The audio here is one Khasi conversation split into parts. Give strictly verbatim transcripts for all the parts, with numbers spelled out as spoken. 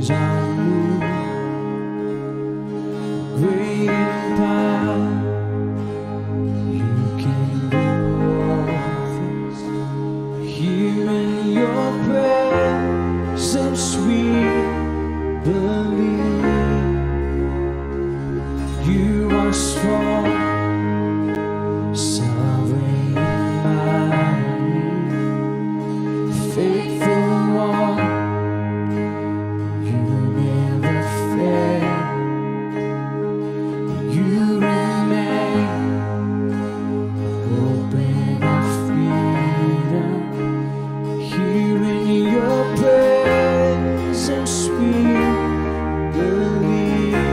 Great in power, you can do all things. Here in your presence we believe. You are strong, sovereign, mighty, faithful one. You never fail. You remain. Open our freedom. Here in your presence we believe.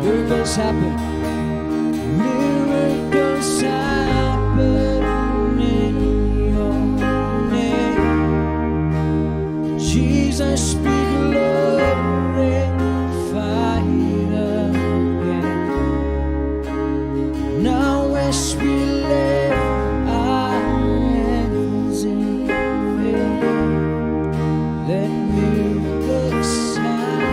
Miracles happen. Miracles happen in your name. Jesus, be glorified again. Now as we lift our hands in faith, let miracles happen.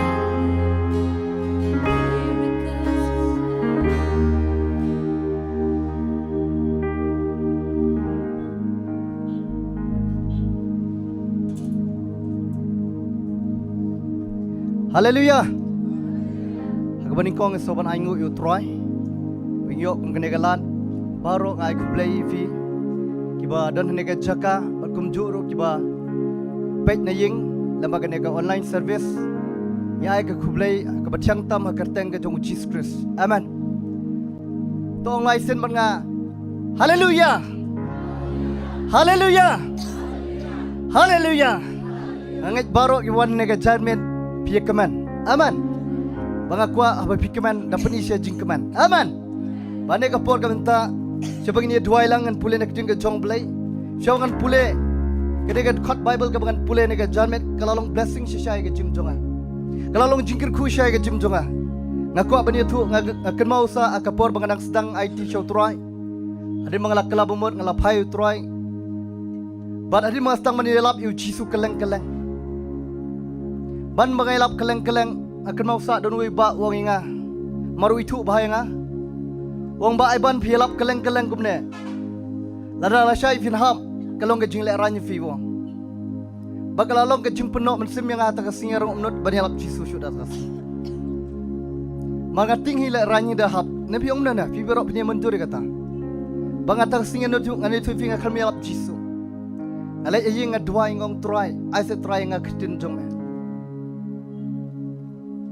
Haleluya. Ha kaba nyngkong ngi sngewbha ban ainguh ïa u Trai. Pynïoh kum kane ka lad baroh nga ai khublei ïa phi kiba don ha kane ka jaka bad kumjuh ruh kiba peit na ïing lyngba kane ka online service. Ngi ai ka khublei kaba thiang tam ha ka kyrteng ka jong u Jisu Khrist. Amen. To ong lai sien bad nga. Haleluya. Haleluya. Haleluya. Nga ngeit baroh kiba wan ha kane ka janmiet phi ïa kmen. Amen. Ba nga kwah haba phi kmen da pyni sha jingkmen. Amen. Ba ha kane ka por ka mynta sha ba ngin ïa duwai lang ngan pule na ka ktien ka jong u Blei. Sha ba ngan pule ka dei ka dkhot Baibl kaba ngan pule ha kane ka janmiet ka la long blessing shisha ïa ka jingim jong nga. Ka la long jingkyrkhu shisha ïa ka jingim jong nga. Nga kwah ban ïathuh, nga, nga kynmaw sa ha ka por ba nga dang sdang aiti sha u Trai. Hadien ba nga la kylla ba mut nga la phai ïa u Trai. Bad hadien ba nga sdang ban ïalap ïa u Jisu kylleng kylleng. Ban ba nga ïalap kylleng kylleng, nga kynmaw sa don uwei u bah u ong ïa nga. Mar u ithuh bha ïa nga. U ong, "Bah Iban, phi ïalap kylleng kylleng kumne, lada lashai phin hap, ka long ka jinglehrain ïa phi," u ong. Ba ka la long ka jingpynnoh mynsiem ïa nga ha kata ka sngi, nga rung ym nud ban ïalap Jisu shuh da kata ka sngi. Mar nga tieng hi lehrain ïa nga da hap. Ne phi ong na na, phi baroh phin ïa mynjur ïa kata. Ba nga ha kata ka sngi nga nud shuh, nga nud shuh ïa phi, nga khlem ïalap Jisu. Nga leit ha ïing nga duwai nga ong, Trai, ai sa Trai ïa nga ka ktien jong me.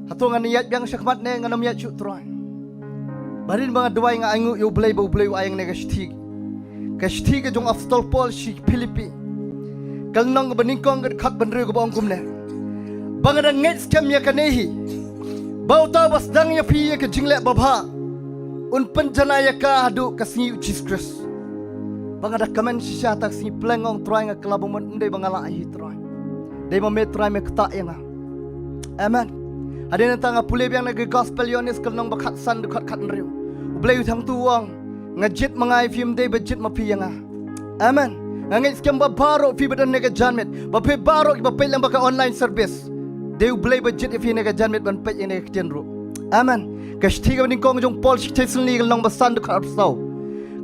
Hato ngan ïaid biang shakhmat ne ngan ym ïaid shuh Trai? Ba hadien ba nga duwai nga ainguh ïa u Blei ba u Blei u ai ïa nga kane ka shithi. Ka shithi ka jong u Apostol Paul sha ki Philippi. Ka lynnong kaba nyngkong ka dkhot ba hynriew kaba ong kumne. Ba nga dang ngeit skhem ïa kane hi. Ba uta uba sdang ïa phi ïa ka jingleh babha un pynjanai ïa ka haduh ka sngi u Jisu Khrist. Ba nga da kmen shisha ha kata ka sngi, pleng, nga ong Trai nga kylla ba mut, ym dei ba nga lah hi Trai. Dei ma me Trai me ktah ïa nga. Amen. Hadien nangta nga pule biang na ka Gospel Ïoannis ka lynnong ba khatsan dkhot khathynriew. U Blei u thangtu u ong, nga jied ma nga ïa phi, ym dei ba jied ma phi ïa nga. Amen. Nga ngeit skhem ba baroh phi ba don ha kane ka janmiet, ba phi baroh kiba peit lyngba ka online service, dei u Blei ba jied ïa phi ha kane ka janmiet ban peit ïa kane ka ktien ruh. Amen. Ka shithi kaba nyngkong jong u Paul sha ki Thessaloni ka lynnong ba san dkhot arphew saw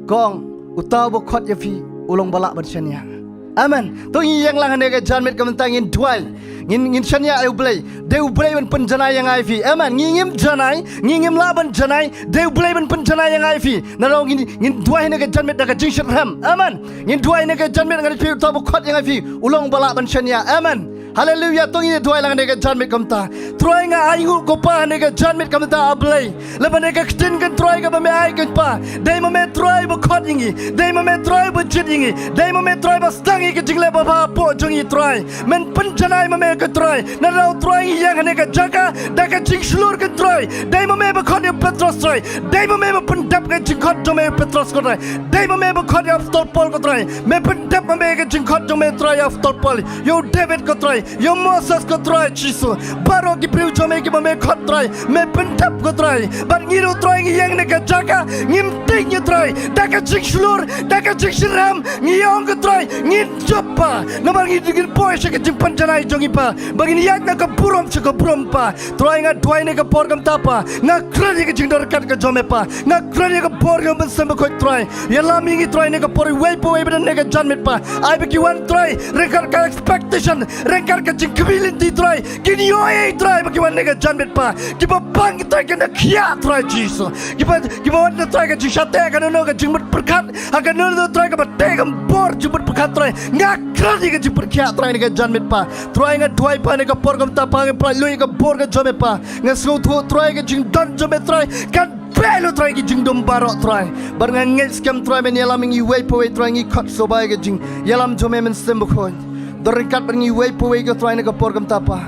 ka ong, uta uba khot ïa phi u long ba lah ban shaniah. Amen. To ngin ïeng lang ha kane ka janmiet ka mynta, ngin duwai. Ngin, ngin shaniah ïa u Blei. Dei u Blei ban pynjanai ïa nga ïa phi. Amen. Ngi ngim janai, ngi ngim lah ban janai. Dei u Blei ban pynjanai ïa nga ïa phi. Nangta ngin, ngin duwai ha kane ka janmiet da ka jingshitrhem. Amen. Ngin duwai ha kane ka janmiet, nga ong ïa phi, uta uba khot ïa nga ïa phi u long ba lah ban shaniah. Amen. Haleluya. To ngin duwai lang ha kane ka janmiet ka mynta. Trai nga ainguh ko Pa ha kane ka janmiet ka mynta A Blei. Lyngba kane ka ktien ko Trai kaba me ai ko Pa. Dei ma me Trai ba khot ïa ngi. Dei ma me Trai ba jied ïa ngi. Dei ma me Trai ba sdang ïa ka jingleh babha hapoh jong ngi Trai. Men pynjanai ma me ko Trai. Nangta Trai ngi ïeng ha kane ka jaka da ka jingshlur ko Trai. Dei ma me ba khot ïa u Petros Trai. Dei ma me ba pyndep ka jingkhot jong me ïa u Petros ko Trai. Dei ma me ba khot ïa u Apostol Paul ko Trai. Me pyndep ma me ka jingkhot jong me Trai ïa u Apostol Paul. Ïa u David ko Trai. Ïa u Moses ko Trai Jisu. Baroh ki briew jong me kiba me khot Trai. Me pyndep ko Trai. Bad ngi ruh Trai ngi ïeng ha kane ka jaka. Ngim tieng ïa Trai. Da ka jingshlur, da ka jingshitrhem. Ngi ong ko Trai. Ngin jop Pa. Namar ngi, ngin poi sha ka jingpynjanai jong ngi Pa. Ba ngin ïaid na ka burom sha ka burom Pa. Trai nga duwai ha kane ka por ka mynta Pa. Nga kren ïa ka jingdon ryngkat ka jong me Pa. Nga kren ïa ka bor ïa u Mynsiem Bakhuid Trai. Ïalam ïa ngi Trai ha kane ka por, iwei pa iwei ba don ha kane ka janmiet Pa. Ai ba ki wan Trai ryngkat ka expectation, ryngkat ka jingkmie lynti Trai, kin ïohi Trai ba ki wan na ka janmiet Pa, kiba pang Trai kin da khiah Trai Jisu, kiba, kiba wan Trai ka jingshah teh, kano kano ka jingmut pyrkhat, ha kano kano Trai kaba teh ka bor jingmut pyrkhat Trai, nga kren ïa ka jingpyrkhiah Trai na ka janmiet Pa, Trai nga duwai Pa na ka por kumta Pa, nga pynlait lut ïa ka bor ka jong me Pa, nga sngewthuh Trai ka jingdon jong me Trai, kan beh lut Trai ki jingdum baroh Trai. Bad nga ngeit skhem Trai men ïalam ïa ngi iwei pa iwei Trai ngi khot sngewbha ïa ka jingïalam jong me Mynsiem Bakhuid. Don ryngkat bad ngi iwei pa iwei ko Trai na ka por kumta Pa.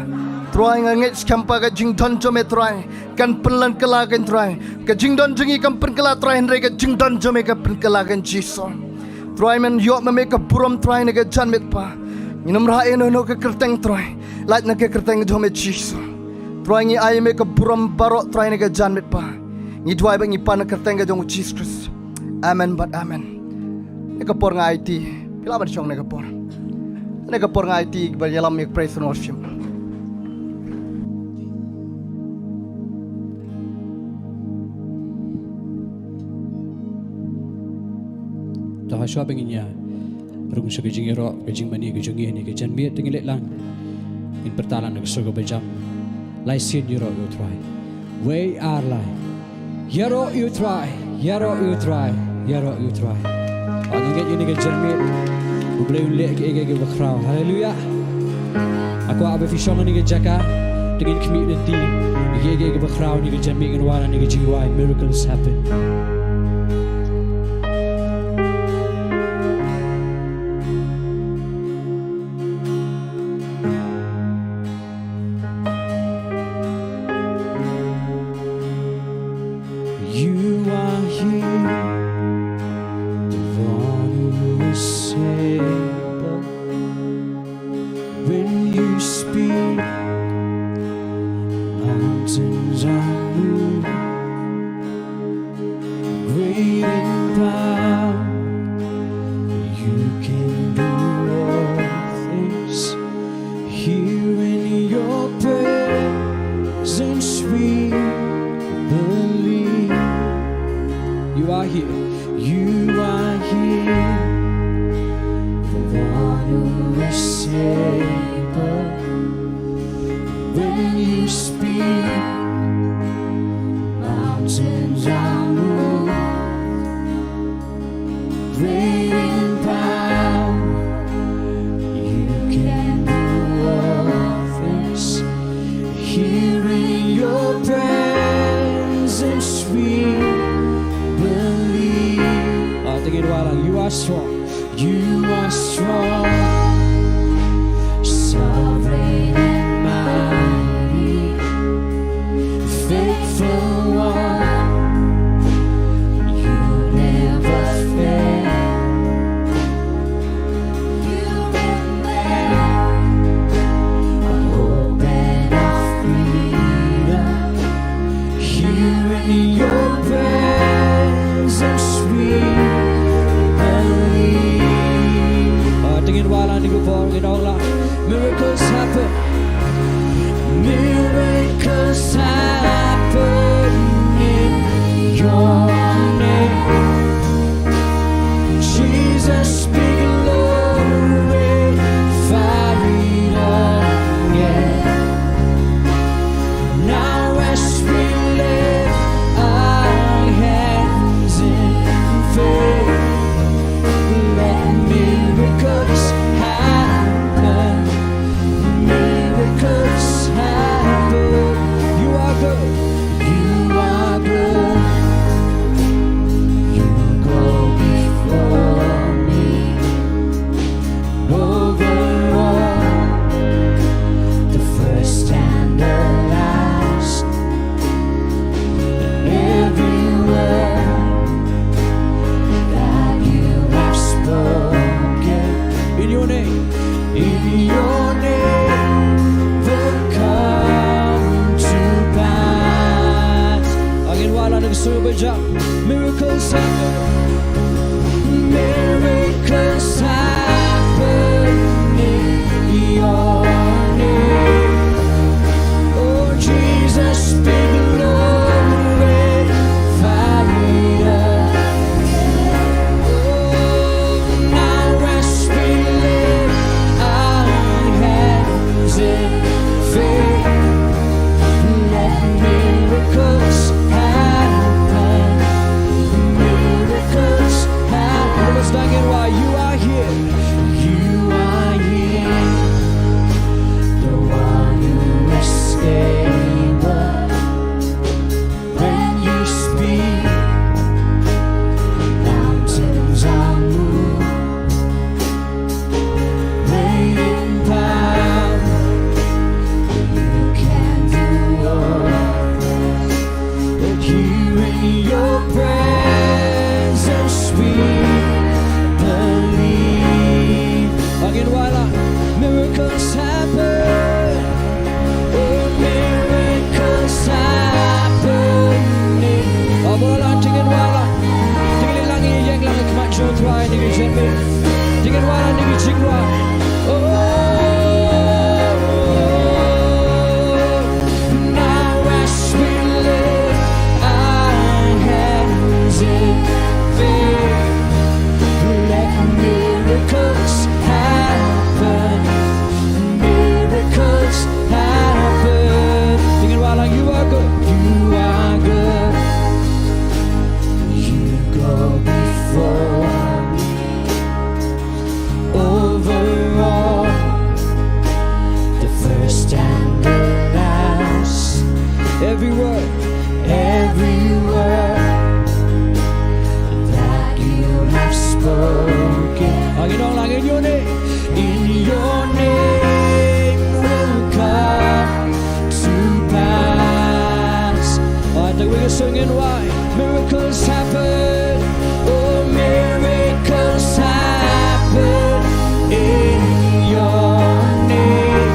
Trai nga ngeit skhem Pa ka jingdon jong me Trai. Kan pynlong kylla kein Trai. Ka jingdon jong ngi kam pynkylla Trai hynrei ka jingdon jong me kan pynkylla kein Jisu. Trai men ïoh ma me ka burom Trai na ka janmiet Pa. Ngin ym rah ïa no no ka kyrteng Trai. Lait na ka kyrteng jong me Jisu. Trai ngi ai me ka burom baroh Trai na ka janmiet Pa. Ngi duwai ba ngi pan na ka kyrteng ka jong u Jisu Khrist. Amen bad amen. Na ka por nga aiti. Phi lah ban shong na ka por. Na ka por nga aiti ba ïalam ïa ka praise and worship. To ha shuwa ba ngin ïa rung sha ka jingïaroh, ka jingmane ka jong ngi ha kane ka janmiet, to ngin leit lang. Ngin pyrta lang na ka sur kaba jam. Lai sien ïaroh ïa u Trai. Wei ar lai. Ïaroh ïa u Trai, ïaroh ïa u Trai, ïaroh ïa u Trai. Ba ngin ngeit ïa kane ka janmiet. U Blei un leh kiei kiei kiba khraw. Haleluya. Nga kwah ba phi shong ha kane ka jaka, to ngin khmih lynti ïa kiei kiei kiba khraw ha kane ka janmiet, ngin wan ha kane ka jingrwai Miracles Happen. You are here, the one who is able. When you speak, mountains are moved. Great in power, you can do all things. Here in your presence we believe. You are here. You are here. The one who is able. When you speak, mountains are moved. Great in power, you can do all things. Here in your presence we believe. Ah, to ngin wan lang, you are strong. You are strong, sovereign and mighty, faithful one, you never fail. You remain a hope and a freedom. Here in your presence we believe. Ah, to ngin wan lang, to ngin wan lang. Miracles happen. Miracles happen in your name. Jesus be glorified again. Now as we lift our hands in faith, let miracles happen. Miracles happen. You are good. You are good. You go before me. Over all, the first and the last, and every word that you have spoken. In your name. In your name will come to pass. Again, wala na gusto ba jam. Miracles happen. Miracles happen in your name. Oh, Jesus, be glorified. Oh, now as we lift our hands Dei ngin wallam ïa ki jingrwai. Oh, now as we lift our hands in faith, let miracles happen. Miracles happen. Dei ngin wallam, you are good. You are good. You go before me. Over all, the first and the last. Every word, every word that you have spoken. Ang inong lang, in your name. In your name will come to pass. All right, then we can sing in why. Miracles happen. Oh, miracles happen in your name.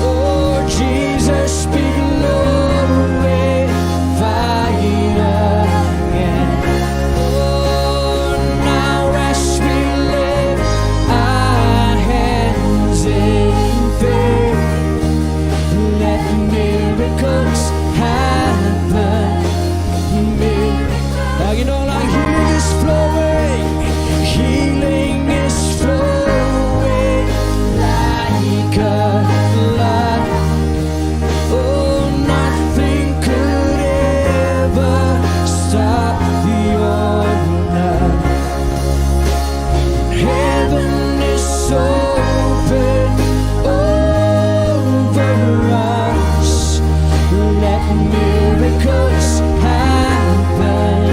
Oh, Jesus, be glorified again. Oh, now as we lift our hands in faith, let miracles happen. Mir-, Ang inong lang, healing is flowing. Healing is flowing like a flood. Oh, nothing could ever stop your love. Heaven is open over us. Let miracles happen.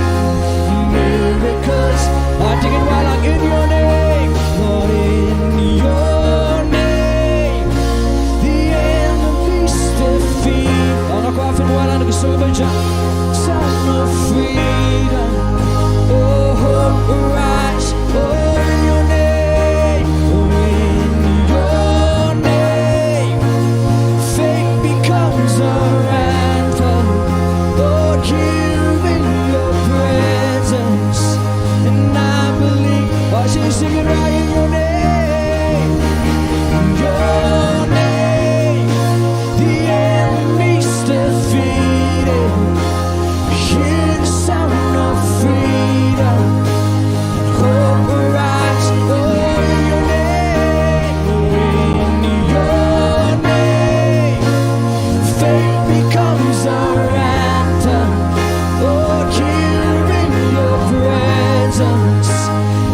Miracles are taking while in your name. Lord, in your name, the enemy's defeat. Ang ako afin wala na gusto ba dyan? Sound of freedom. Oh, hope rise. Oh, in your name. Oh, in your name, faith becomes our anthem. Lord, here in your presence, and I believe. Oh, sing, sing it right, in your name. In your name, the enemy's defeated. Hear the sound of freedom. Hope rise, oh, in your name, in your name. Faith becomes our anthem. Oh, here in your presence,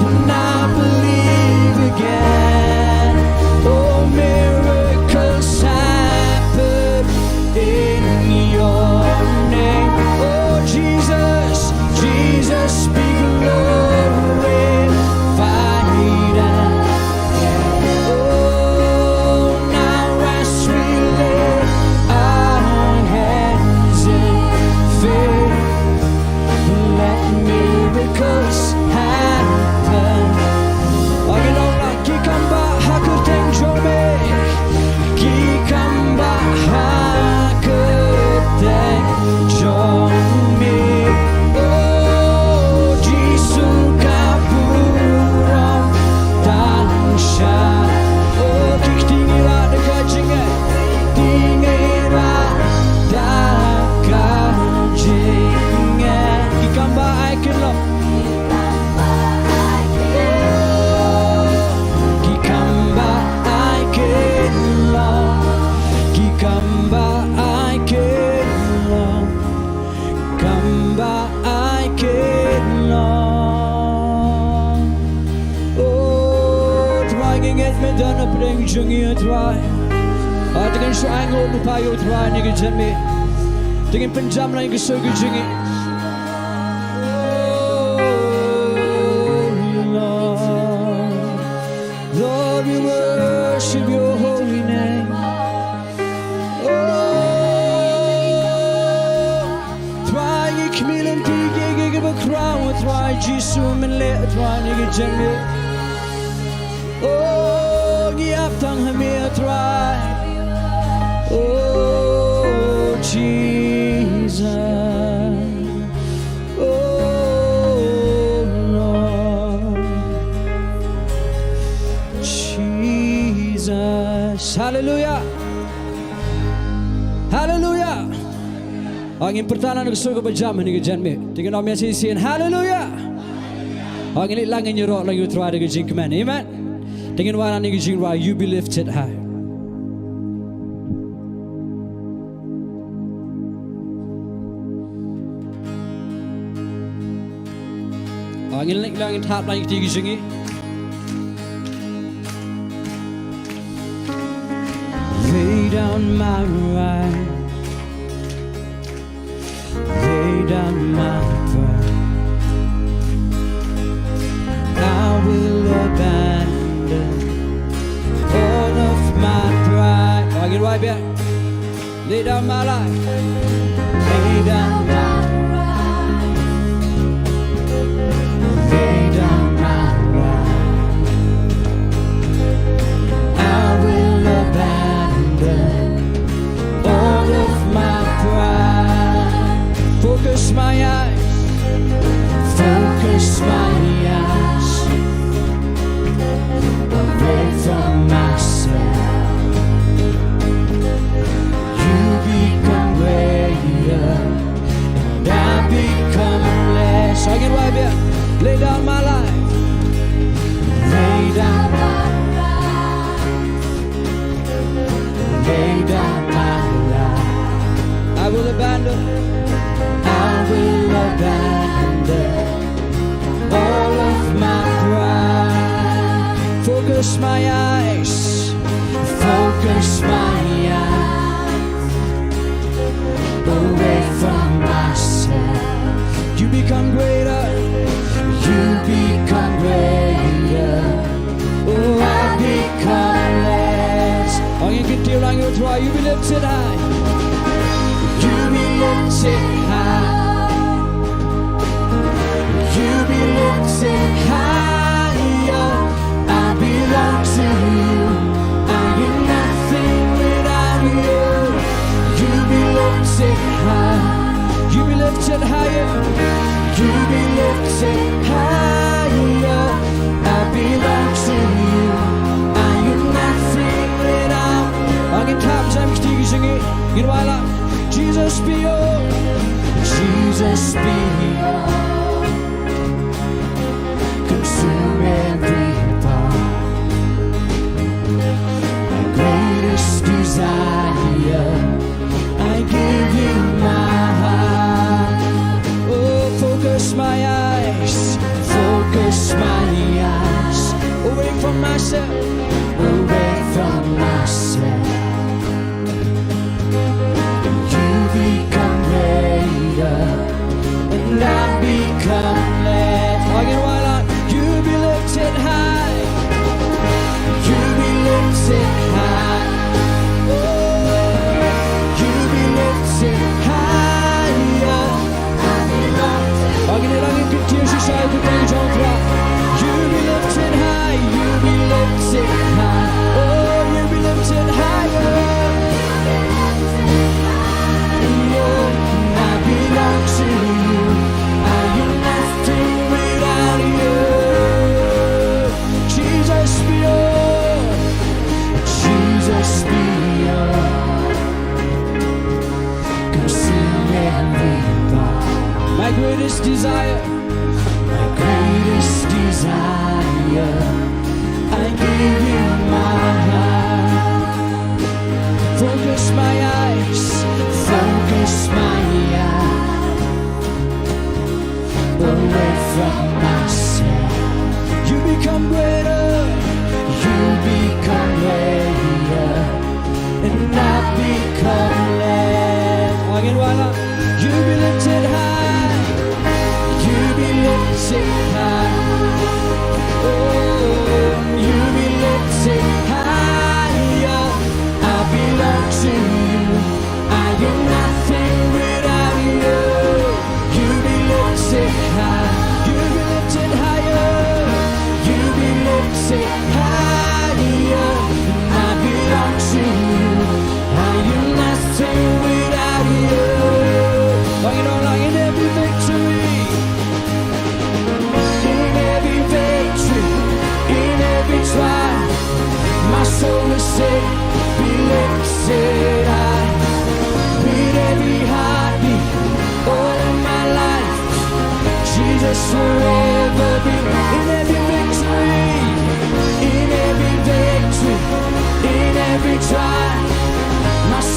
and I believe again. Oh, miracles happen in your name. Oh, Jesus, Jesus, be glorified. Oh, now as we lift our hands in faith, let miracles happen. Ang inong lang, ki kam bah ha kyrteng jong me. Ki kam bah ha kyrteng jong me. Oh, Jisu ka burom tang sha. Oh, ki kti ngi rah da ka jingeh. Kti ngi rah da ka jingeh. Ki kam bah ai kynlong. Ki kam bah ai kynlong. Ki kam bah ai kynlong. Kam bah ai kynlong. Oh, Trai, ngi ngeit me don ha pdeng jong ngi, Trai. Ah, te ngin shu ai nguh lypa ïa u Trai, ngi ka jan me. Te ngin pynjam lang ïa ka sur ka jong ngi. Oh, Lord. Lord, we worship your holy name. Oh, Trai, ngi khmih lynti ïa kiei kiei kiba khraw, Trai Jisu, men leh, Trai, ngi ka jan me. Oh, ngi ap tang ha me, Trai. Oh, Jesus. Oh, Lord. Hooid, ngin pyrta na ka sur kaba jam ha kane ka janmiet. Te ngin ong ïa shisien, Hallelujah. Hooid, ngin leit lang, ngin ïaroh lang ïa U Trai da ka jingkmen. Amen. Te ngin wan ha kane ka jingrwai, You Be Lifted High. Hooid, ngin leit lang, ngin thap lang ïa kine ki jingngeit. Lay down my right, lay down my pride. I will abandon all of my pride. Hooid, ngin wai biang. Lay down my life. Lay down my life. Lay down my life. I will abandon all of my pride. Focus my eyes. Focus my eyes away from myself. You become greater and I become less. Hooid, ngin wai biang. Lay down my life. Lay down my life. Lay down my life. I will abandon. I will abandon all of my pride. Focus my eyes. Focus my eyes away from myself. You become greater. You become greater. Oh, I become less. Hooid, ngin kyntiew lang ïa U Trai, You be lifted high. You be lifted high. You be lifted higher. I belong to you. I am nothing without you. You be lifted high. You be lifted higher. You be lifted higher. I belong to you. I am nothing without. Hooid, ngin thap jam kti ki jingngeit. Ngin wai lang. Jesus be all. Jesus be all. Consume every part. My greatest desire. I give you my heart. Oh, focus my eyes. Focus my eyes. Away from myself. Away from myself. You become greater and I become less. Hooid, ngin wai lang. You be lifted high. You be lifted high. Oh, you be lifted higher. Hooid, ngin ïa lang, ngin kyntiew shisha ïa ka kyrteng jong U Trai. You be lifted high. You be lifted high. Oh, you be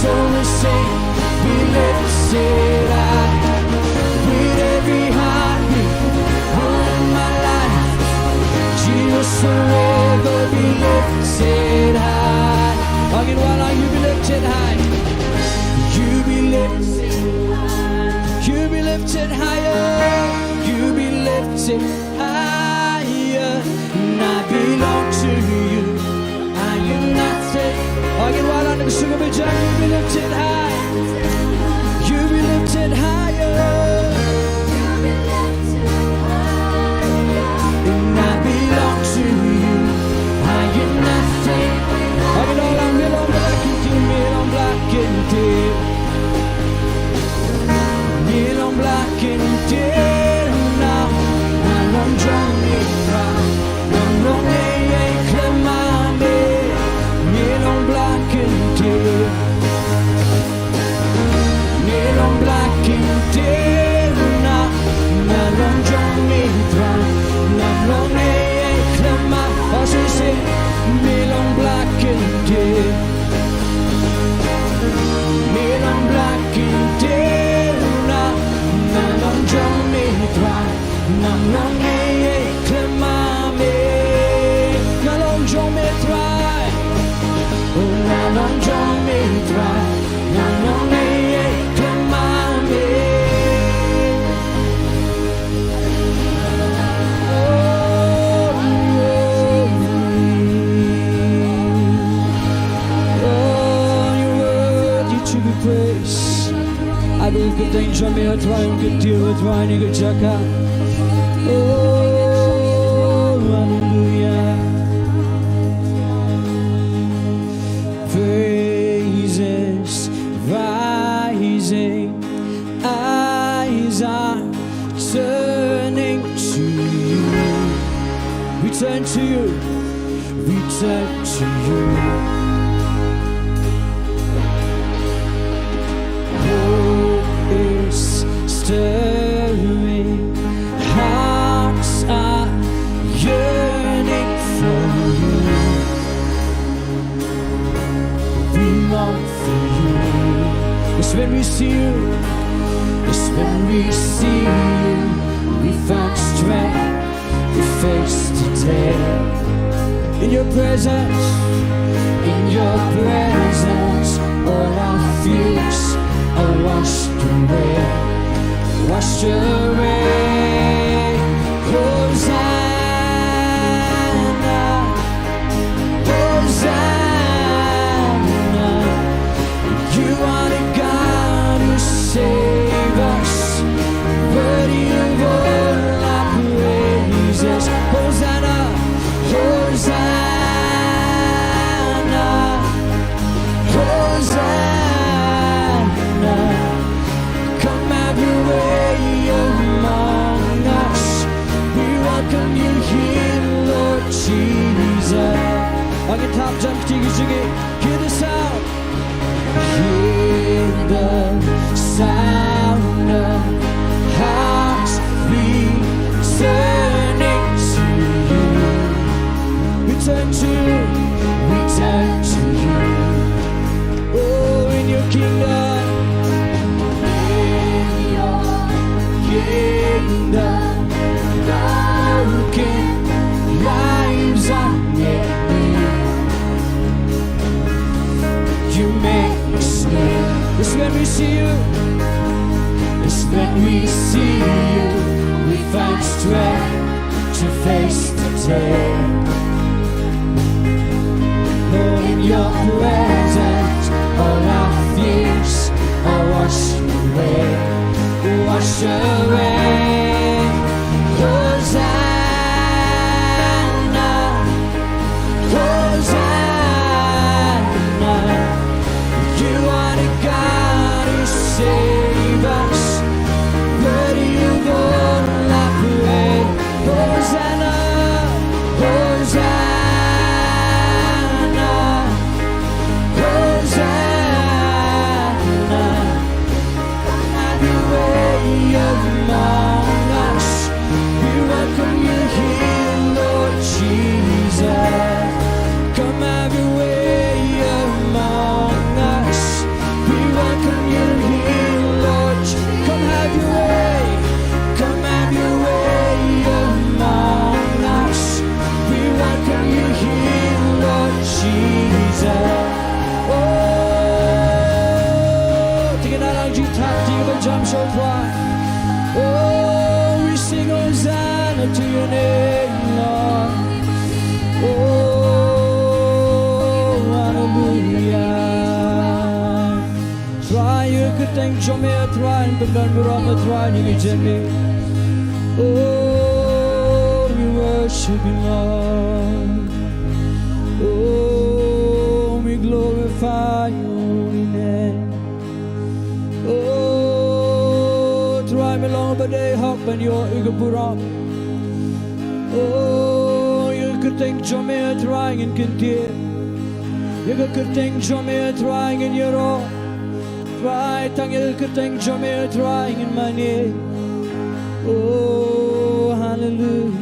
Always sing, be lifted high. With every heartbeat, oh, in my life, Jesus forever be lifted high. Again, why don't you be lifted high? You be lifted high. You be lifted higher. You be lifted higher. And I belong to you. I am nothing. Again, why don't you sing it, John? You be lifted high. You be lifted higher. And I belong to you. I am nothing. Again, all I'm belong back into me, I'm black and dead. Ngi long bla kynthei na, na long jong me Trai. Nang long ei ei khlem ma me. Ngi long bla kynthei. Ngi long bla kynthei na, na long jong me Trai. Nang long ei ei khlem ma. Oh, sing, sing. Ngi long bla kynthei. Ngi long bla kynthei na, na long jong me Trai. Nang long ei ei khlem ma me. Nga long jong me Trai. Oh, nga long jong me Trai. Nang long ei ei khlem ma me. Oh, you're worthy to be praised. I believe that things are made right with you, with right in the jaka. Oh, hallelujah. Praises rising, eyes are turning to you. We turn to you. We turn to you. Hope is stirring, hearts are yearning for you. We long for you. It's when we see you. It's when we see you. We find strength to face today. In your presence, in your presence, all our fears are washed away, washed away. Hosanna, Hosanna, you are the God who save us, worthy of all our praises. Hosanna, Hosanna, Hosanna. Come have your way among us. We welcome you here, Lord Jesus. Ang top jump, hear the sound. Hear the sound of hearts returning to you. We turn to you. We turn to you. Oh, in your kingdom. In your kingdom, broken lives are made new. You make us new. It's when we see you. It's when we see you. We find strength to face today. Lord, in your presence, all our fears are washed away, washed away. Hosanna, Hosanna. You are the God who save us. Worthy of all our praise. Hosanna, Hosanna, Hosanna. Have your way among to your name, Lord. Oh, hallelujah. Trai ïa ka kyrteng jong me, Trai, ban don burom, Trai, ïa ngi jong me. Oh, we worship you, Lord. Oh, we glorify your holy name. Oh, Trai, me long ba dei hok ban ïoh ïa ka burom. Oh, ïa ka kyrteng jong me, Trai, ngin kyntiew. Ïa ka kyrteng jong me, Trai, ngin ïaroh. Trai, tang ïa ka kyrteng jong me, Trai, ngin mane. Oh, hallelujah.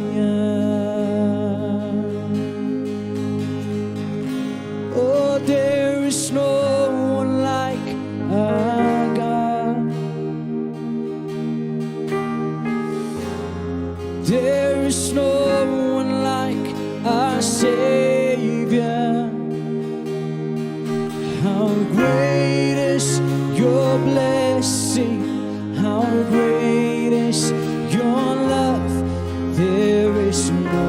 Oh, there is no one like our God. There is no one like our Savior. How great is your blessing, how great is your love. There is no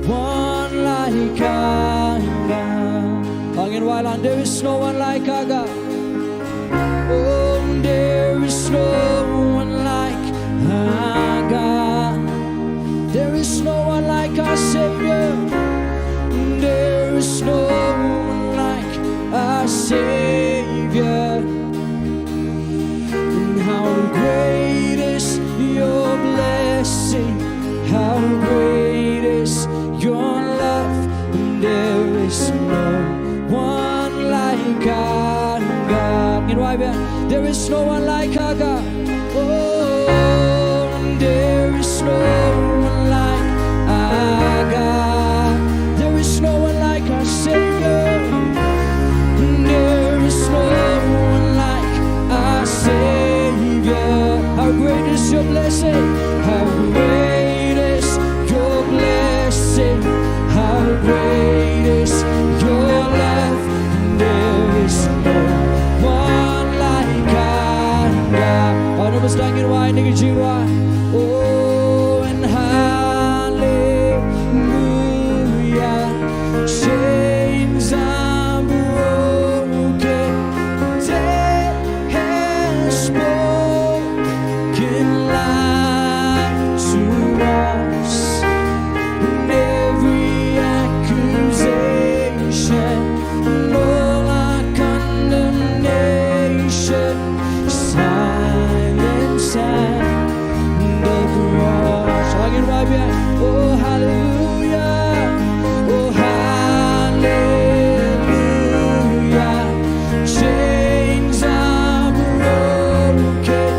one like our God. Bangin wailan, there is no one like our God. Oh, there is no one like our God. There is no one like our Savior. There is no one like our Savior. And how great is your blessing, how great is your love, and there is no one like our God. Ngin wai biang. There is no one like our God. Oh, and there is no one like our God. There is no one like our Savior. And there is no one like our Savior. How great is your blessing? How great is your blessing? How great is your love? There is no one like our God. Ano bas dangin wai ni ka jingwai. Oh, and hallelujah. Chains are broken. Death has spoken life to us. And every accusation, all our condemnation, silence at the cross. Again, right here. Oh, hallelujah. Oh, hallelujah. Chains are broken.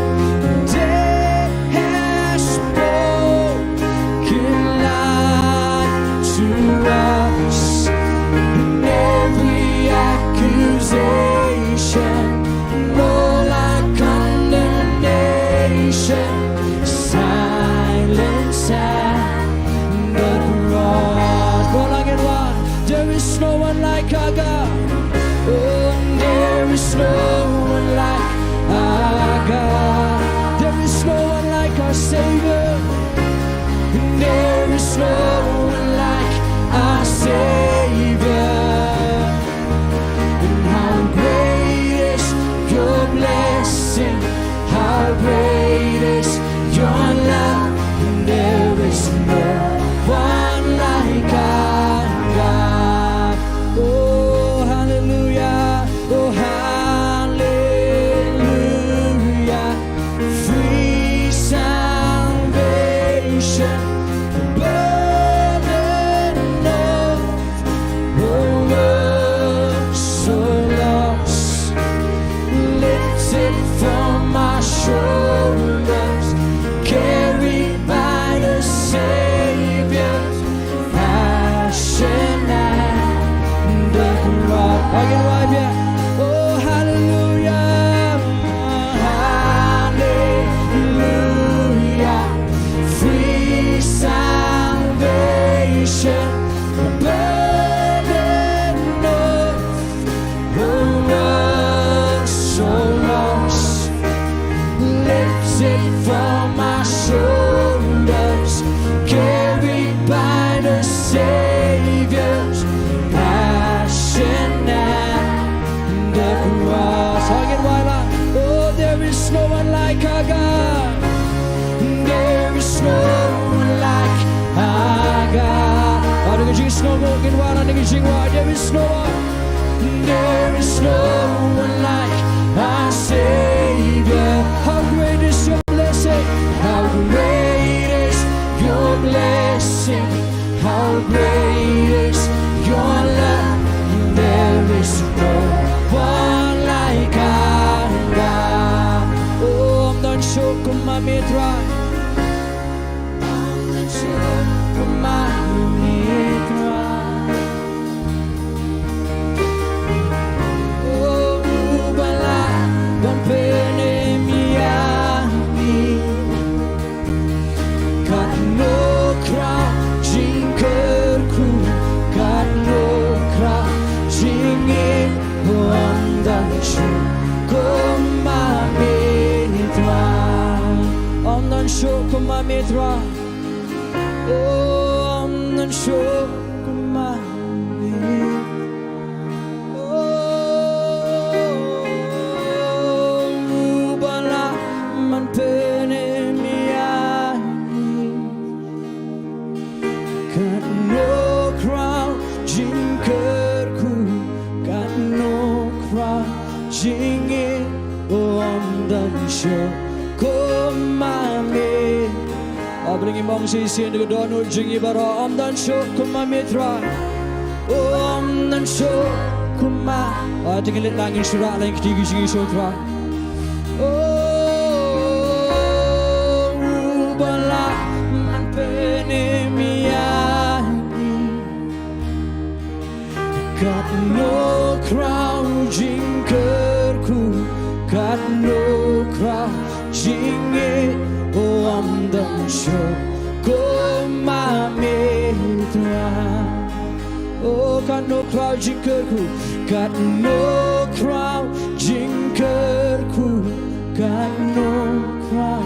Death has spoken life to us, and every accusation, all our condemnation, silence at the cross. Go along and one. There is no one like our God. Oh, there is no one like our God. There is no one like our Savior. There is no one like our Savior. And how great is your blessing, how great is your love. And there is no one like our God. Oh, hallelujah. Oh, hallelujah. Sngewnguh, ngin wanrah ïa ka jingwad, there is no one. There is no one like our Savior. How great is your blessing. How great is your blessing. How great is your love. There is no one like our God. Oh, ym don shuh kum ma me Trai. Ym don shuh kum ma me Trai. Oh, uba lah ban pynim ïa ngi. Katno khraw jingkyrkhu, katno khraw jingïeit, ym don shuh kum ma me Trai. Ym don shuh kum ma me Trai. Oh, ym don shuh kum ma me. Oh, uba lah ban pynim ïa ngi. Katno khraw jingkyrkhu, katno khraw jingïeit, ym don shuh kum ma me. Ah, bad ngin ym ong shisien da ka dohnud jong ngi baroh, ym don shuh kum ma me Trai. Ym don shuh kum ma. Ah, te ngin leit lang, ngin shu rah lang kti ki jingïashoh Trai. Oh, uba lah ban pynim ïa ngi. Katno khraw jingkyrkhu, katno khraw jingïeit, ym don shuh kum ma me Trai. Oh, katno khraw jingkyrkhu, katno khraw jingkyrkhu, katno khraw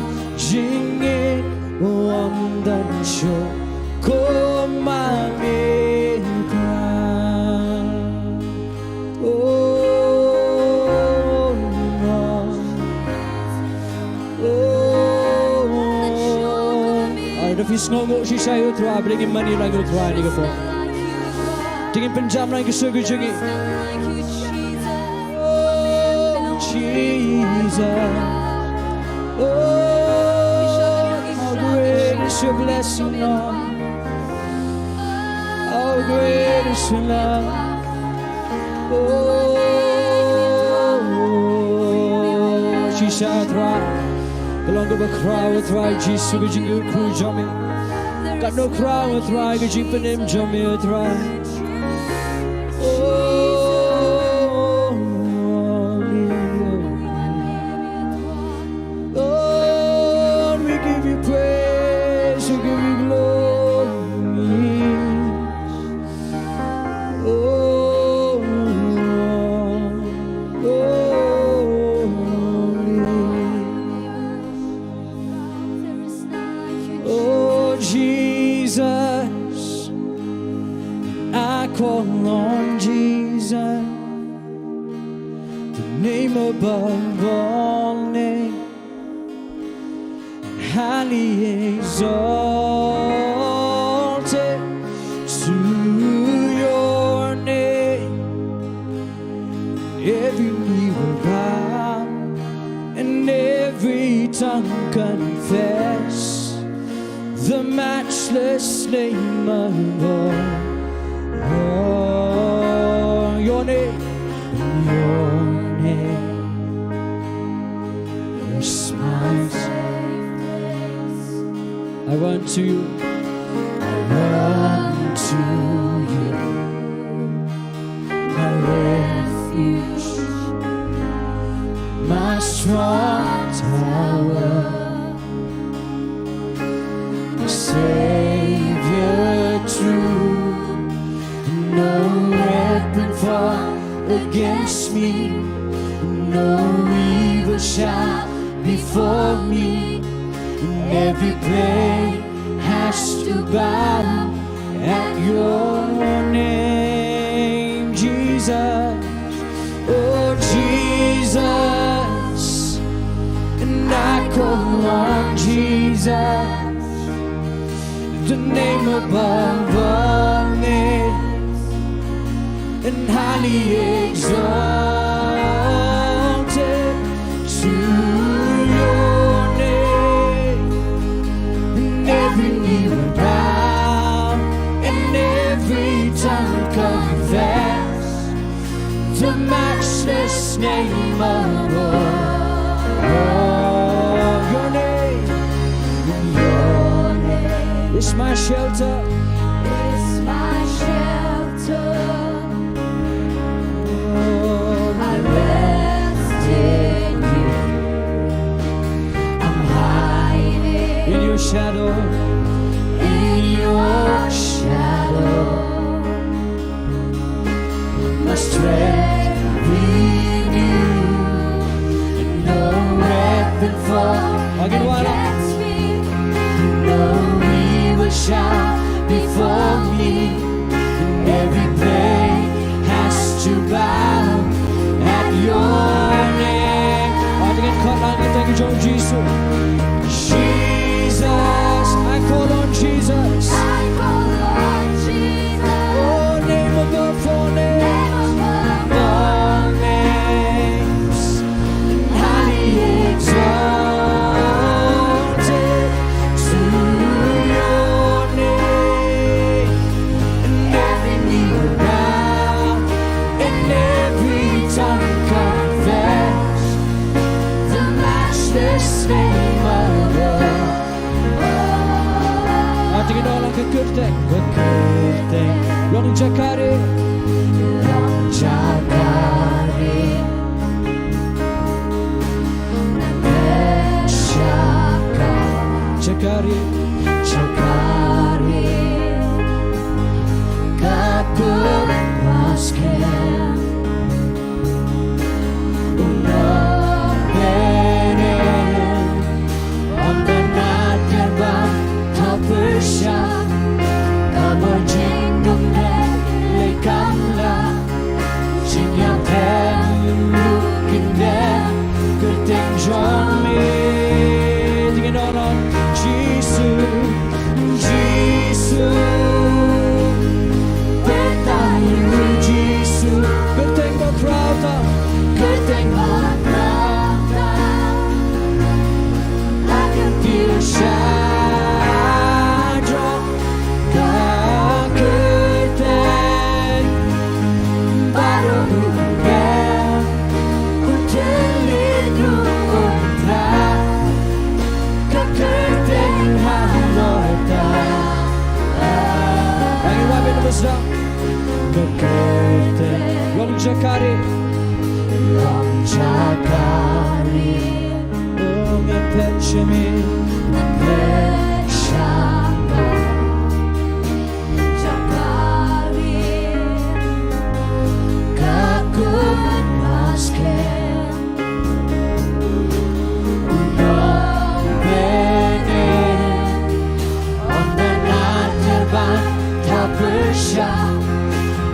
jingïeit, ym don shuh kum ma me Trai. Oh, oh, oh. Ai, lada phi sngewnguh shisha ïa u Trai, bad ngin mane lang ïa u Trai ha kane ka por. Te ngin pynjam lang ki sur ki jong ngi. Oh, Jesus. Oh, how great is your blessing, Lord. How great is your love. Oh, shisha Trai. Ka long kaba khraw Trai Jisu ka jingkyrkhu jong me. Katno khraw Trai ka jingpynim jong me Trai. Oh, Lord, we give you praise, we give you glory. Oh, oh, oh, Jesus, I call on Jesus, the name above all names. Highly exalted to your name. Every knee will bow and every tongue confess the matchless name above all. Your name, your name is my safe place. I run to you. I run to you, my refuge, my strong tower, my Savior true. No weapon formed against me, no evil shall befall me. And every plague has to bow at your name, Jesus. Oh, Jesus, and I call on Jesus, the name above all name and highly exalted to your name. And every knee will bow and every tongue confess the matchless name of God. Your name, your name is my shelter. Is my shelter. I rest in you. I'm hiding in your shadow. In your shadow. My strength renewed. No weapon formed against me. No evil shall befall me. Every pain has to bow at your name. Aw, to ngin khot lang ïa ka kyrteng jong u Jisu. Jesus, I call on Jesus. I call on Jesus. Oh, name above all names. Name above all names. Highly exalted to your name. And every knee will bow, and every tongue confess the matchless name of God. Aw, to ngin ong lang ka kyrteng, ka kyrteng Longjakari. Longjakari. Jakari, Jakari, ka kut ba skhem. U nongbeh ne ym don na tyrba, thaw pyrshah, ka bor jingdum ne lei kam lah. Jingïathem ruh kin dem kyrteng jong me. To ngin ong lang, Jisu, Jisu. Pyrta ïa u Jisu. Kyrteng ba khraw tam. Kyrteng ba khraw tam. La kyntiew shaduh. Ka kyrteng baroh ruh un dem, u thylliej ruh un thrang. Ka kyrteng halor tam. Ai, wa bin ba sdang. Ka kyrteng Longjakari. Longjakari. Oh, ngan pyrshah me. Ngan pyrshah me. Jakari, ka kut ba skhem. U nongbeh ne ym don na tyrba, thaw pyrshah,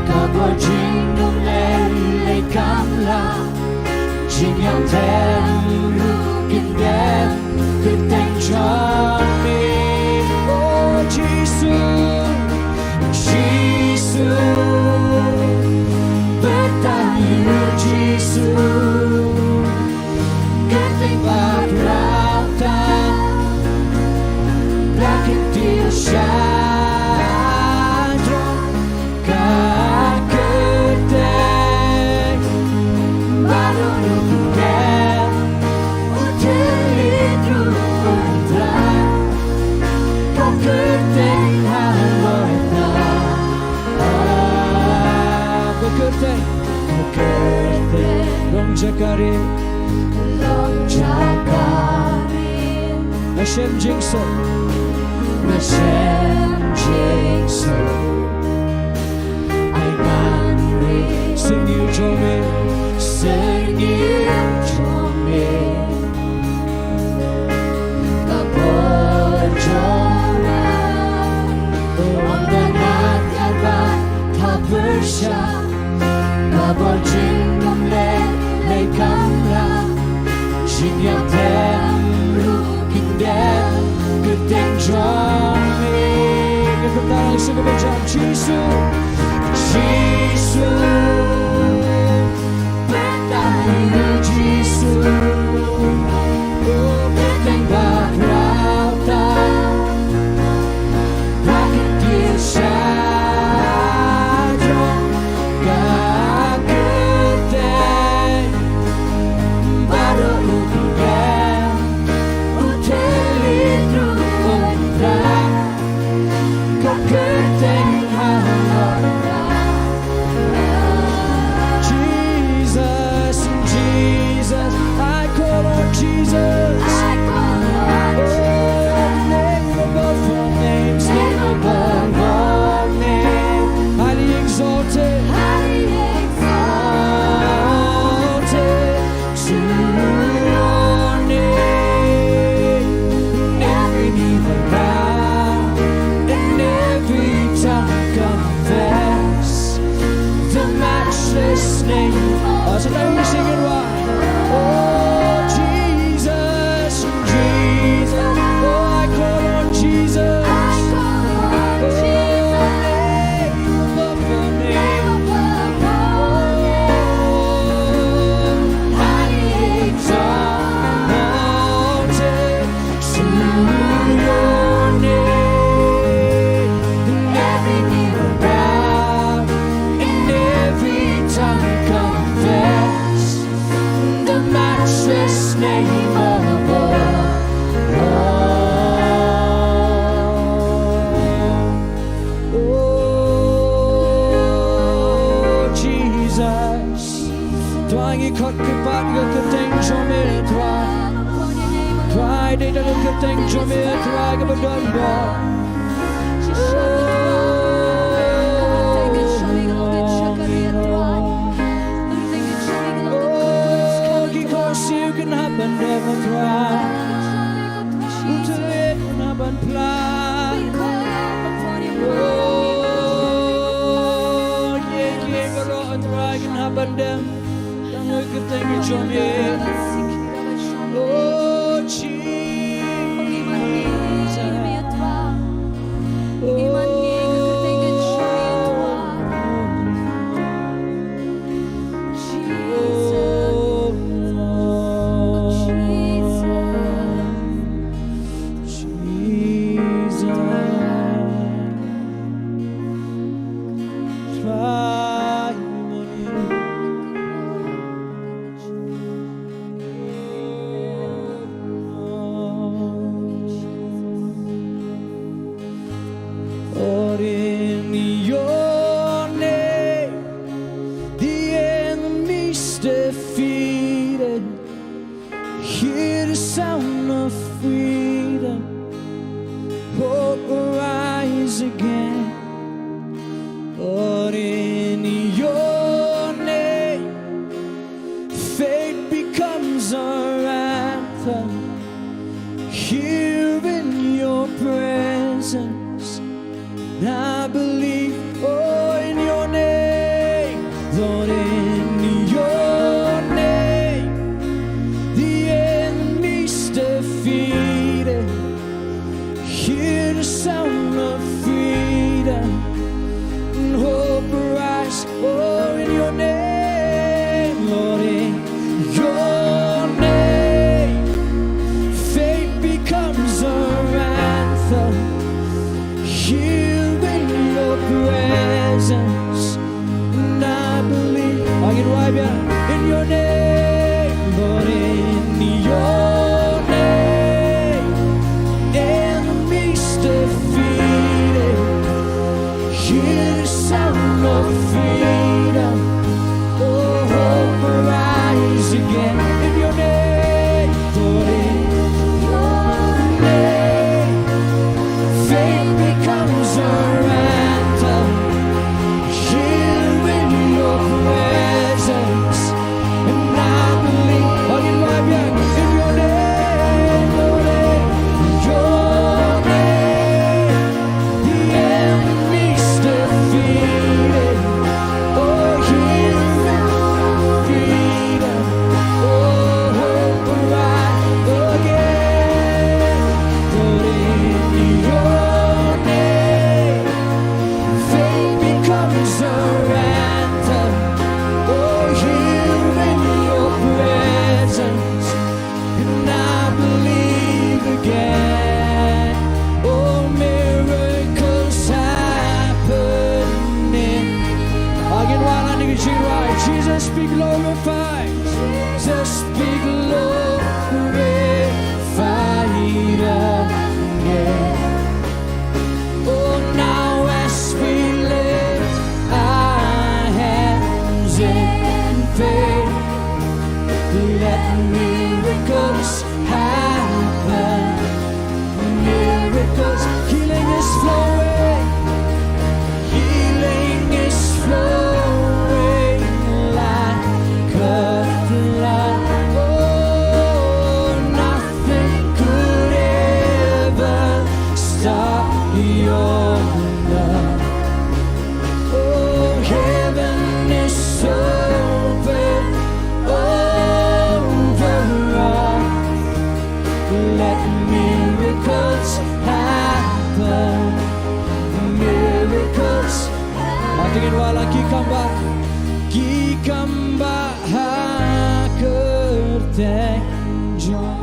ka bor jingdum ne lei kam lah. Jingïathem ruh kin dem kyrteng jong me. Oh, Jisu, Jisu, pyrta ïa u Jisu. Kyrteng ba khraw tam, la kyntiew shaduh. Ka kyrteng baroh ruh un dem, u thylliej ruh un thrang. Ka kyrteng halor tam. Ka kyrteng, ka kyrteng Longjakari. Longjakari. Nga shem jingsuk. Nga shem jingsuk. Ai ngan ri. Syrngiew jong me. Syrngiew jong me. Ka bor jong nga. Ym don na tyrba, thaw pyrshah. Ka bor jingdum ne lei kam lah. Jingïathem ruh kin dem kyrteng jong me. Ka kyrteng Jisu, Jisu, Jisu, Jisu. Jesus, Jesus, I call on Jesus. I call on Jesus. Oh, name above all names, name above all names. Highly exalted, highly exalted. To your name, every knee will bow and every tongue confess the matchless name. Oh, so now we sing it right. Oh, Jesus, Jesus. Oh, I call on Jesus. I call on Jesus. Oh, name above all names. Oh, Jesus. Trai, ngi khot kyrpad ïa ka kyrteng jong me, Trai. Trai, dei da ka kyrteng jong me, Trai, kaba don bor. Oh, ki khohsiew kin hap ban dem, Trai. U thylliej un hap ban phla. Oh, kiei kiei baroh, Trai, kin hap ban dem. Tang ïa ka kyrteng jong me. Oh, Jesus. Oh, Jesus. Trai, Lord, in your name, the enemy's defeated. Hear the sound of freedom. Hope will rise again. Lord, in your name, faith becomes our anthem. Here in your presence, I believe, oh, in your name, Lord, in your name, the enemy's defeated. Hear the sound of freedom and hope rise. Oh, in your name, Lord, in your name, faith becomes our anthem. Here in your presence, and I believe I can wipe out in your name, Lord, in your name, enemies defeated. Hear the sound of freedom. Oh, hope rise again in your name, Lord, in your name. Faith becomes our anthem. Here in your presence, and I believe, oh, you love me in your name, Lord, in your name, the enemy's defeated. Oh, Be glorified, just be glorified again. Oh, now as we lift our hands in faith, let miracles happen. Miracles, healing is flowing. Healing is flowing like a flood. Oh, nothing could ever stop your love. Oh, heaven is open over us. Let miracles happen. Miracles. Ati ngin wan la ki kam ba, ki kam ba ha kyrteng jong.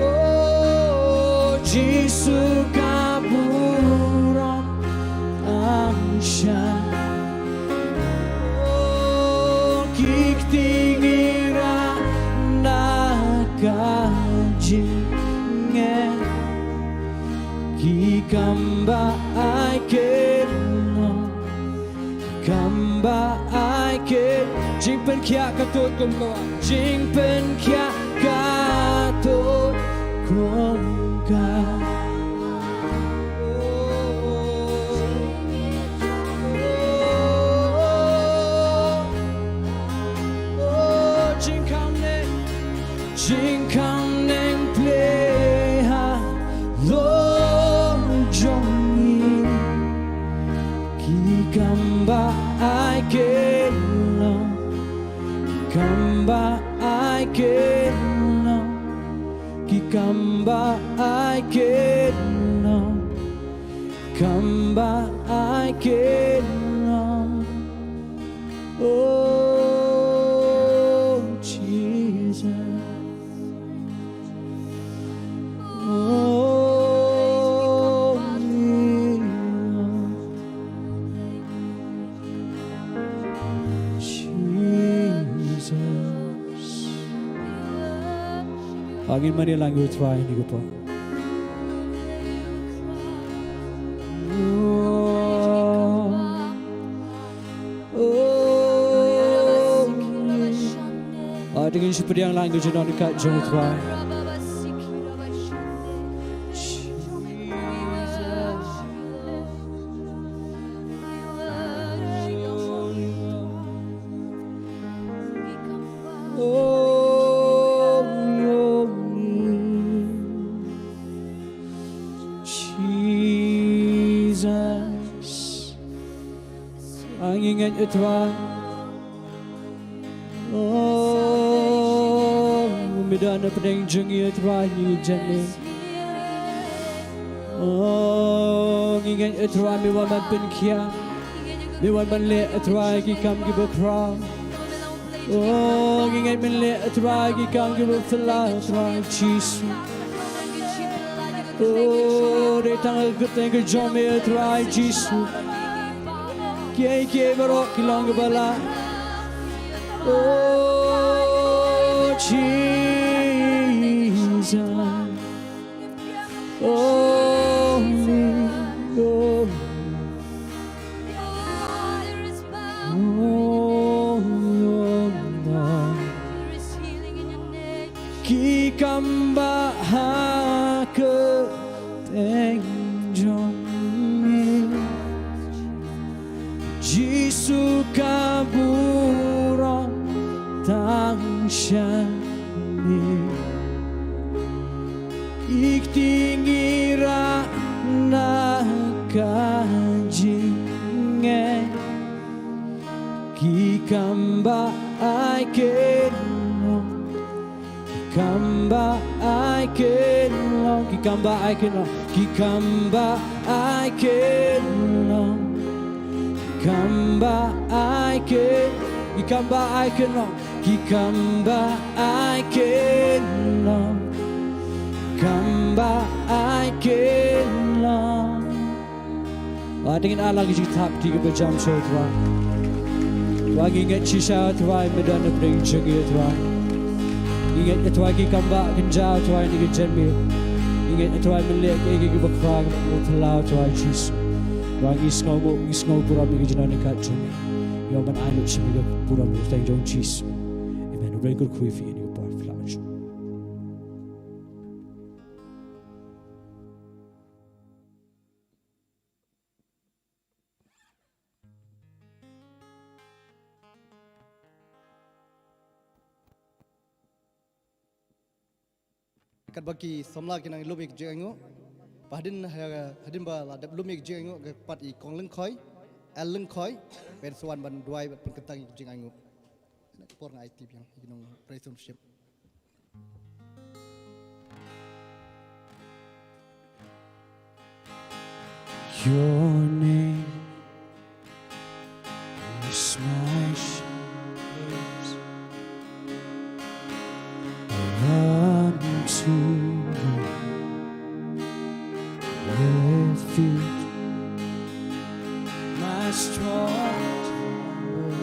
Oh, Jisu ka burom tang sha. Oh, ki kti ngi rah na ka jingeh. Ki kam ba ai kyrteng. Kam ba ai kyrteng. Jingpynkhiah katto kumno. Jingpynkhiah katto kumno. Oh, jingkam ne. Jingkam neng plie ha lum jong ngi. Ki kam ba ai kyrteng. Ki kam ba ai kyrteng. Ki kam ba ai kyrteng. Kam ba ai kyrteng. Oh, Jesus. Oh, Jesus. Ngin mane lang ïa U Trai, ngi kyrpad. Oh. Oh. Ah, to ngin sa pdiang lang ïa ka jingdon kat jong U Trai. Oh, Jesus. Ngi ngeit, U Trai. Oh, me don hapdeng jong ngi, U Trai, ngi jan ne. Oh, ngi ngeit, U Trai, me wan ban pynkhiah. Me wan ban leh, U Trai, ki kam kiba khraw. Oh, ngi ngeit men leh, U Trai, ki kam kiba phylla, U Trai Jisu. Oh, dei tang ha ka kyrteng ka jong me, U Trai Jisu. Kiei kiei baroh ki long kiba lah. Oh, Jesus. Oh, oh. Ki kam ba ha kyrteng jong me. Jisu ka burom tang sha me. Ki kti ngi rah na ka jingeh. Ki kam ba ai kyrteng. Ki kam ba ai kyrteng. Ki kam ba ai kyrteng. Ki kam ba ai kyrteng. Ki kam ba ai kyrteng. Ki kam ba ai kyrteng. Ki kam ba ai kyrteng. Kam ba ai kyrteng. Ba dang in alang ki jingthap ki ba jam sha U Trai. Trai, ngi ngeit shisha Trai me don napdeng jong ngi Trai. Ngi ngeit Trai ki kam ba kynja Trai na ka jingim. Ngi ngeit Trai men leh kiei kiei kiba khraw Trai Jisu. Trai ngi sngewnguh ngi sngew burom ïa ka jingdon ïa ka jong ngi. Ïa ban ai lut sha me ka burom ïa ka kyrteng jong Jisu. Amen. U Blei un kyrkhu ïa phi ïa kane ka por. Katba ki samla ki nang lum ïa ka jingainguh. Ba hadien, hadien ba la dep lum ïa ka jingainguh, ka pat i Kong Lyngkhoi, El Lyngkhoi, ban sa wan ban duwai bad pynkyntang ïa ka jingainguh. Na ka por nga ai tip ïa ki nong praise and worship. Your name is my shelter. I run to you. Refuge, my strong tower.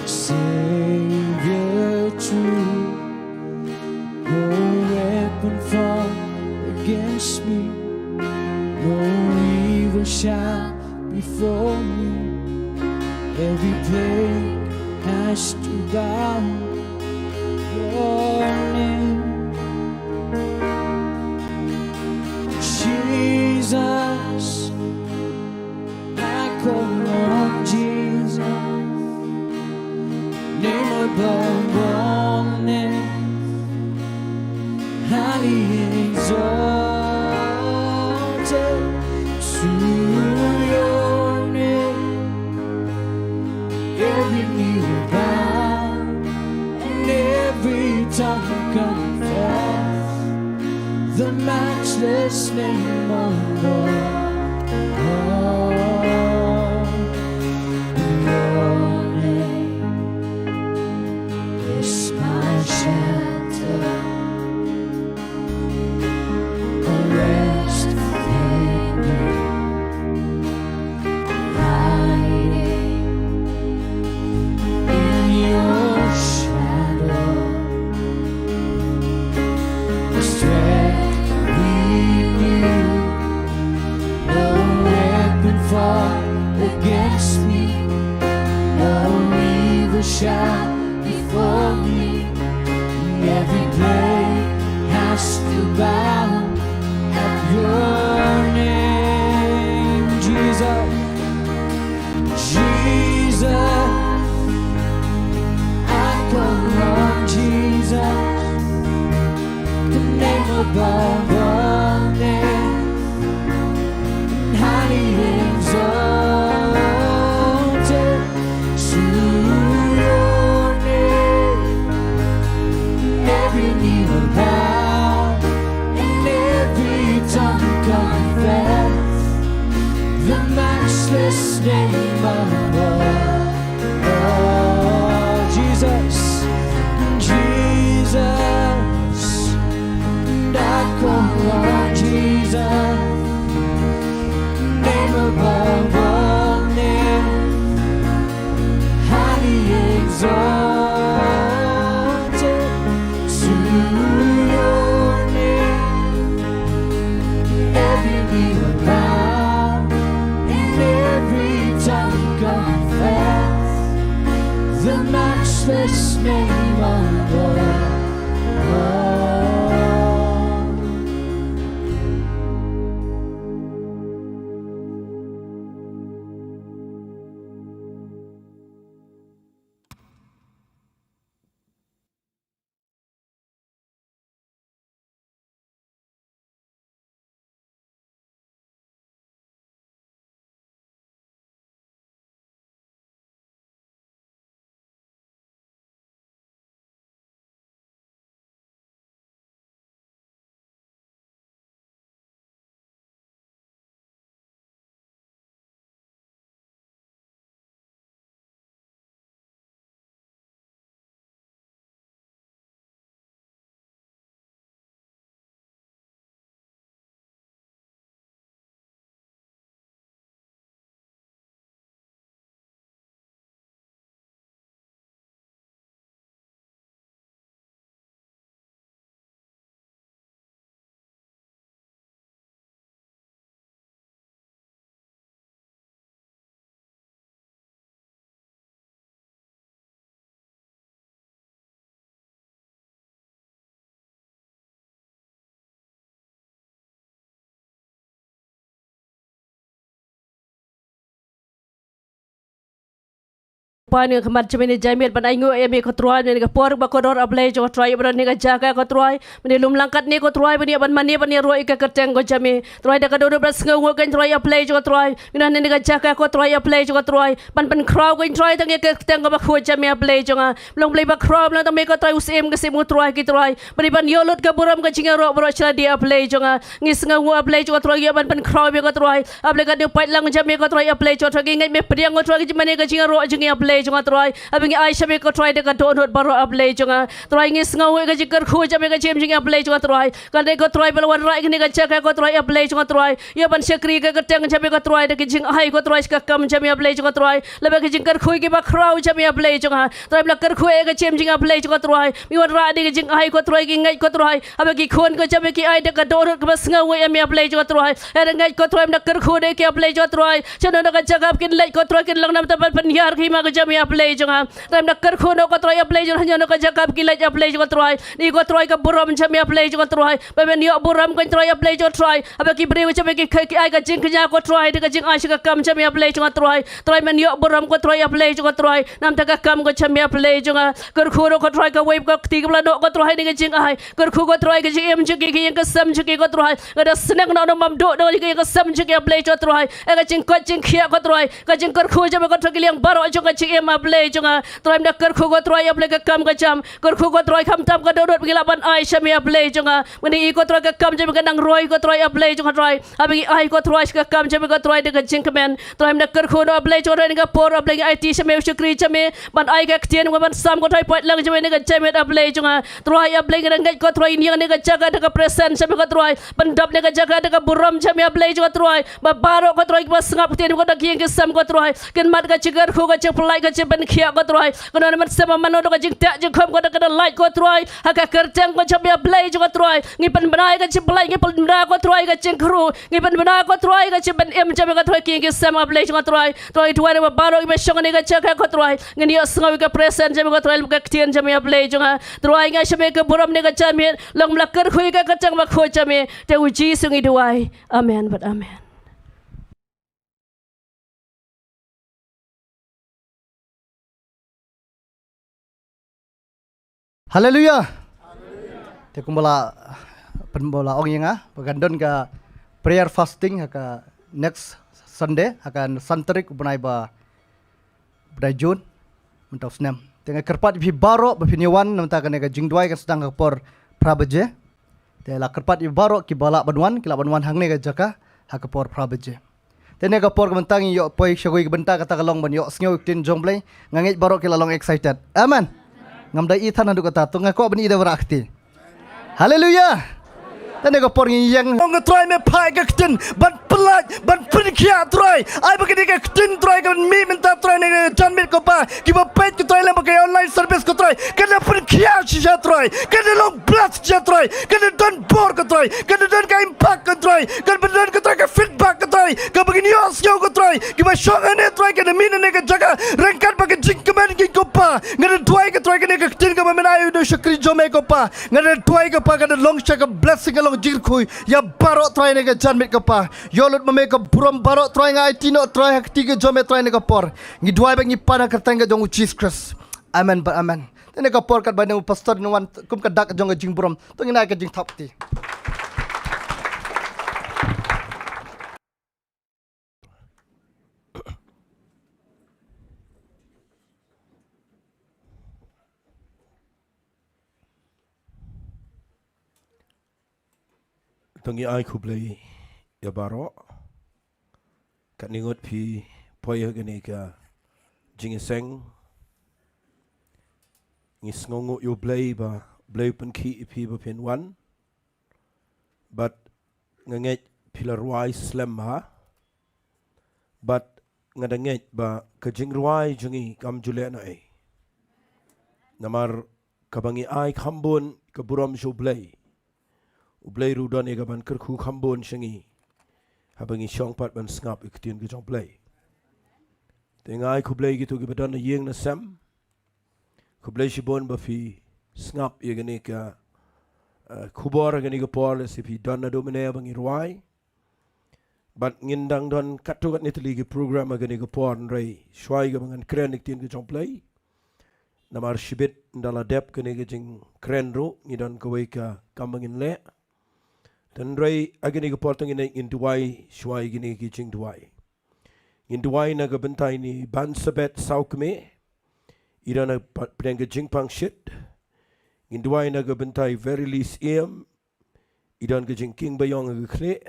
Savior true, no weapon formed against me, no evil shall before me. Every plague has to bow. Your name, Jesus. I call on Jesus, name above all names, highly exalted. To your name, every knee will bow and every tongue confess the matchless name of God. Your name is my shelter, a rest within you. Hiding in your shadow, the strength we knew. No weapon formed against me, no evil shall before me. Every plague has to bow at your name, Jesus. Jesus, I call on Jesus, the name above all names, highly exalted. To your name, every knee will bow and every tongue confess the matchless name of God. Oh, Jesus, Jesus, and I call on Jesus, name above all names, highly exalted. To your name, every knee will bow and every tongue confess the matchless name of God. pan ïa ka mat jong me ne jingmut ban ainguh ïa me ko Trai, ne ka por ba kordor A Blei jong nga Trai, ïa ban ne ka jaka ko Trai, me ne lum lang katne ko Trai, me ne ban mane ban ïaroh ïa ka kyrteng ko jong me. Trai da ka dohnud ba sngewnguh ko Trai A Blei jong nga Trai, me ne ne ka jaka ko Trai A Blei jong nga Trai, ban pynkhraw ko Trai tang ïa ka kyrteng ko bakhuid jong me A Blei jong nga. Long Blei bakhraw, long tang me ko Trai u Syiem ka Syiem u Trai ki Trai, ban ïoh lut ka burom ka jingïaroh baroh sha lade A Blei jong nga. Ngi sngewnguh A Blei jong nga Trai, ïa ban pynkhraw me ko Trai. A Blei ka dei u paidlang jong me ko Trai A Blei jong nga Trai, ngi ngeit me pdiang ko Trai ka jingmane ka jingïaroh jong ngi A Blei jong nga Trai. Haba ngi ai sha me ko Trai da ka dohnud baroh A Blei jong nga. Trai ngi sngewnguh ka jingkyrkhu jong me ka jingim jong ngi A Blei jong nga Trai. Ka dei ko Trai ba la wanrah ïa kane ka jaka ko Trai A Blei jong nga Trai, ïa ban shakri ka kyrteng jong me ko Trai da ka jingai ko Trai sha ka kam jong me A Blei jong nga Trai. Lada ka jingkyrkhu kiba khraw jong me A Blei jong nga Trai, ba la kyrkhu ïa ka jingim jong nga A Blei jong nga Trai, me wanrah da ka jingai ko Trai, ki ngeit ko Trai. Haba ki khun ko jong me ki ai da ka dohnud kaba sngewnguh ïa me A Blei jong nga Trai, ïa da ngeit ko Trai, me da kyrkhu da ki A Blei jong nga Trai. Shano na ka jaka ba kin leit ko Trai, kin long namar ban pynhiar ka hima ka jong me A Blei jong nga. Trai me da kyrkhu noh ko Trai A Blei jong nga, shano na ka jaka ba kin leit A Blei jong nga Trai. Ni ko Trai ka burom jong me A Blei jong nga Trai, ba men ïoh burom ko Trai A Blei jong nga Trai. Haba ki briew jong me ki, ki, ki ai ka jingkñia ko Trai da ka jingai sha ka kam jong me A Blei jong nga Trai. Trai men ïoh burom ko Trai A Blei jong nga Trai, namar ka kam ko jong me A Blei jong nga. Kyrkhu noh ko Trai kawei ka kti kaba la noh ko Trai da ka jingai. Kyrkhu ko Trai ka jingim jong ki, ka ïing ka sem jong ki ko Trai. Nga da sneng noh, nang bam duh noh ïa ka ïing ka sem jong ki A Blei jong nga Trai. Ïa ka jingkoit jingkhiah ko Trai, ka jingkyrkhu jong me ko Trai, ki liang baroh jong ka jingim A Blei jong nga. Trai me da kyrkhu ko Trai A Blei ka kam ka jam. Kyrkhu ko Trai khamtam ka dohnud ba ngi lah ban ai sha me A Blei jong nga. Mynne i ko Trai ka kam jong me ka nang roi ko Trai A Blei jong nga Trai. Haba ngi ai ko Trai sha ka kam jong me ko Trai da ka jingkmen. Trai me da kyrkhu noh A Blei jong nga Trai, ha kane ka por A Blei ngi aiti sha me u shakri jong me ban ai ka ktien, ban sam ko Trai paidlang jong me ha kane ka jingmut A Blei jong nga. Trai A Blei ngi da ngeit ko Trai, ngi ïeng ha kane ka jaka da ka presence jong me ko Trai, ban dap ha kane ka jaka da ka burom jong me A Blei jong nga Trai. Ba baroh ko Trai kiba sngap ktien ko da ki ïing ki sem ko Trai, kin mad ka jingkyrkhu, ka jingpyllait, ka jingpynkhiah ko Trai. Kano na mynsiem mano ka jingteh jingkhum ko da ka da lait ko Trai, ha ka kyrteng ko jong me A Blei jong nga Trai. Ngi pynbna ïa ka jingpyllait, ngi pynbna ko Trai ka jingkyrkhu, ngi pynbna ko Trai ka jingpynim jong me ko Trai, ki ïing ki sem A Blei jong nga Trai. Trai duwai ba baroh kiba shong ha kane ka jaka ko Trai, ngin ïohsngew ïa ka presence jong me ko Trai, ka ktien jong me A Blei jong nga. Trai nga ai sha me ka burom ha kane ka jingmut, long me la kyrkhu ïa ka kyrteng bakhuid jong me. Te u Jisu ngi duwai. Amen bad amen. Haleluya. Te kumba la, pynba la ong ïa nga ba kan don ka prayer fasting ha ka next Sunday, ha ka san tarik u bnai ba, bnai June mynta u snem. Te nga kyrpad ïa phi baroh ba phin ïa wan, namar kane ka jingduwai kan sdang ha ka por phra baje. Te la kyrpad ïa baroh kiba lah ban wan, ki lah ban wan hangne ka jaka ha ka por phra baje. Te ne ka por ka mynta ngi ïoh poi sha kawei ka bynta, kata ka long ban ïohsngew ïa ka ktien jong Blei. Nga ngeit baroh ki la long excited. Amen. Ngam da i than haduh kata, to nga kwah ban i da wanrah kti. Haleluya. Te ne ka por ngi ïeng. Ong ko Trai me phah ïa ka ktien ban pyllait, ban pynkhiah Trai. Ai ba kane ka ktien Trai kan mih mynta Trai ne ka janmiet ko Pa. Kiba peit ko Trai lem bad ka online service ko Trai, kan da pynkhiah shisha Trai, kan da long bless shisha Trai, kan da don bor ko Trai, kan da don ka impact ko Trai, kan da don ko Trai ka feedback ko Trai, kaba ngin ïohsngew ko Trai, kiba shong hangne Trai, kan da mih na kane ka jaka ryngkat bad ka jingkmen jong ki ko Pa. Nga da duwai ko Trai kane ka ktien kaba men ai ïa u shakri jong me ko Pa, nga da duwai ko Pa, kan da long shisha ka blessing, ka long jingkyrkhu ïa baroh Trai ne ka janmiet ko Pa. Ïoh lut ma me ka burom baroh Trai, nga aiti noh Trai ha ka kti ka jong me Trai ne ka por. Ngi duwai bad ngi pan ha ka kyrteng ka jong u Jisu Khrist. Amen bad amen. Te ne ka por katba dang u pastor un wan kum ka dak jong ka jingburom, to ngin ai ka jingthap kti. To ngi ai khublei ïa baroh. Katne ngut phi poi ha kane ka jingïaseng, ngi sngewnguh ïa u Blei ba u Blei u pynkhih ïa phi ba phin wan. Bad nga ngeit phi la rwai slem bha. Bad nga da ngeit ba ka jingrwai jong ngi kam ju leh na ei. Namar kaba ngi ai kham bun ka burom sha u Blei, u Blei ruh u don ïa ka ban kyrkhu kham bun sha ngi haba ngi shong pat ban sngap ïa ka ktien ka jong u Blei. Te nga ai khublei ïa kito kiba don na ïing na sem. Khublei shibun ba phi sngap ïa kane ka, eh, khubor ha kane ka por, lehse phi don naduh mynne ba ngi rwai. Bad ngin dang don katto katne tylli ki program ha kane ka por, hynrei shuwa ïa kaba ngan kren ïa ka ktien ka jong U Blei, namar shibit ynda la dep kane ka jingkren ruh ngi don kawei ka kam ba ngin leh. Hynrei ha kane ka por to ngin, ngin duwai shuwa ïa kine ki jingduwai. Ngin duwai na ka bynta ine i Bansabet Sawkmie, i don ha pdeng ka jingpang shit. Ngin duwai na ka bynta i Verilis Ïem, i don ka jingkieng baïong ha ka khlieh.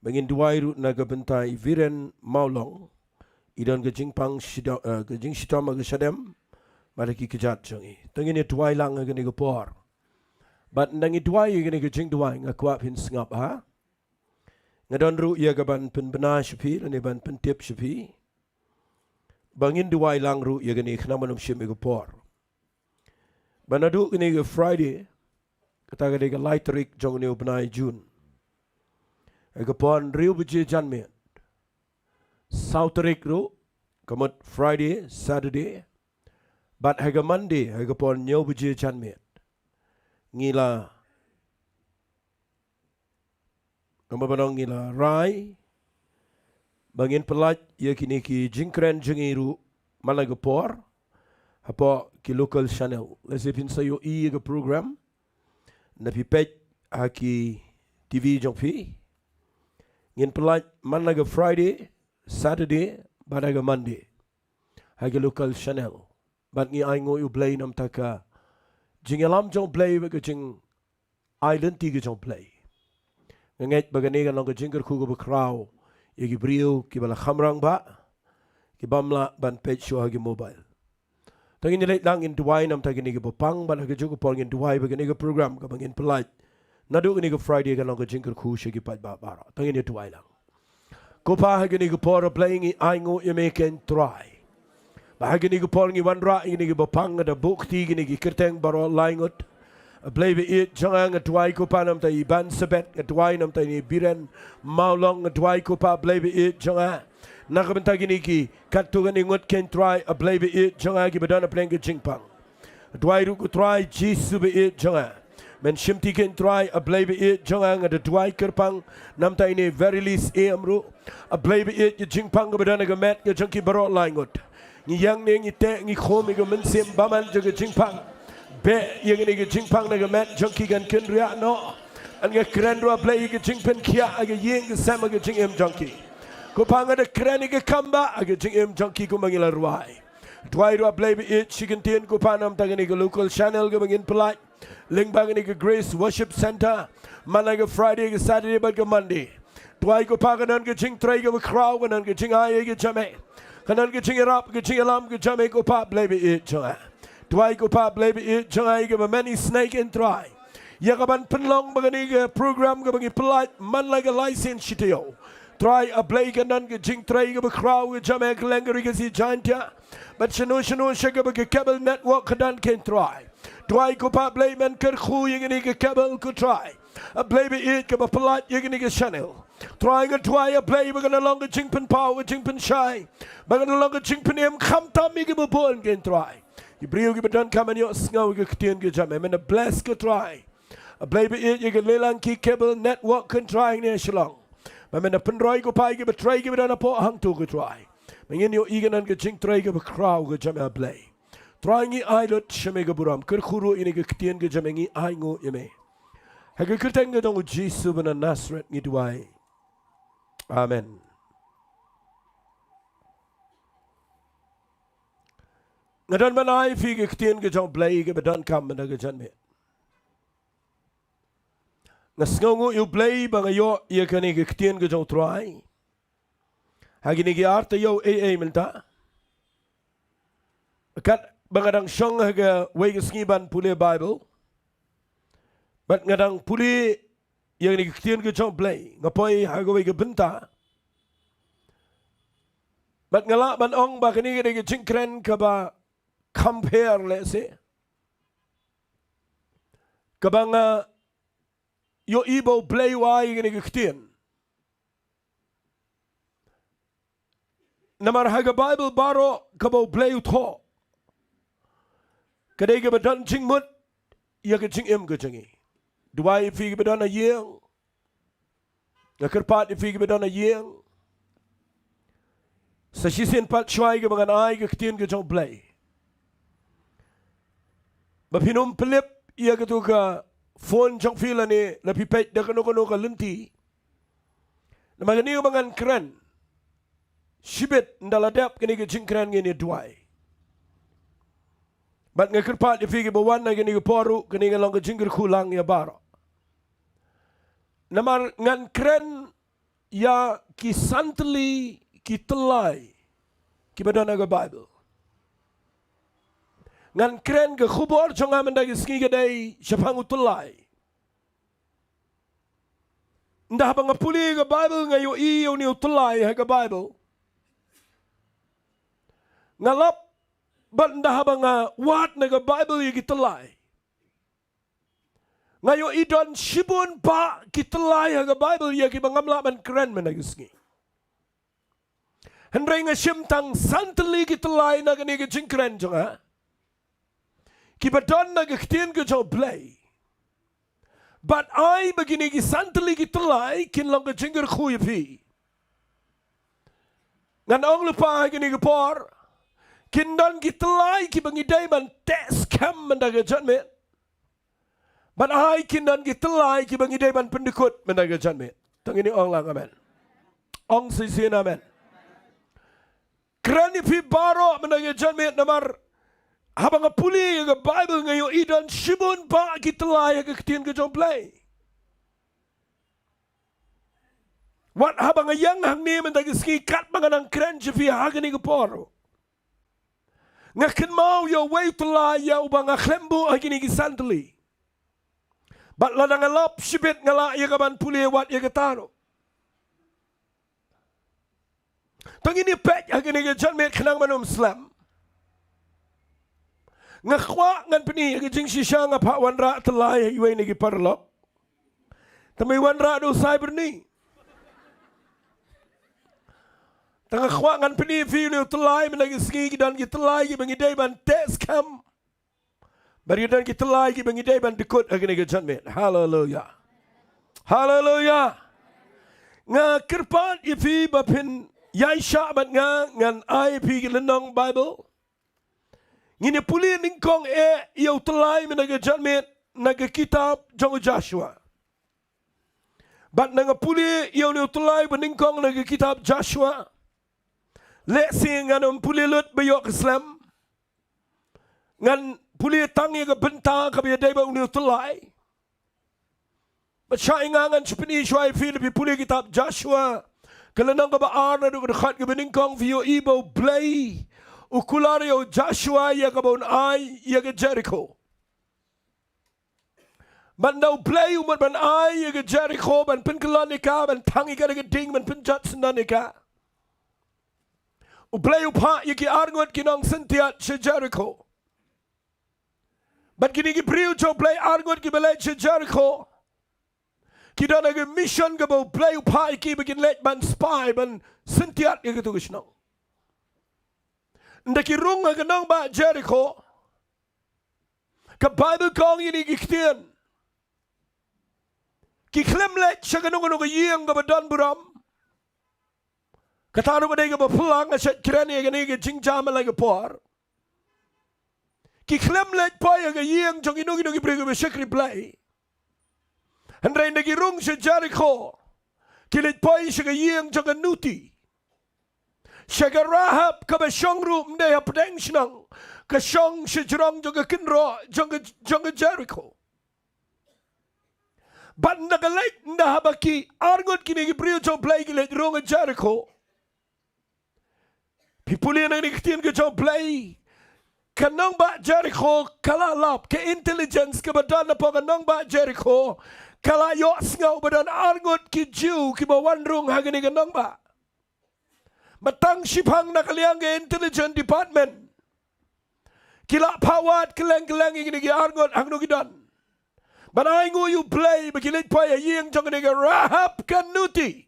Bad ngin duwai ruh na ka bynta i Viren Mawlong, i don ka jingpang shido-, eh, ka jingshitom ha ka shadem bad ha ki kjat jong i. To ngin ïa duwai lang ha kane ka por. Bad ynda ngi duwai ïa kane ka jingduwai, nga kwah phin sngap, ha? Nga don ruh ïa kaban pynbna sha phi lane ban pyntip sha phi ba ngin duwai lang ruh ïa kane khnang ban ym shim ïa ka por. Ba naduh kane ka Friday, kata ka dei ka lai tarik jong une u bnai June, ha ka por hynriew baje janmiet, saw tarik ruh, ka mut Friday, Saturday, bad ha ka Monday ha ka por hynñiew baje janmiet, ngi la, kumba ban ong, ngi la rai ba ngin pyllait ïa kine ki jingkren jong ngi ruh man la ka por hapoh ki local channel. Lehse phin sa ïohi ïa ka program ynda phi peit ha ki T V jong phi. Ngin pyllait man la ka Friday, Saturday bad ha ka Monday ha ki local channel. Bad ngi ainguh ïa U Blei namar ka jingïalam jong U Blei bad ka jing ai lynti ka jong U Blei. Nga ngeit ba kane kan long ka jingkyrkhu kaba khraw ïa ki briew kiba la kham rangbah, ki bym lah ban peit shuwa ha ki mobile. To ngin ïa leit lang, ngin duwai namar kine kiba pang, bad ha kajuh ka por ngin duwai ba kane ka program kaba ngin pyllait naduh kane ka Friday kan long ka jingkyrkhu sha ki paidbah baroh. To ngin ïa duwai lang. Ko Pa, ha kane ka por, A Blei, ngi ainguh ïa me, ko Trai, ba ha kane ka por ngi wanrah ïa kine kiba pang, nga da buh kti kine ki kyrteng baroh lai ngut. A Blei ba ïeit jong nga, nga duwai, ko Pa, namar i Bansabet, nga duwai namar ine i Biren Mawlong, nga duwai, ko Pa, A Blei ba ïeit jong nga, na ka bynta kine ki katto katne ngut, ko Trai, A Blei ba ïeit jong nga, kiba don hapdeng ka jingpang. Duwai ruh, ko Trai Jisu ba ïeit jong nga, men shimti, ko Trai, A Blei ba ïeit jong nga, nga da duwai kyrpang namar ine i Verilis Ïem ruh. A Blei ba ïeit, ka jingpang kaba don ha ka met ka jong ki baroh lai ngut, ngi ïeng ne ngi teh, ngi khum ïa ka mynsiem bymman jong ka jingpang. Beh ïa kane ka jingpang na ka met jong ki, kan kynriah noh. Bad nga kren ruh, A Blei, ïa ka jingpynkhiah ha ka ïing ka sem ha ka jingim jong ki. Ko Pa, nga da kren ïa ka kam bah ha ka jingim jong ki kumba ngi la rwai. Duwai ruh, A Blei ba ïeit, shi kyntien, ko Pa, namar kane ka local channel kaba ngin pyllait lyngba kane ka Grace Worship Centre man la ka Friday, ka Saturday bad ka Monday. Duwai, ko Pa, kan don ka jingtrei kaba khraw, kan don ka jingai ka jong me, kan don ka jingïarap, ka jingïalam ka jong me, ko Pa, A Blei ba ïeit jong nga. Duwai, ko Pa, A Blei ba ïeit jong nga, ïa kaba men isynei, ko Trai, ïa kaban pynlong ba kane ka program kaba ngi pyllait man la ka lai sien shi taïew, Trai, A Blei, kan don ka jingtrei kaba khraw ka jong me ha kylleng ka ri Khasi Jaiñtia bad shano shano sha kaba ka cable network ka don, ko Trai. Duwai, ko Pa, A Blei, men kyrkhu ïa kane ka cable, ko Trai, A Blei ba ïeit, kaba pyllait ïa kane ka channel. Trai, nga duwai, A Blei, ba kan long ka jingpynpaw, ka jingpynshai, ba kan long ka jingpynim khamtam ïa kiba bun, ko Trai. Ki briew kiba donkam ban ïohsngew ïa ka ktien ka jong me, men bless, ko Trai, A Blei ba ïeit, ïa ka liang ki cable network, ko Trai, hangne ha Shillong. Ba men pynroi, ko Pa, ïa kiba trei, kiba don hapoh hangto, ko Trai, ba ngin ïohi kan don ka jingtrei kaba khraw ka jong me, A Blei. Trai, ngi ai lut sha me ka burom, kyrkhu ruh ïa kane ka ktien ka jong me, ngi ainguh ïa me. Ha ka kyrteng ka jong u Jisu ba na Nasareth ngi duwai. Amen. Nga don ban ai ïa phi ka ktien ka jong U Blei kaba donkam mynta ka janmiet. Nga sngewnguh ïa U Blei ba nga ïoh ïa kane ka ktien ka jong U Trai ha kine ki ar taïew ei ei mynta, katba nga dang shong ha kawei ka sngi ban pule Baibl, bad nga dang pule ïa kane ka ktien ka jong U Blei, nga poi ha kawei ka bynta, bad nga lah ban ong ba kane ka dei ka jingkren kaba kham pher lehse kaba nga ïohi ba U Blei u ai ïa kane ka ktien. Namar ha ka Baibl baroh kaba U Blei u thoh, ka dei kaba don jingmut ïa ka jingim ka jong ngi. Duwai ïa phi kiba don ha ïing, Nga kyrpad ïa phi kiba don ha ïing, sa shisien pat shuwa ïa kaba ngan ai ka ktien ka jong U Blei, ba phin ym pyllip ïa katu ka phone jong phi lane la phi peit da kano kano ka lynti. Namar kane kaba ngan kren shibit ynda la dep kane ka jingkren ngin ïa duwai. Bad nga kyrpad ïa phi kiba wan ha kane ka por ruh, kane ka long ka jingkyrkhu lang ïa baroh. Namar ngan kren ïa ki san tylli ki tyllai kiba don ha ka Baibl. Ngan kren ka khubor jong nga mynta ka sngi ka dei shaphang u tyllai. Ynda haba nga pule ka Baibl nga ïohi ïa une u tyllai ha ka Baibl. Nga lap, bad ynda haba nga wad na ka Baibl ïa ki tyllai, nga ïohi don shibun bah ki tyllai ha ka Baibl ïa kiba ngam lah ban kren mynta ka sngi. Hynrei nga shim tang san tylli ki tyllai na kane ka jingkren jong nga, kiba don na ka ktien ka jong U Blei. Bad ai ba kine ki san tylli ki tyllai kin long ka jingkyrkhu ïa phi. Ngan ong lypa ha kane ka por, kin don ki tyllai kiba ngi dei ban teh skhem mynta ka janmiet. Bad ai kin don ki tyllai kiba ngi dei ban pyndykut mynta ka janmiet. To ngin ong lang amen. Ong shisien amen. Kren ïa phi baroh mynta ka janmiet namar haba nga pule ïa ka Baibl nga ïohi don shibun bah ki tyllai ha ka ktien ka jong U Blei. Wat haba nga ïeng hangne mynta ka sngi katba nga nang kren sha phi ha kane ka por, nga kynmaw ïa uwei u tyllai ïa uba nga khlem buh ha kine ki san tylli. Bad lada nga lap shibit nga lah ïa ka ban pule wat ïa kata ruh. To ngin ïa peit ha kane ka janmiet khnang ban ym slem. Nga kwah ngan pyni ïa ka jingshisha, nga phah wanrah tyllai ha iwei na ki paralok. Tang ba i wanrah da u Sai Byrni. Tang nga kwah ngan pyni ïa phi une u tyllai mynta ka sngi, ki don ki tyllai kiba ngi dei ban teh skhem. Bad ki don ki tyllai kiba ngi dei ban dykut ha kane ka janmiet. Haleluya. Haleluya. Nga kyrpad ïa phi ba phin ïaishah bad nga, ngan ai ïa phi ki lynnong Baibl. Ngin ïa pule nyngkong eh ïa u tyllai mynta ka janmiet na ka kitab jong u Joshua. Bad ynda nga pule ïa une u tyllai ba nyngkong na ka kitab Joshua, lehse ngan ym pule lut ba ïoh ka slem. Ngan pule tang ïa ka bynta kaba ïadei bad une u tyllai. Bad shah ïa nga ngan shu pyni shuwa ïa phi, lada phi pule kitab Joshua ka lynnong kaba ar naduh ka dkhot kaba nyngkong, phi ïohi ba U Blei u kular ïa u Joshua ïa kaba un ai ïa ka Jerikho. Bad ynda U Blei u mut ban ai ïa ka Jerikho, ban pynkyllon ïa ka, ban thang ïa ka da ka ding, ban pynjot syndon ïa ka, U Blei u phah ïa ki arngut ki nongsyntiat sha Jerikho. Bad kine ki briew jong U Blei arngut kiba leit sha Jerikho, ki don ha ka mission kaba U Blei u phah ïa ki ba kin leit ban spy, ban syntiat ïa katu ka shnong. Ynda ki rung ha ka nongbah Jerikho, ka Baibl ka ong ïa kine ki ktien. Ki khlem leit sha kano kano ka ïing kaba don burom. Kata ruh ka dei kaba phylla, nga shait kren ïa kane ka jingjia man la ka por. Ki khlem leit poi ha ka ïing jong kino kino ki briew kiba shakri Blei. Hynrei ynda ki rung sha Jerikho, ki leit poi sha ka ïing jong ka nuti, sha ka Rahab kaba shong ruh ym dei hapdeng shnong, ka shong shajrong jong ka kynroh jong ka, jong ka Jerikho. Bad ynda ka leit, ynda haba ki arngut kine ki briew jong U Blei ki leit rung ha Jerikho, phi pule na kane ka ktien ka jong U Blei, ka nongbah Jerikho ka la lap, ka intelligence kaba don hapoh ka nongbah Jerikho ka la ïohsngew ba don arngut ki Jiw kiba wan rung ha kane ka nongbah. Bad tang shiphang na ka liang ka intelligence department ki la phah wad kylleng kylleng ïa kine ki arngut ha kano ki don. Bad ainguh ïa U Blei ba ki leit poi ha ïing jong kane ka Rahab ka nuti.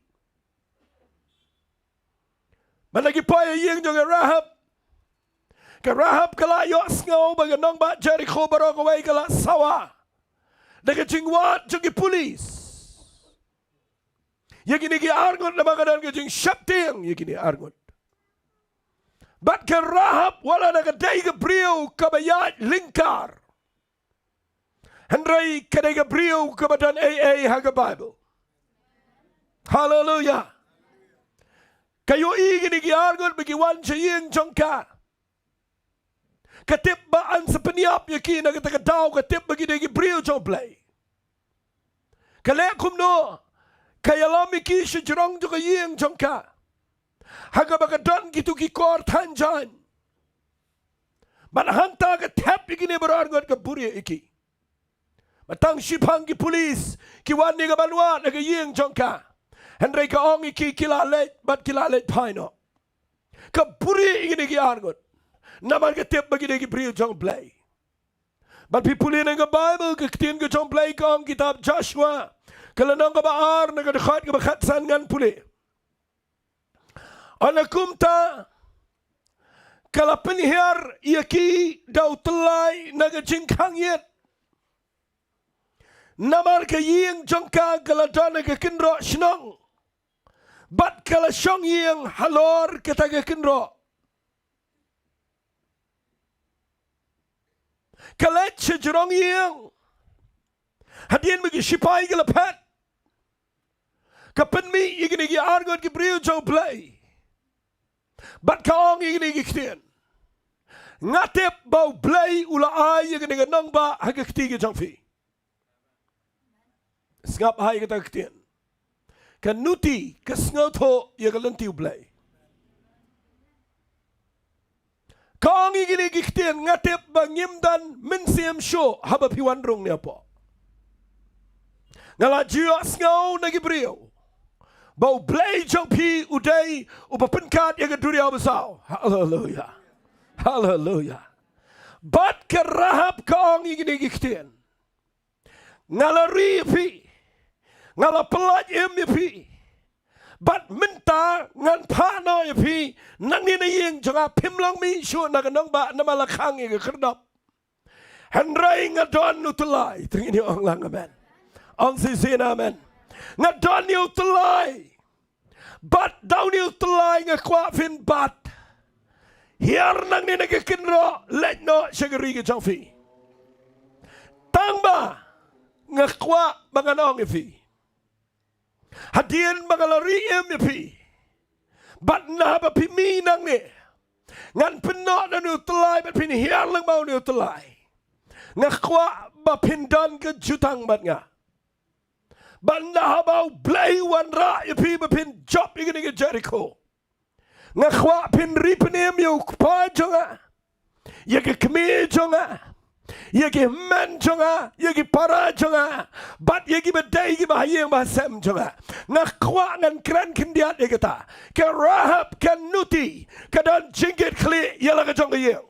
Bad ynda ki poi ha ïing jong ka Rahab, ka Rahab ka la ïohsngew ba ka nongbah Jerikho baroh kawei ka la sawa da ka jingwad jong ki pulit. ïa kine ki arngut, namar ka don ka jingsheptieng ïa kine arngut. Bad ka Rahab, wat la ka dei ka briew kaba ïaid lyngkar, hynrei ka dei ka briew kaba don ei ei ha ka Baibl. Haleluia. Ka ïohi ïa kine ki arngut ba ki wan sha ïing jong ka. Ka tip ba yn sa pynïap ïa ki, na kata ka daw ka tip ba ki dei ki briew jong U Blei. Ka leh kumno? Ka ïalam ïa ki sha jrong jong ka ïing jong ka, ha kaba ka don kito ki kor thaiñ jaiñ. Bad hangta ka thep ïa kine baroh arngut, ka buhrieh ïa ki. Bad tang shiphang ki pulit ki wan ïa ka ban wad ha ka ïing jong ka, hynrei ka ong ïa ki, ki la leit bad ki la leit phai noh. Ka buhrieh ïa kine ki arngut, namar ka tip ba ki dei ki briew jong U Blei. Bad phi pule na ka Baibl, ka ktien ka jong U Blei ka ong, kitab Joshua, ka lynnong kaba ar, na ka dkhot kaba khatsan, ngan pule. Ynda kumta ka la pynhiar ïa ki da u tyllai na ka jingkhang ïit, namar ka ïing jong ka ka la don ha ka kynroh shnong, bad ka la shong ïing halor kata ka kynroh. Ka leit sha jrong ïing. Hadien ba ki shipai ki la phet, ka pynmih ïa kine ki arngut ki briew jong U Blei. Bad ka ong ïa kine ki ktien: Nga tip ba U Blei u la ai ïa kane ka nongbah ha ka kti ka jong phi. Sngap ha kata ka ktien. Ka nuti, ka sngewthuh ïa ka lynti U Blei. Ka ong ïa kine ki ktien: Nga tip ba ngim don mynsiem shuh haba phi wan rung ne hapoh. Nga la ju ïohsngew na ki briew ba U Blei jong phi u dei uba pynkat ïa ka duriaw basaw. Haleluia. Haleluia. Bad ka Rahab ka ong ïa kine ki ktien: Nga la ri ïa phi, nga la pyllait im ïa phi, bad mynta ngan phah noh ïa phi nangne na ïing jong nga. Phim long mih shuh na ka nongbah namar la khang ïa ka khyrdop. Hynrei nga don u tyllai. To ngin ïa ong lang amen. Ong shisien amen. Nga don ïa u tyllai. Bad da une u tyllai nga kwah phin bat hiar nangne na ka kynroh, leit noh sha ka ri ka jong phi. Tang ba nga kwah ba ngan ong ïa phi, hadien ba nga la ri im ïa phi, bad naba phi mih nangne, ngan pynnoh da une u tyllai bad phin hiar lang bad une u tyllai. Nga kwah ba phin don ka jutang bad nga. Bad naba U Blei u wanrah ïa phi ba phin jop ïa kane ka Jerikho, nga kwah phin ri pynim ïa u kpa jong nga, ïa ki kmie jong nga, ïa ki hynmen jong nga, ïa ki para jong nga, bad ïa kiba dei kiba ha ïing ba ha sem jong nga. Nga kwah ngan kren khyndiat ïa kata. Ka Rahab ka nuti, ka don jingkitkhlieh ïa la ka jong ka ïing.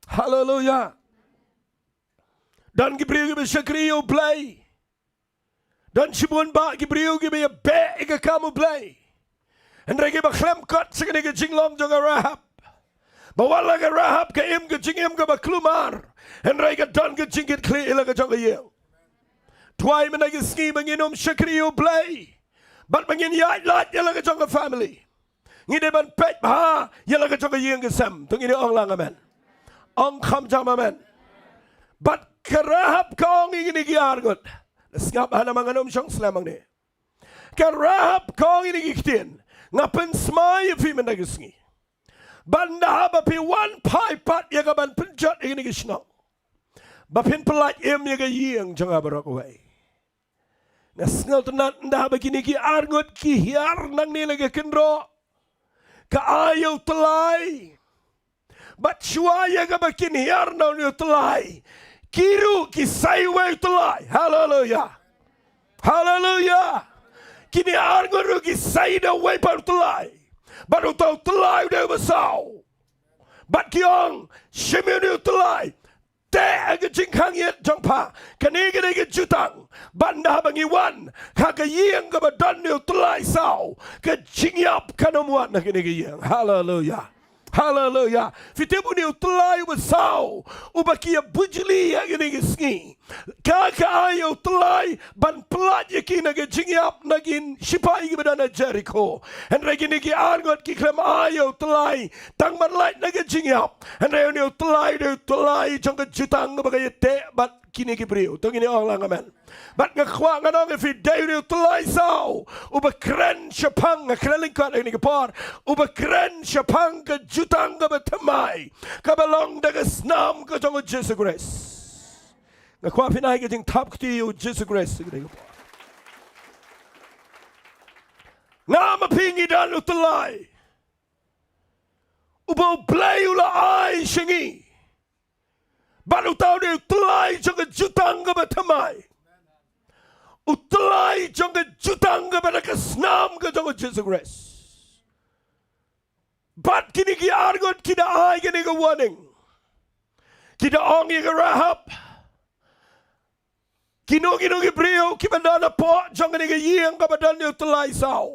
Haleluia. Don ki briew kiba shakri ïa U Blei. Don shibun bah ki briew kiba ïa beh ïa ka kam U Blei, hynrei kiba khlem kot sha kane ka jinglong jong ka Rahab. Ba wat la ka Rahab ka im ka jingim kaba kulmar, hynrei ka don ka jingkitkhlieh ïa la ka jong ka ïing. Duwai mynta ka sngi ba ngin ym shakri ïa U Blei, bad ba ngin ïaid lait ïa la ka jong ka family. Ngi dei ban peit bha ïa la ka jong ka ïing ka sem. To ngin ïa ong lang amen. Ong kham jam amen. Bad ka Rahab ka ong ïa kine ki arngut. Sngap ha, namar ngan ym shong slem hangne. Ka Rahab ka ong ïa kine ki ktien: Nga pynsmai ïa phi mynta ka sngi, ba ynda haba phi wan phai pat ïa ka ban pynjot ïa kine ki shnong, ba phin pyllait im ïa ka ïing jong nga baroh kawei. Nga sngewtynnat, ynda ba kine ki arngut ki hiar nangne na ka kynroh, ka ai ïa u tyllai. Bad shuwa ïa kaba kin hiar na une u tyllai, ki ruh ki sei uwei u tyllai. Haleluia. Haleluia. Kine arngut ruh ki sei da uwei pat u tyllai. Bad uta u tyllai u dei uba saw. Bad ki ong, shim ïa une u tyllai, teh ha ka jingkhang ïit jong pha. Kane ka dei ka jutang. Ba ynda ba ngi wan ha ka ïing kaba don une u tyllai saw, ka jingïap kan ym wan ha kane ka ïing. Haleluia. Haleluia. Phi tip, une u tyllai uba saw, uba ki ïa bujli ha kane ka sngi, Ka ka ai ïa u tyllai ban pyllait ïa ki na ka jingïap na ki shipai kiba don ha Jeriko. Hynrei kine ki arngut ki khlem ai ïa u tyllai tang ban lait na ka jingïap. Hynrei une u tyllai u dei u tyllai jong ka jutang kaba ka ïateh bad kine ki briew. To ngin ong lang amen. Bad nga kwah ngan ong ïa phi, dei une u tyllai saw uba kren shaphang, nga kren lyngkot ha kane ka por, uba kren shaphang ka jutang kaba thymmai kaba long da ka snam ka jong u Jisu Khrist. Nga kwah phin ai ka jingthap kti ïa u Jisu Khrist. Nga ma phi ngi don u tyllai uba U Blei u la ai sha ngi. Bad uta u dei u tyllai jong ka jutang kaba thymmai. U tyllai jong ka jutang kaba da ka snam ka jong u Jisu Khrist. Bad kine ki arngut ki da ai kane ka warning. Ki da ong ïa ka Rahab, kino kino ki briew kiba don hapoh jong kane ka ïing kaba don ïa u tyllai saw,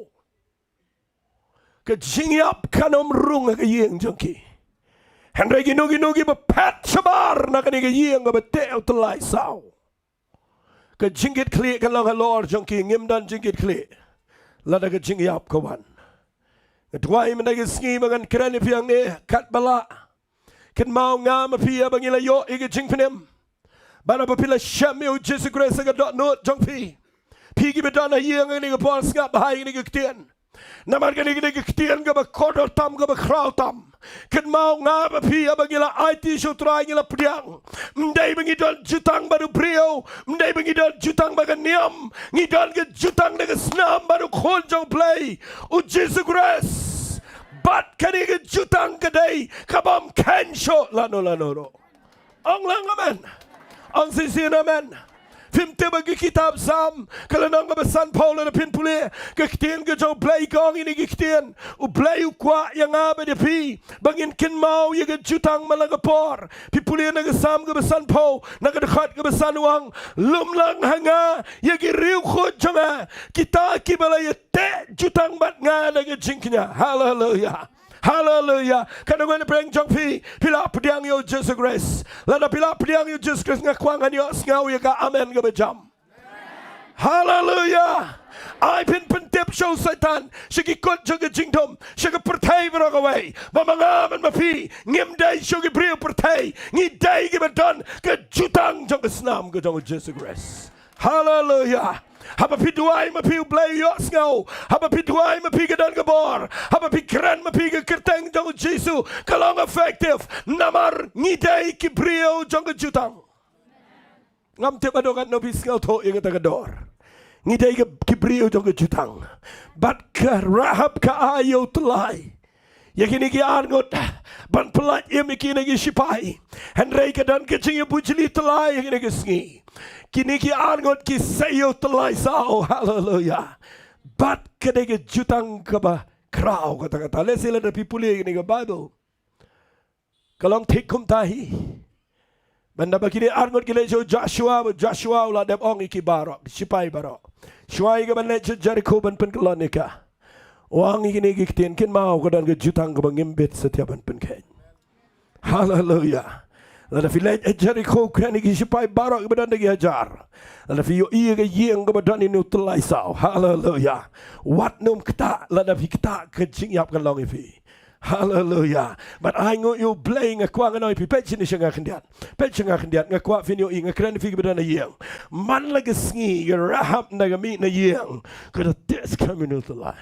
ka jingïap kan ym rung ha ka ïing jong ki. Hynrei kino kino kiba phet shabar na kane ka ïing kaba teh u tyllai saw, ka jingkitkhlieh kan long halor jong ki, ngim don jingkitkhlieh lada ka jingïap ka wan. Nga duwai mynta ka sngi ba ngan kren ïa phi hangne katba lah. Kynmaw nga ma phi haba ngi la ïoh ïa ka jingpynim, bad haba phi la shem ïa u Jisu Khrist ha ka dohnud jong phi, phi kiba don ha ïing ha kane ka por, sngap bha ïa kane ka ktien. Namar kane ka dei ka ktien kaba kordor tam, kaba khraw tam. Kynmaw nga ma phi haba ngi la aiti sha u Trai, ngi la pdiang, ym dei ba ngi don jutang bad u briew, ym dei ba ngi don jutang bad ka niam, ngi don ka jutang da ka snam bad u Khun jong U Blei, u Jisu Khrist. Bad kane ka jutang ka dei kabym kheiñ shuh lano lano ruh. Ong lang amen. Ong shisien amen. Phim tip ba ki kitab Salm ka lynnong kaba sanphew, lada phin pule, ka ktien ka jong U Blei ka ong ïa kine ki ktien: U Blei u kwah ïa nga bad ïa phi ba ngin kynmaw ïa ka jutang man la ka por. Phi pule na ka Salm kaba sanphew, na ka dkhot kaba san, u ong: Lum lang ha nga ïa ki riewkhuid jong nga, kita kiba la ïateh jutang bad nga da ka jingkñia. Haleluya. Haleluya. Katno ngan pyrshang jong phi, phi la pdiang ïa u Jisu Khrist? Lada phi la pdiang ïa u Jisu Khrist, nga kwah ngan ïohsngew ïa ka amen kaba jam. Haleluya. Ai phin pyntip sha u Soitan, sha ki kut jong ka jingdum, sha ka pyrthei baroh kawei, ba ma nga bad ma phi ngim dei shuh ki briew pyrthei, ngi dei kiba don ka jutang jong ka snam ka jong u Jisu Khrist. Haleluya. Haba phi duwai ma phi, U Blei u ïohsngew. Haba phi duwai ma phi ka don ka bor. Haba phi kren ma phi ka kyrteng jong u Jisu, ka long effective. Namar ngi dei ki briew jong ka jutang. Ngam tip haduh katno phi sngewthuh ïa kata ka dor. Ngi dei ki, ki briew jong ka jutang. Bad ka Rahab ka ai ïa u tyllai ïa kine ki arngut ban pyllait im ïa kine ki shipai. Hynrei ka don ka jingïabujli tyllai ïa kine ki sngi. Kine ki arngut ki sei ïa u tyllai saw. Haleluya. Bad ka dei ka jutang kaba khraw kata kata. Lehse lada phi pule ïa kine ka Baibl, ka long thik kumta hi. Ban da ba kine arngut ki leit sha u Joshua, ba u Joshua u la dep ong ïa ki baroh, ki shipai baroh, shuwa ïa ka ban leit sha Jeriko ban pynkyllon ïa ka, u ong ïa kine ki ktien: Kynmaw ka don ka jutang kaba ngim bit satia ban pynkheiñ. Haleluya. Lada phi leit sha Jeriko, kren ïa ki shipai baroh kiba don da ki hajar, lada phi ïohi ïa ka ïing kaba don ïa une u tyllai saw, haleluya, wat nym ktah. Lada phi ktah, ka jingïap kan long ïa phi. Haleluya. Bad ai nguh ïa u Blei, nga kwah ngan ong ïa phi, peit shane sha nga khyndiat. Peit sha nga khyndiat, nga kwah phin ïohi, nga kren ïa phi kiba don ha ïing. Man la ka sngi ka Rahab na ka mih na ïing ka da teh skhem ïa une u tyllai.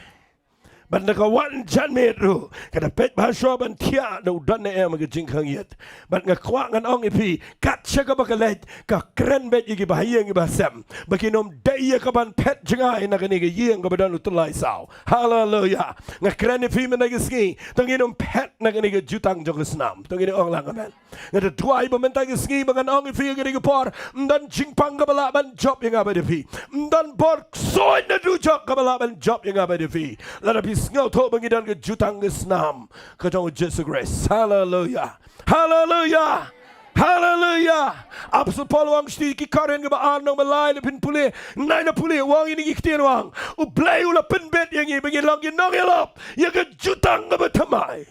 Bad na ka wan janmiet ruh ka da peit bha shuwa ban thiah da u don ne em ha ka jingkhang ïit. Bad nga kwah ngan ong ïa phi, kat sha kaba ka leit, ka kren beit ïa kiba ha ïing kiba ha sem ba kin ym dei ïa ka ban phet jngai na kane ka ïing kaba don u tyllai saw. Haleluya. Nga kren ïa phi mynta ka sngi, to ngin ym phet na kane ka jutang jong ka snam. To ngin ong lang amen. Nga da duwai ba mynta ka sngi ba ngan ong ïa phi ha kane ka por, ym don jingpang kaba lah ban jop ïa nga bad ïa phi. Ym don bor ksuid na dujok kaba lah ban jop ïa nga bad ïa phi, lada phi sngewthuh ba ngi don ka jutang ka snam ka jong u Jisu Khrist. Haleluya. Haleluya. Haleluya. Apostol Paul u ong sha ki Korinth kaba ar, lynnong ba lai, lada phin pule, nai na pule, u ong ïa kine ki ktien, u ong: U Blei u la pynbit ïa ngi ba ngin long ki nongïalap ïa ka jutang kaba thymmai.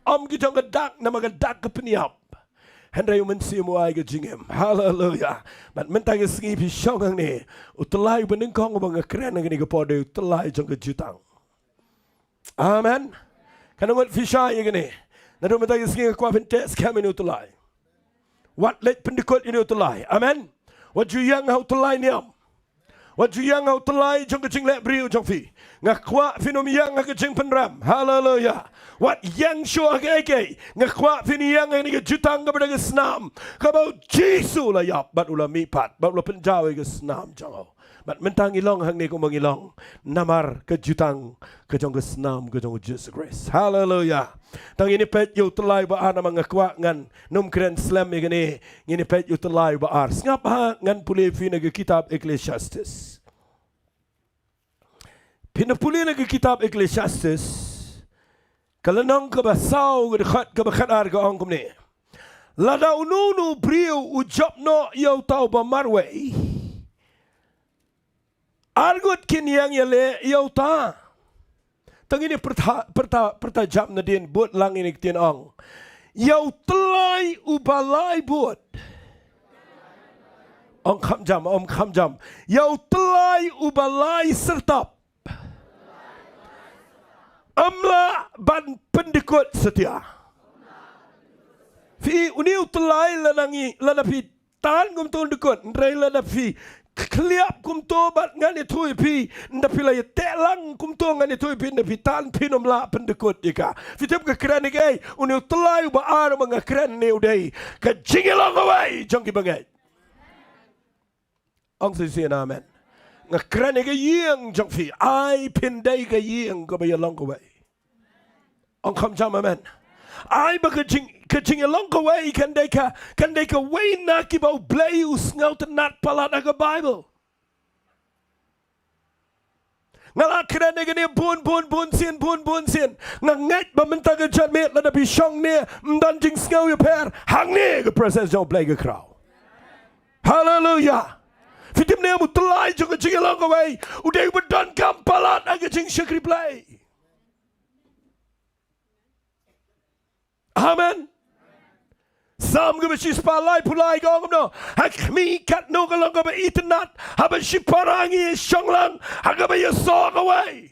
Ym ki jong ka dak, namar ka dak ka pynïap. Hynrei u Mynsiem u ai ka jingim. Haleluya. Bad mynta ka sngi phi shong hangne, u tyllai uba nyngkong uba nga kren ha kane ka por dei u tyllai jong ka jutang. Amen. Katno ngut phi shai ïa kane? Naduh mynta ka sngi nga kwah phin teh skhem ïa une u tyllai. Wat leit pyndykut ïa une u tyllai. Amen. Wat ju ïeng ha u tyllai niam. Wat ju ïeng ha u tyllai jong ka jingleh briew jong phi. Nga kwah phin ym ïeng ha ka jingpynrem. Haleluya. Wat ïeng shuh ha kaei kaei. Nga kwah phin ïeng ha kane ka jutang kaba da ka snam, kaba u Jisu u la ïap bad u la mihpat bad u la pynjaw ïa ka snam jong u. Bad mynta ngi long hangne kumba ngi long namar ka jutang ka jong ka snam ka jong u Jisu Khrist. Haleluya. Tang ngin ïa peit ïa u tyllai ba ar namar nga kwah ngan nym kren slem ïa kane. Ngin ïa peit ïa u tyllai ba ar. Sngap ha ngan pule phi na ka kitab Ecclesiastes. Phin da pule na ka kitab Ecclesiastes, ka lynnong kaba saw, ka dkhot kaba khatar ka ong kumne: Lada uno uno u briew u jop noh ïa uta uba marwei, ar ngut kin ïeng ïaleh ïa uta. Tang ngin ïa pyrta, pyrta, pyrta jam nadien, bud lang ïa kane ka ktien ong: Ïa u tyllai uba lai bud. Ong kham jam, ong kham jam. Ïa u tyllai uba lai syrtap, ym lah ban pyndykut satia. Phi, une u tyllai lada ngi, lada phi tan kumto un dykut, hynrei lada phi khliap kumto bad ngan ïathuh ïa phi, ynda phi la ïateh lang kumto ngan ïathuh ïa phi, ynda phi tan phin ym lah pyndykut ïa ka. Phi tip nga kren ïa kaei? Une u tyllai uba ar uba nga kren ne u dei ka jingïalong kawei jong ki bangeit. Ong shisien amen. Nga kren ïa ka ïing jong phi, ai phin dei ka ïing kaba ïalong kawei. Ong kham jam amen. Ai ba ka jing, ka jingïalong kawei kan dei ka, kan dei kawei na kiba u Blei u sngewtynnat palat ha ka Baibl. Nga la kren ïa kane bun bun bun sien, bun bun sien. Nga ngeit ba mynta ka janmiet lada phi shong ne, ym don jingsngew ïapher, hangne ka presence jong u Blei ka khraw. Haleluya. Phi tip ne em, u tyllai jong ka jingïalong kawei u dei uba donkam palat ha ka jingshakri Blei. Amen. Salm kaba shispah laiphew lai ka ong kumno: Ha khmih katno ka long kaba itynnat haba shipara ngi ïashong lang ha kaba ïasoh kawei.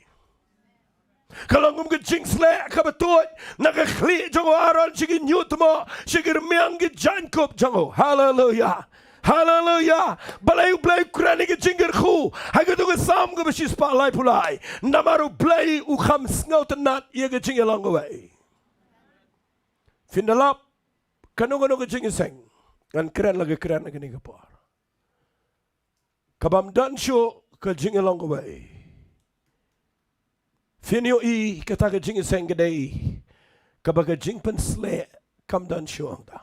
Ka long kum ka jingsleh kaba tuid na ka khlieh jong u Aaron sha ki hynñiewtmoh, sha ki rmiang ki jaiñkup jong u. Haleluya. Haleluya. Balei u Blei u kren ïa ka jingkyrkhu ha kato ka Salm kaba shispah laiphew lai? Namar u Blei u kham sngewtynnat ïa ka jingïalong kawei. Phin da lap kano kano ka jingïaseng, ngan kren la ka kren ha kane ka por, kabym don shuh ka jingïalong kawei, phin ïohi kata ka jingïaseng ka dei kaba ka jingpynsleh kam don shuh hangta.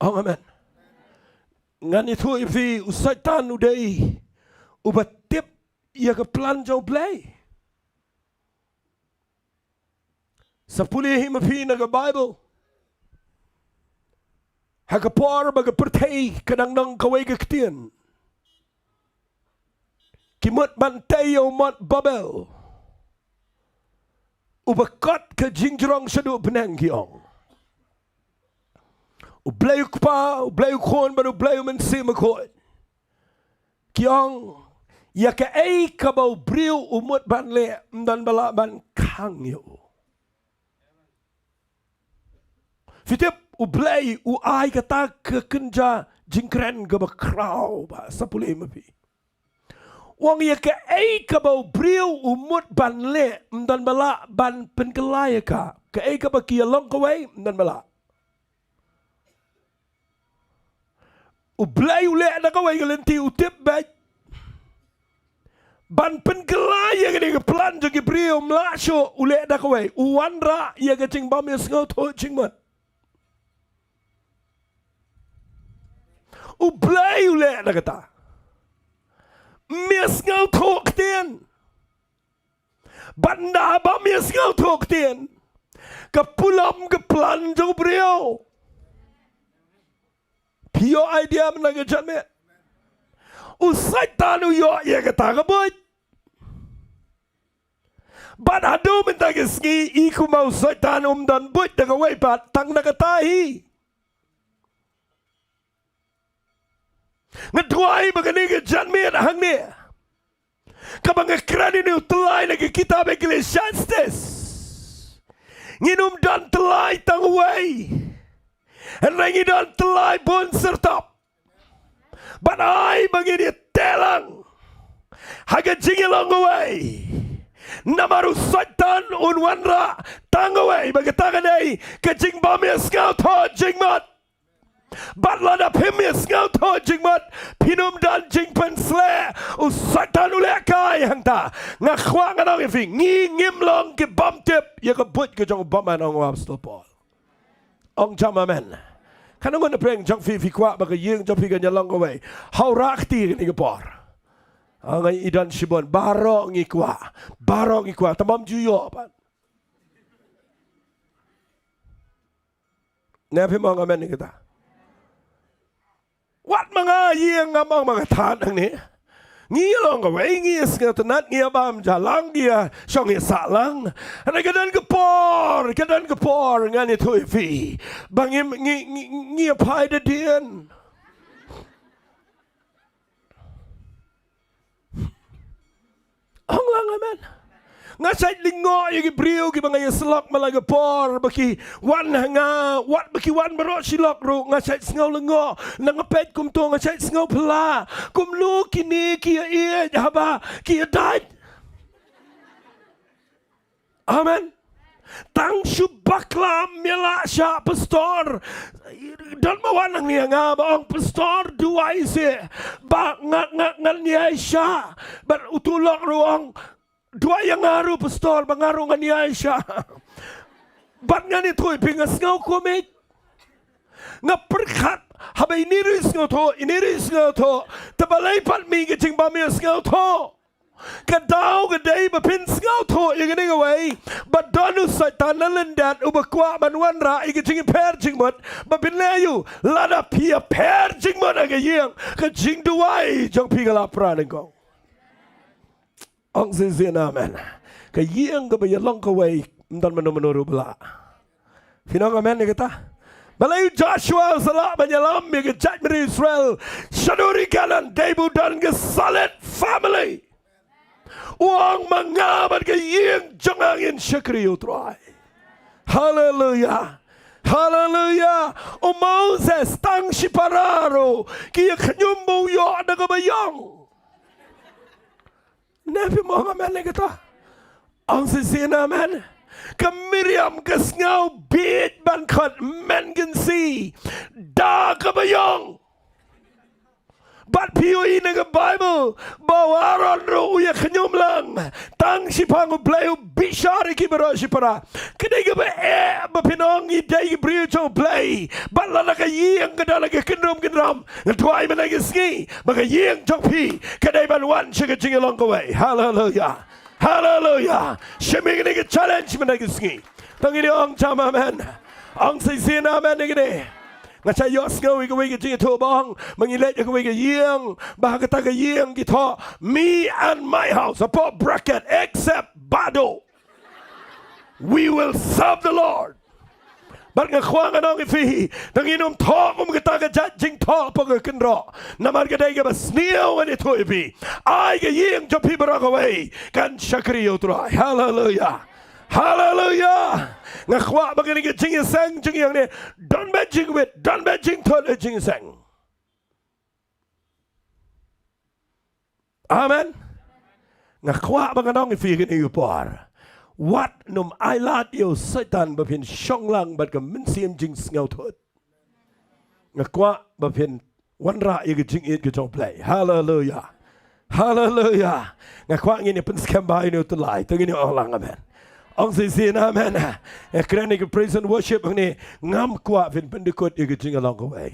Ong amen. Ngan ïathuh ïa phi, u Soitan u dei uba tip ïa ka plan jong u Blei. Sa pule hi ma phi na ka Baibl. Ha ka por ba ka pyrthei ka dang nang kawei ka ktien, ki mut ban tei ïa u mot Babel, uba kot ka jingjrong shaduh bneng, ki ong. U Blei u Kpa, u Blei u Khun bad u Blei u Mynsiem Bakhuid, ki ong, ïa kaei kaba u briew u mut ban leh, ym don ba lah ban khang ïa u. Phi tip, u Blei u ai kata ka kynja jingkren kaba khraw ba sa pule ma phi. U ong ïa kaei kaba u briew u mut ban leh, ym don ba lah ban pynkylla ïa ka. Kaei kaba ki ïalong kawei, ym don ba lah. U Blei u leh da kawei ka lynti, u tip beit ban pynkylla ïa kane ka plan jong ki briew, ym lah shuh, u leh da kawei, u wanrah ïa ka jingbym ïasngewthuh jingmut. U Blei u leh da kata. Ym ïasngewthuh ktien. Bad ynda bym ïasngewthuh ktien, ka pulom ka plan jong u briew. Phi ïoh idea mynta ka janmiet? U Soitan u ïoh ïa kata ka buit. Bad haduh mynta ka sngi i kumba u Soitan um don buit da kawei pat tang na kata hi. Nga duwai ba kane ka janmiet hangne, kaba nga kren ïa une u tyllai na ka kitab Ecclesiastes, ngin ym don tyllai tang uwei, hynrei ngi don tyllai bun syrtap. Bad ai ba ngin ïa teh lang ha ka jingïalong kawei. Namar u Soitan un wanrah tang kawei, ba kata ka dei ka jingbym ïa sngewthuh jingmut. Bad lada phim ïa sngewthuh jingmut, phin ym don jingpynsleh. U Soitan u lehkai hangta. Nga kwah ngan ong ïa phi, ngi ngim long ki bym tip ïa ka buit ka jong u bymman, ong u Apostol Paul. Ong jam amen. Katno ngut na pdeng jong phi phi kwah ba ka ïing jong phi kan ïalong kawei? Hawra kti kane ka por. Ong, i don shibun, baroh ngi kwah. Baroh ngi kwah. Tang bym ju ïoh pat. Ne phim ong amen ïa kata? Wat ma nga ïa nga mong ma nga than hangne. Ngi long kawei, ngi sngewtynnat, ngi bam ja lang, ngi shong ïa sah lang. Hynrei ka don ka por, ka don ka por, ngan ïathuh ïa phi ba ngi, ngi, ngi, ngi phai da dien. Ong lang amen. Nga shait lyngngoh ïa ki briew kiba nga ïasyllok man la ka por, ba ki wan ha nga, wat ba ki wan baroh shi lok ruh, nga shait sngew lyngngoh. Na nga peit kumto nga shait sngew phylla. Kumno kine ki ïa ïeit haba ki ïa dait. Amen. Tang shu bakla ym ïa lah shah, pastor. Don ba wan hangne ïa nga ba ong, pastor, duwai seh ba nga, nga, ngan ïai shah. Bad utu u lok ruh ong, duwai ïa nga ruh pastor ba nga ruh ngan ïai shah. Bad ngan ïathuh ïa phi, nga sngew kumne. Nga pyrkhat haba ine ruh i sngewthuh, ine ruh i sngewthuh. Te balei pat mi ka jingbym ïa sngewthuh? Ka daw ka dei ba phin sngewthuh ïa kane kawei, ba don u Soitan na lyndet uba kwah ban wanrah ïa ka jingpher jingmut. Ba phin leh aïu? Lada phi ïapher jingmut ha ka ïing, ka jingduwai jong phi ka la pra nyngkong. Ong shisien amen. Ka ïing kaba ïalong kawei, ym don mano mano ruh ba lah. Phin ong amen ïa kata? Balei u Joshua u sa lah ban ïalam ïa ka jaitbynriew Israel shaduh ri Kanaan? Dei ba u don ka solid family. U ong, ma nga bad ka ïing jong nga ngin shakri ïa u Trai. Haleluya. Haleluya. U Moses tang shipara ruh ki ïa khñium ba u ïoh da kaba ïong. Ne phim ong amen ïa kata? Ong shisien amen. Ka Miriam ka sngew bieit ban khot men kynsi da kaba ïong. Bad phi ïohi na ka Baibl ba u Aaron ruh u ïa khñium lang. Tang shiphang U Blei u bishar ïa ki baroh shipara. Ka dei kaba eh ba phin ong ngi dei ki briew jong U Blei, bad lada ka ïing ka don ha ka kynrum kynram, nga duwai mynta ka sngi ba ka ïing jong phi ka dei ban wan sha ka jingïalong kawei. Haleluya. Haleluya. Shim ïa kane ka challenge mynta ka sngi. To ngin ong jam amen. Ong shisien amen ïa kane. Nga shait ïohsngew ïa kawei ka jingïathuhbong, ma ngi leit ïa kawei ka ïing, ba ha kata ka ïing ki thoh, "Me and my house," hapoh bracket, "except Bado, we will serve the Lord." Bad nga kwah ngan ong ïa phi, to ngin ym thoh kum kata ka jait jingthoh hapoh ka kynroh. Namar ka dei kaba sniew ngan ïathuh ïa phi. Ai ka ïing jong phi baroh kawei kan shakri ïa u Trai. Haleluya. Haleluya. Nga kwah ba kane ka jingïaseng jingïeng ne, don beit jingwit, don beit jingthut, eh, jingïaseng. Amen. Nga kwah ba ngan ong ïa phi kane ka por, wat nym ailad ïa u Soitan ba phin shong lang bad ka mynsiem jingsngewthut. Nga kwah ba phin wanrah ïa ka jingïeit ka jong U Blei. Haleluya. Haleluya. Nga kwah ngin ïa pynskhem bha ïa une u tyllai. To ngin ïa ong lang amen. Ong shisien amen. Nga kren ïa ka praise and worship hangne, ngam kwah phin pyndykut ïa ka jingïalong kawei.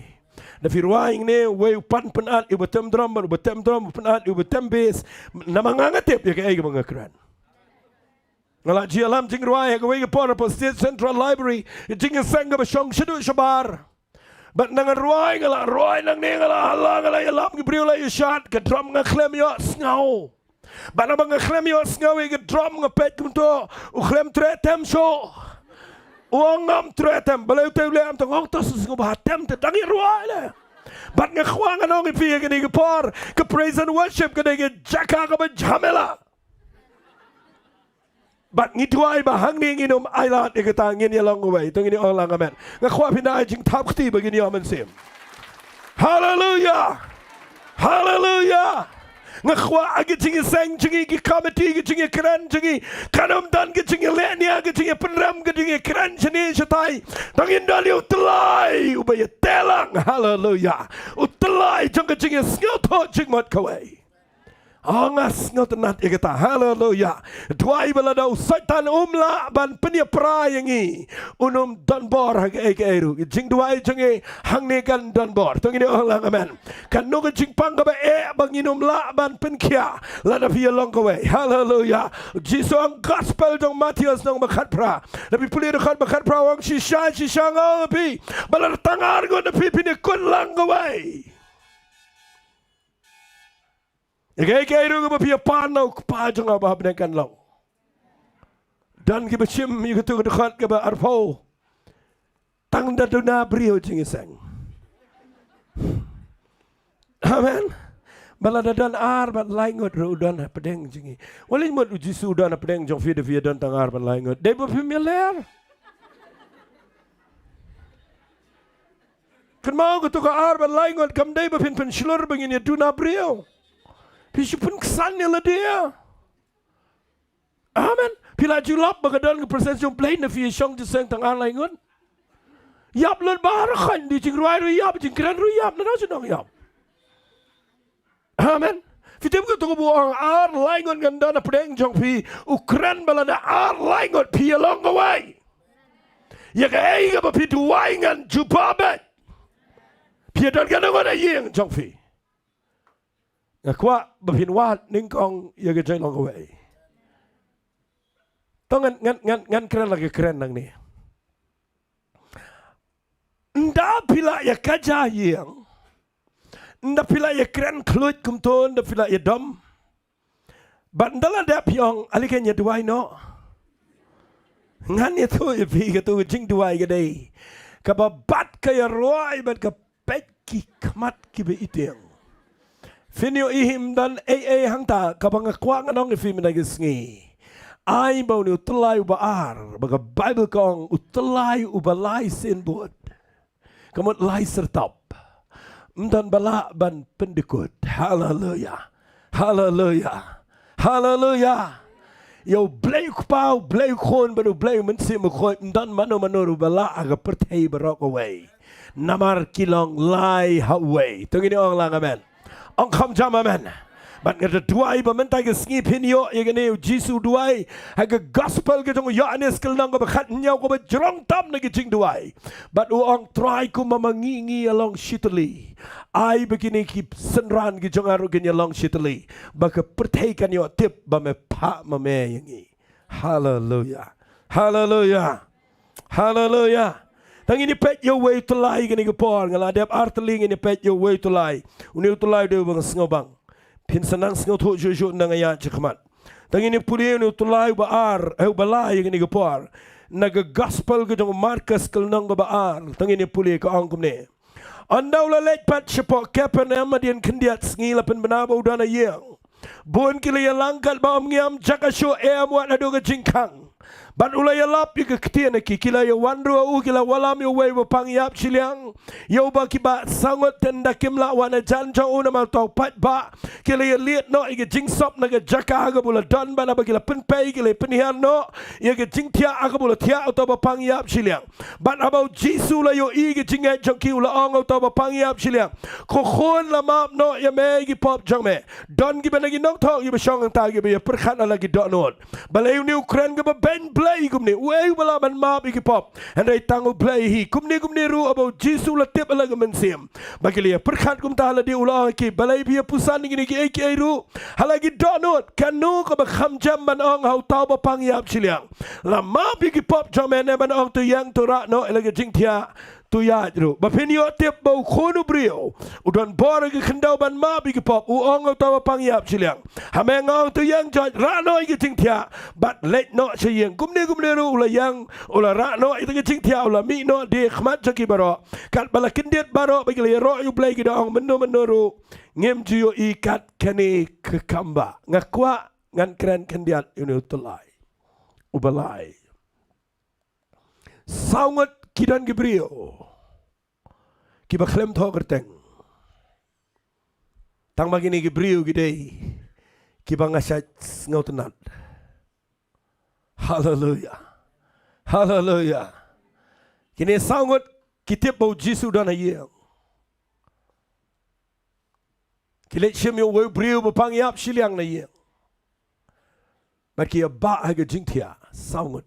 Da phi rwai hangne, uwei u pan pynat ïa uba tem drum, bad uba tem drum u pynat ïa uba tem bass. Namar nga nga tip ïa kaei kaba nga kren. Nga la ju ïalam jingrwai ha kawei ka por hapoh State Central Library, ka jingïaseng kaba shong shaduh shabar. Bad nang nga rwai, nga la rwai nangne, nga la hala, nga la ïalam ki briew la ïashad, ka drum nga khlem ïohsngew. Bad haba nga khlem ïohsngew ïa ka drum nga peit kumto, u khlem treh tem shuh. U ong ngam treh tem, balei u te u leh em? Te nga ong to sngewbha tem te dang ïarwai leh. Bad nga kwah ngan ong ïa phi ïa kane ka por, ka praise and worship ka dei ka jaka kaba jhamela. Bad ngi duwai ba hangne ngin ym ailad ïa kata, ngin ïalong kawei. To ngin ong lang amen. Nga kwah phin da ai jingthap kti ba ngin ïoh mynsiem. Haleluya. Haleluya. Nga kwah ha ka jingïaseng jong ngi, ka komiti, ka jingïakren jong ngi, kan ym don ka jingïalehnia, ka jingïapynrem, ka jingïakren shane shatai. To ngin don ïa u Tyllai uba ïateh lang. Haleluya. U Tyllai jong ka jingïasngewthuh jingmut kawei. Oh, nga sngewtynnat ïa kata. Haleluya. Duwai ba lada u Soitan um lah ban pynïapra ïa ngi, un ym don bor ha kaei kaei ruh. Ka jingduwai jong ngi hangne kan don bor. To ngin ong lang amen. Kano ka jingpang kaba eh ba ngin ym lah ban pynkhiah, lada phi ïalong kawei. Haleluya. Jisu ha ka gospel jong u Mathaios lynnong ba khatphra, lada phi pule dkhot ba khatphra, u ong shisha shisha nga ong ïa phi, ba lada tang ar ngut na phi phin ïakut lang kawei. Ïa kaei kaei ruh kaba phi ïapan na u Kpa jong nga uba ha bneng kan long. Don kiba shim ïa kato ka dkhot kaba arphew, tang da duna briew jingïaseng. Amen. Ba lada don ar bad lai ngut ruh u don hapdeng jong ngi. Wat leh mut u Jisu u don hapdeng jong phi da phi ïa don tang ar bad lai ngut. Dei ba phim ïaler. Kynmaw, kato ka ar bad lai ngut kam dei ba phin pynshlur ba ngin ïa duna briew. Phi shu pynksan ïa lade. Amen. Phi la ju lap ba ka don ka presence jong U Blei na phi ïa shong jingïaseng tang ar lai ngut? Ïap lut ba ha khot, da jingrwai ruh ïap, jingkren ruh ïap, na dang shu nang ïap. Amen. Phi tip kato kaba u ong ar lai ngut ngan don hapdeng jong phi, u kren ba lada ar lai ngut phi ïalong kawei, ïa kaei kaba phi duwai ngan jubab beit. Phi ïa don kano kano ha ïing jong phi. Nga kwah ba phin wad nyngkong ïa ka jinglong kawei. To ngan, ngan, ngan, ngan kren la ka kren nangne. Ynda phi la ïa kaja ïing, ynda phi la ïa kren khluit kumto, ynda phi la ïa dom, bad ynda la dep phi ong, ale kan ïa duwai noh. Ngan ïathuh ïa phi, kato ka jingduwai ka dei kaba bat ka ïarwai bad ka peit ki khmat kiba itiang. Phin ïohi ym don ei ei hangta. Kaba nga kwah ngan ong ïa phi mynta ka sngi, ai ba une u Tyllai uba ar, ba ka Baibl ka ong u Tyllai uba lai sien bud, ka mut lai syrtop, ym don ba lah ban pyndykut. Haleluya. Haleluya. Haleluya. Ïa U Blei U Kpa, U Blei U Khun bad U Blei U Mynsiem Bakhuid, ym don mano mano ruh ba lah ha ka pyrthei baroh kawei. Namar ki long lai ha uwei. To ngin ong lang amen. Ong kham jam amen. Bad nga da duwai ba mynta ka sngi phin ïoh ïa kane, u Jisu u duwai ha ka gospel ka jong u Ïoannis ka lynnong kaba khathynñiew kaba jrong tam na ka jingduwai. Bad u ong, Trai, kumba ma ngi ngi ïalong shi tylli, ai ba kine ki synran ki jong nga ruh kin ïalong shi tylli, ba ka pyrthei kan ïoh tip ba me phah ma me ïa ngi. Haleluya. Haleluya. Haleluya. Tang ngin ïa peit ïa uwei u Tyllai kane ka por, nga la dep ar tylli, ngin ïa peit ïa uwei u Tyllai. Une u Tyllai u dei uba nga sngewbang. Phin sa nang sngewthuh shuh shuh ynda nga ïaid shakhmat. Tang ngin ïa pule une u Tyllai uba ar, eh, uba lai kane ka por, na ka gospel ka jong u Markos ka lynnong kaba ar. Tang ngin ïa pule, ka ong kumne. Ynda u la leit pat shapoh Kapernaum hadien khyndiat sngi, la pynbna ba u don ha ïing. Bun ki la ïalang katba ym ngiam, jaka shuh em wat haduh ka jingkhang. Bad u la ïalap ïa ka ktien ha ki. Ki la ïawan ruh ha u, ki la wallam ïa uwei uba pang ïap shiliang, ïa uba ki bah saw ngut, te ynda kim lah wan hajan jong u namar uta u paidbah. Ki la ïalied noh ïa ka jingsop na ka jaka ha kaba u la don, bad haba ki la pynpei ki la ïapynhiar noh ïa ka jingthiah ha kaba u la thiah uta uba pang ïap shiliang. Bad haba u Jisu u la ïohi ïa ka jingngeit jong ki, u la ong ha uta uba pang ïap shiliang, ko khun, la map noh ïa me ïa ki pop jong me. Don kiba na ki nongthoh kiba shong hangta kiba ïapyrkhat ha la ki dohnud, balei une u kren kaba beiñ Blei kumne? Uei uba lah ban map ïa ki pop hynrei tang U Blei hi? Kumne kumne ruh, haba u Jisu u la tip ha la ka mynsiem ba ki la ïapyrkhat kumta ha lade, u la ong ha ki, balei phi ïapuson ïa kine kiei kiei ruh ha la ki dohnud? Kano kaba kham jem ban ong ha uta uba pang ïap shiliang, la map ïa ki pop jong me, ne ban ong, to ïeng, to rah noh ïa la ka jingthiah, to ïaid ruh. Ba phin ïoh tip ba u Khun u briew u don bor ha ki khyndew ban map ïa ki pop, u ong ha uta u ba pang ïap shiliang: Ha me nga ong to ïeng, George, rah noh ïa ki jingthiah bad leit noh sha ïing. Kumne kumne ruh u la ïeng, u la rah noh ïa ki jingthiah, u la mih noh ha khmat jong ki baroh. Katba la kyndit baroh ba ki la ïaroh ïa U Blei, ki da ong mynno mynno ruh ngim ju ïohi kat kane ka kam ba. Nga kwah ngan kren khyndiat ïa une u tyllai uba lai. Saw ngut ki don ki briew kiba khlem thoh kyrteng. Tang ba kine ki briew ki dei kiba nga shait sngewtynnat. Haleluya. Haleluya. Kine saw ngut ki tip ba u Jisu u don ha ïing. Ki leit shim ïa uwei u briew ba pang ïap shiliang na ïing. Bad ki ïa bah ha ka jingthiah, saw ngut.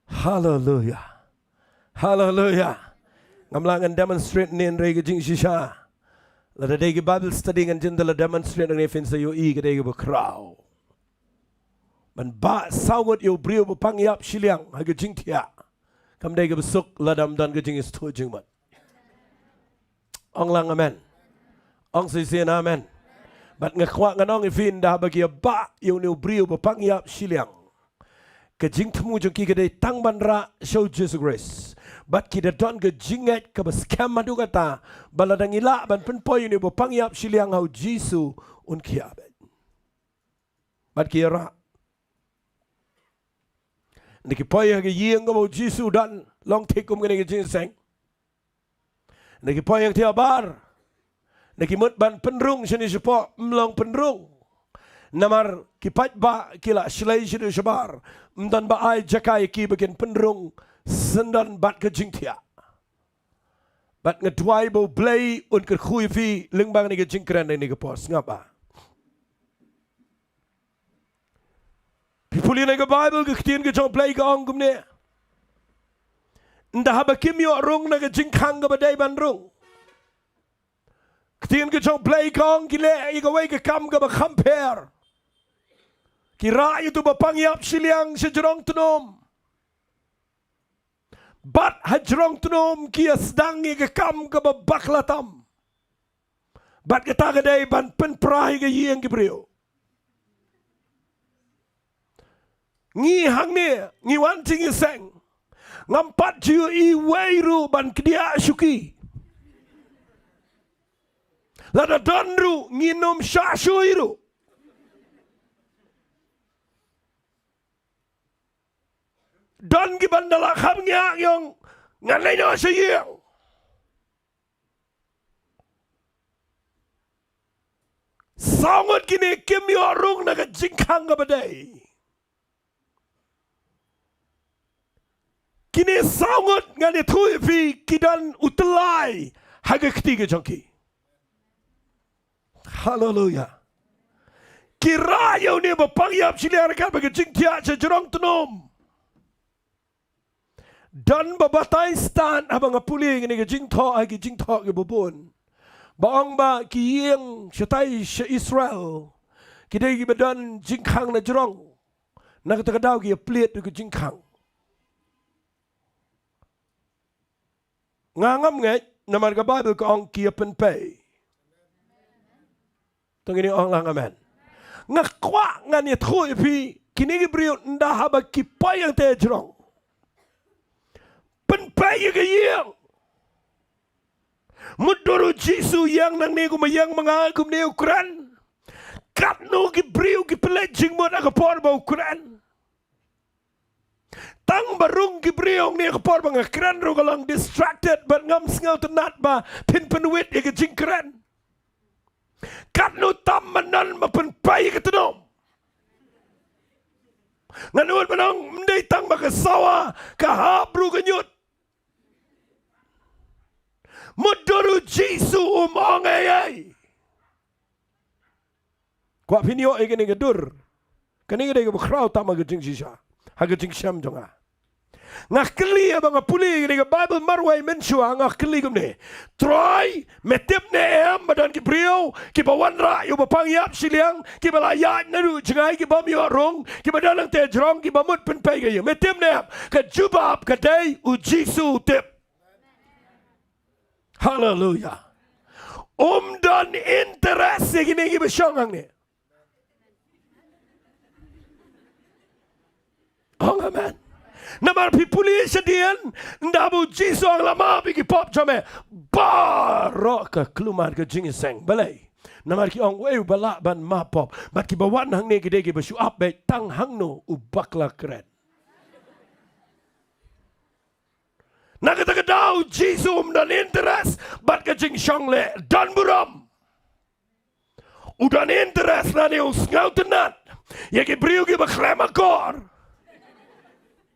Haleluya. Haleluya. Ngam lah ngan demonstrate ne hynrei ka jingshisha, lada dei ka Bible study ngan jin da la demonstrate ne, phin sa ïohi ka dei kaba khraw. Ban bah saw ngut ïa u briew ba pang ïap shiliang ha ka jingthiah kam dei kaba suk lada ym don ka jingïathuh jingmut. Ong lang amen. Ong shisien amen. Bad nga kwah ngan ong ïa phi, ynda haba ki ïa bah ïa une u briew ba pang ïap shiliang, ka jingthmu jong ki ka dei tang ban rah sha u Jisu Khrist. Bad ki da don ka jingngeit kaba skhem haduh katta ba lada ngi lah ban pynpoi ïa une ba pang ïap shiliang ha u Jisu, un khia beit. Bad ki ïa rah. Ynda ki poi ha ka ïing kaba u Jisu u don, long thik kum kane ka jingïaseng. Ynda ki poi ha ka thiah bar, ynda ki mut ban pynrung shane shapoh, ym long pynrung. Namar ki paidbah ki la shlei shaduh shabar, ym don ba ai jaka ïa ki ba kin pynrung syndon bad ka jingthiah. Bad nga duwai ba U Blei un kyrkhu ïa phi lyngba kane ka jingkren ha kane ka por. Sngap ba phi pule na ka Baibl, ka ktien ka jong U Blei ka ong kumne: Ynda haba kim ïoh rung na ka jingkhang kaba dei ban rung, ka ktien ka jong U Blei ka ong ki leh ïa kawei ka kam kaba kham pher. Ki rah ïa uto ba pang ïap shiliang sha jrong tnum. Bad ha jrong tnum ki ïa sdang ïa ka kam kaba bakla tam. Bad kata ka dei ban pynpra ïa ka ïing ki briew. Ngi hangne ngi wan jingïaseng, ngam pat ju ïohi wei ruh ban kdiah shuki. Lada don ruh ngin ym shah shuh ruh. Don ki ban da la kham ngiah ngi ong ngan leit noh sha ïing. Saw ngut kine kim ïoh rung na ka jingkhang kaba dei. Kine saw ngut ngan ïathuh ïa phi ki don u tyllai ha ka kti ka jong ki. Haleluya. Ki rah ïa une ba pang ïap shiliang ryngkat bad ka jingthiah sha jrong tnum. Don ba batai stad haba nga pule ïa kane ka jingthoh ha ki jingthoh kiba bun, ba ong ba ki ïing shatai sha Israel ki dei kiba don jingkhang na jrong. Na kata ka daw ki ïa plied ïa ka jingkhang. Nga ngam ngeit namar ka Baibl ka ong ki ïa pynpei. To ngin ong lang amen. Nga kwah ngan ïathuh ïa phi, kine ki briew ynda haba ki poi hangta jrong, pynpei ïa ka ïing. Mutdur u Jisu ïeng nangne kumba ïeng ma nga kumne u kren. Katno ki briew ki pynleit jingmut ha ka por ba u kren. Tang ba rung ki briew hangne ka por ba nga kren ruh ka long distracted bad ngam sngewtynnat ba phin pynwit ïa ka jingkren. Katno tam mynnan ba pynpei ïa ka tnum. Ngan nud ban ong ym dei tang ba ka sawa ka hap ruh ka ñiut. Mutdur u Jisu um ong ei ei. Kwah phin ïoh ïa kane ka dur. Kane ka dei kaba khraw tam ha ka jingshisha, ha ka jingshem jong nga. Nga kylli, haba nga pule ïa kane ka Baibl marwei mynshuwa, nga kylli kumne: Trai, me tip ne em ba don ki briew kiba wanrah ïa u bapang ïap shiliang, kiba la ïaid naduh jngai, ki bym ïoh rung, kiba don hangta jrong, kiba mut pynpei ka ïing? Me tip ne em? Ka jubab ka dei u Jisu u tip. Haleluya. Um don interest ïa kine kiba shong hangne. Ong amen. Namar phi pule shadien, ynda ba u Jisu u ong la map ïa ki pop jong me, baroh ka kulmar ka jingïaseng. Balei? Namar ki ong uei uba lah ban map pop. Bad kiba wan hangne ki dei kiba shu ap beit, tang hangno u bakla kren. Na kata ka daw u Jisu um don interest bad ka jingshong leh, don burom. U don interest lane u sngewtynnat ïa ki briew kiba khlem akor.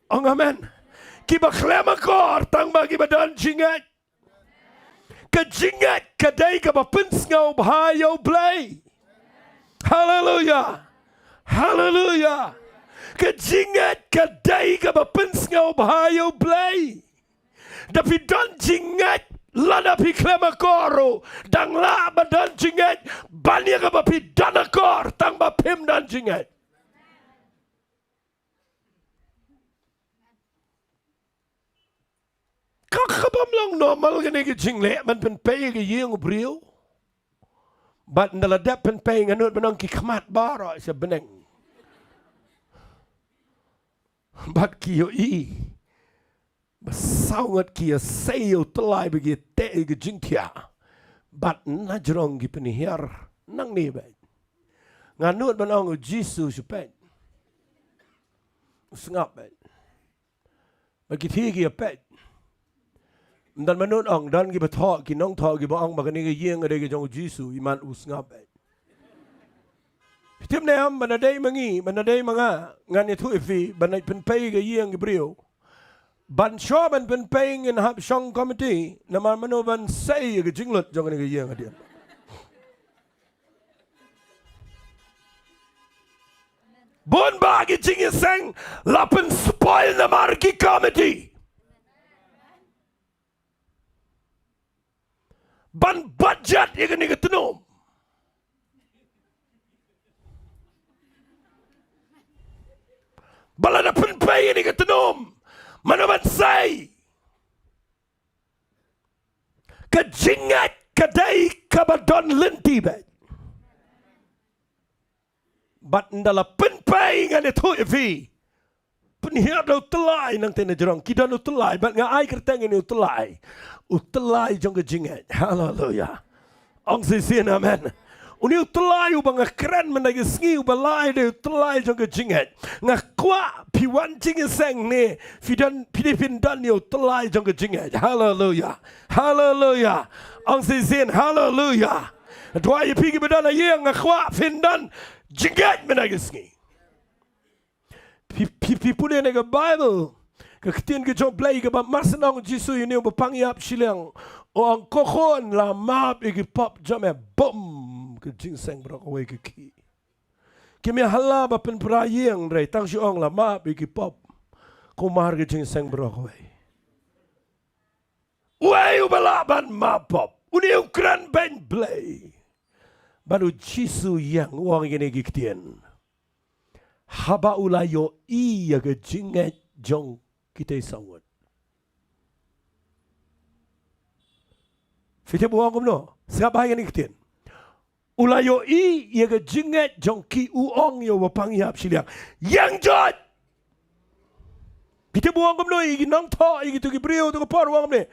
Ong amen. Kiba khlem akor tang ba kiba don jingngeit. Ka jingngeit ka dei kaba pynsngewbha ïa U Blei. Haleluya. Haleluya. Ka jingngeit ka dei kaba pynsngewbha ïa U Blei. Da phi don jingngeit, lada phi khlem akor ruh, dang lah ba don jingngeit ban ïa kaba phi don akor tang ba phim don jingngeit. Ka, ka bym long normal kane ka jingleh ban pynpei ka ïing u briew. Bad ynda la dep pynpei nga nud ban ong ki khmat baroh sha bneng. Bad ki ïohi ba saw ngut ki ïasei ïa u tyllai ba ki teh ïa ka jingthiah. Bad na jrong ki pynhiar nangne beit. Nga nud ban ong u Jisu shu peit. U sngap beit. Ba ki thie ki ïa peit. Ym don mano ong, don kiba thoh, ki nongthoh kiba ong ba kane ka ïing ka dei ka jong u Jisu, imat u sngap beit. Phi tip ne em, ba na dei ma ngi, ba na dei ma nga, ngan ïathuh ïa phi, ban ïa pynpei ka ïing ki briew. Ban shuwa ban pynpei ngin hap shong komiti, namar mano ban sei ïa ka jinglut jong kane ka ïing hadien. Bun bah ki jingïaseng la pynspoil namar ki komiti. Ban budget ïa kane ka tnum. Ba lada pynpei ïa kane ka tnum, mano ban sei? Ka jingngeit ka dei kaba don lynti beit. Bad ynda la pynpei ngan ïathuh ïa phi. Pynhiar da u tyllai nangta na jrong. Ki don u tyllai, bad nga ai kyrteng ïa une u tyllai. U tyllai jong ka jingngeit. Haleluya. Ong shisien amen. Une u tyllai uba nga kren mynta ka sngi uba lai dei u tyllai jong ka jingngeit. Nga kwah phi wan jingïaseng ne phi don, phi dei phin don ïa u tyllai jong ka jingngeit. Haleluya. Haleluya. Ong shisien haleluya. Duwai ïa phi kiba don ha ïing, nga kwah phin don jingngeit mynta ka sngi. Phi, phi, phi pule na ka Baibl, ka ktien ka jong U Blei kaba mar shen ong u Jisu ïa une uba pang ïap shiliang, u ong, ko khun, la map ïa ki pop jong me. Bum, ka jingïaseng baroh kawei ka khih. Kim ïa hala ba pynpra ïing, hynrei tang shu ong la map ïa ki pop. Kumar ka jingïaseng baroh kawei. Uei uba lah ban map pop? Une u kren beiñ Blei. Bad u Jisu ïeng u ong ïa kine ki ktien. Haba u la ïohi ïa ka jingngeit jong kitei saw ngut. Phi tip u ong kumno? Sngap bha ïa kine ki ktien. U la ïohi ïa ka jingngeit jong ki, u ong ïa uba pang ïap shiliang, ïeng joit. Phi tip u ong kumno ïa ki nongthoh, ïa kito ki briew, to ka por u ong kumne.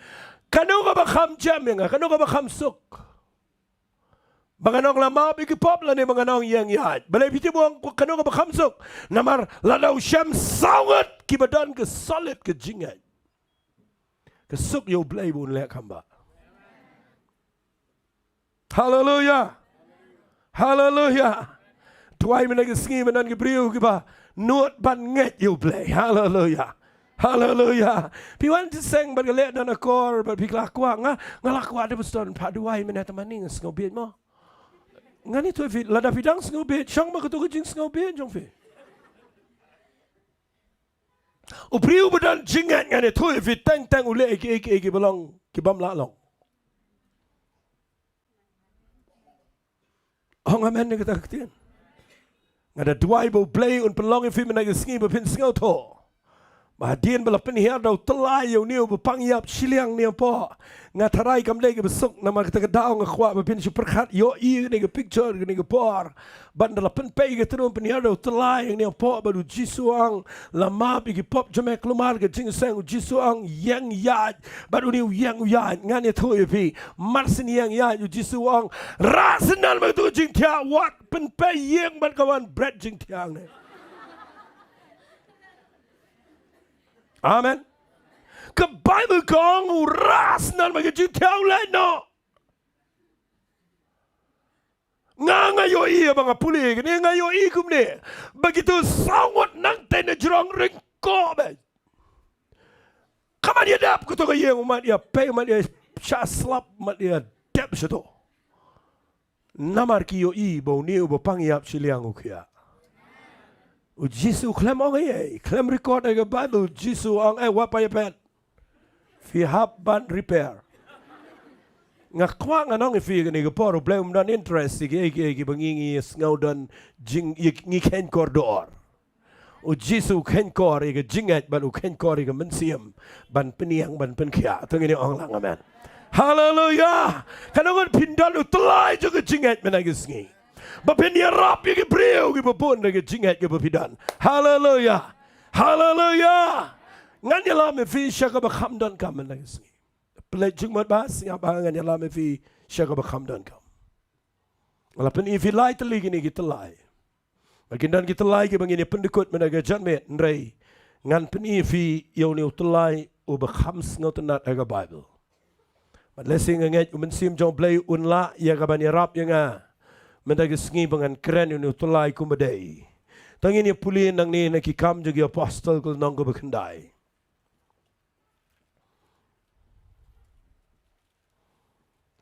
Kano kaba kham jem ïa nga, kano kaba kham suk? Ba ngan ong la map ïa ki pop lane ba ngan ong ïeng ïaid? Balei phi tip u ong kano kaba kham suk? Namar lada u shem saw ngut kiba don ka solid ka jingngeit, ka suk ïa U Blei ba un leh kham bha. Haleluya. Haleluya. Duwai mynta ka sngi ba don ki briew kiba nud ban ngeit ïa U Blei. Haleluya. Haleluya. Phi wan jingïaseng bad ka leh don akor bad phi la kwah, nga, nga la kwah da pastor, phah duwai mynta, te mynta nga sngewbieit mo. Ngan ïathuh ïa phi, lada phi dang sngewbieit, shong ma kato ka jingsngewbieit jong phi. U briew ba don jingngeit, ngan ïathuh ïa phi, teng teng u leh ïa kiei kiei kiba long, ki bym lah long. Ong amen ïa kata ka ktien. Nga da duwai ba U Blei un pynlong ïa phi mynta ka sngi ba phin sngewthuh Ba hadien ba la pynhiar da u tyllai ïa une uba pang ïap shiliang ne hapoh. Nga tharai kam dei kaba suk namar kata ka daw nga kwah ba phin shu pyrkhat ïohi ïa kane ka picture kane ka por. Bad ynda la pynpeit ïa kata u pynhiar da u tyllai ïa kane hapoh bad u Jisu u ong la map ïa ki pop jong me, kulmar ka jingïaseng, u Jisu u ong ïeng ïaid. Bad une u ïeng u ïaid, ngan ïathuh ïa phi. Mar shen ïeng ïaid u Jisu u ong rah shen nalor ma katu ka jingthiah, wat pynpeit ïing bad ka wan bret jingthiah ne. Amen. Ka Baibl ka ong u rah shen nalor ma ka jingthiah u leit noh. Nga nga ïohi ba nga pule kane nga ïohi kumne. Ba kito saw ngut nangtei na jrong ryngkoh beit. Ka mat ïa dap kato ka ïing, u mat ïa pei, u mat ïa shah slap, u mat ïa dep shato. Namar ki ïohi ba une uba pang ïap shiliang u khiah. U Jisu khlem ong ei ei, khlem record ha ka Baibl, u Jisu u ong ei wat pynïaphet. Phi hap ban repair. Nga kwah ngan ong ïa phi kane ka por U Blei um don interest ïa kiei kiei kiba ngi ngi sngew don jing ïa ngi kheiñ kordor. U Jisu u kheiñ kor ïa ka jingngeit bad u kheiñ kor ïa ka mynsiem ban pynïeng ban pynkhiah. To ngin ong lang amen. Haleluya. Katno ngut phin don u tyllai jong ka jingngeit mynta ka sngi. Ba phin ïarap ïa ki briew kiba bun da ka jingngeit kaba phi don. Haleluya. Haleluya. Ngan ïalam ïa phi sha kaba kham donkam mynta ka sngi. Pynleit jingmut ba sngap ba ngan ïalam ïa phi sha kaba kham donkam. Nga la pyni ïa phi lai tylli kine ki tyllai. Ba kin don ki tyllai kiba ngin ïa pyndkut mynta ka janmiet hynrei ngan pyni ïa phi ïa une u tyllai uba kham sngewtynnat ha ka Baibl. Bad lehse nga ngeit u Mynsiem jong U Blei un lah ïa ka ban ïarap ïa nga mynta ka sngi ba ngan kren ïa une u tyllai kumba dei. To ngin ïa pule nangne na Ki Kam jong ki Apostol ka lynnong kaba khyndai.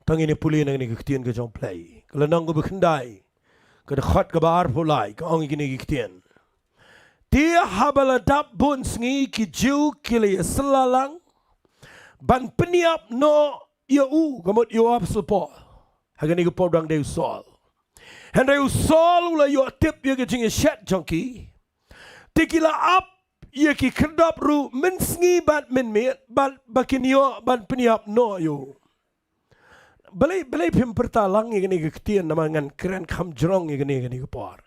To ngin ïa pule nangne ka ktien ka jong U Blei. Ka lynnong kaba khyndai, ka dkhot kaba arphew lai, ka ong ïa kine ki ktien. Te haba la dap bun sngi ki Jiw ki la ïasylla lang ban pynïap noh ïa u, ka mut ïa u Apostol Paul. Ha kane ka por u dang dei u Saul. Hynrei u Saul u la ïoh tip ïa ka jingïashet jong ki. Te ki la ap ïa ki khyrdop ruh mynsngi bad mynmiet bad ba kin ïoh ban pynïap noh ïa u. Balei, balei phim pyrta lang ïa kane ka ktien namar ngan kren kham jrong ïa kane, kane ka por.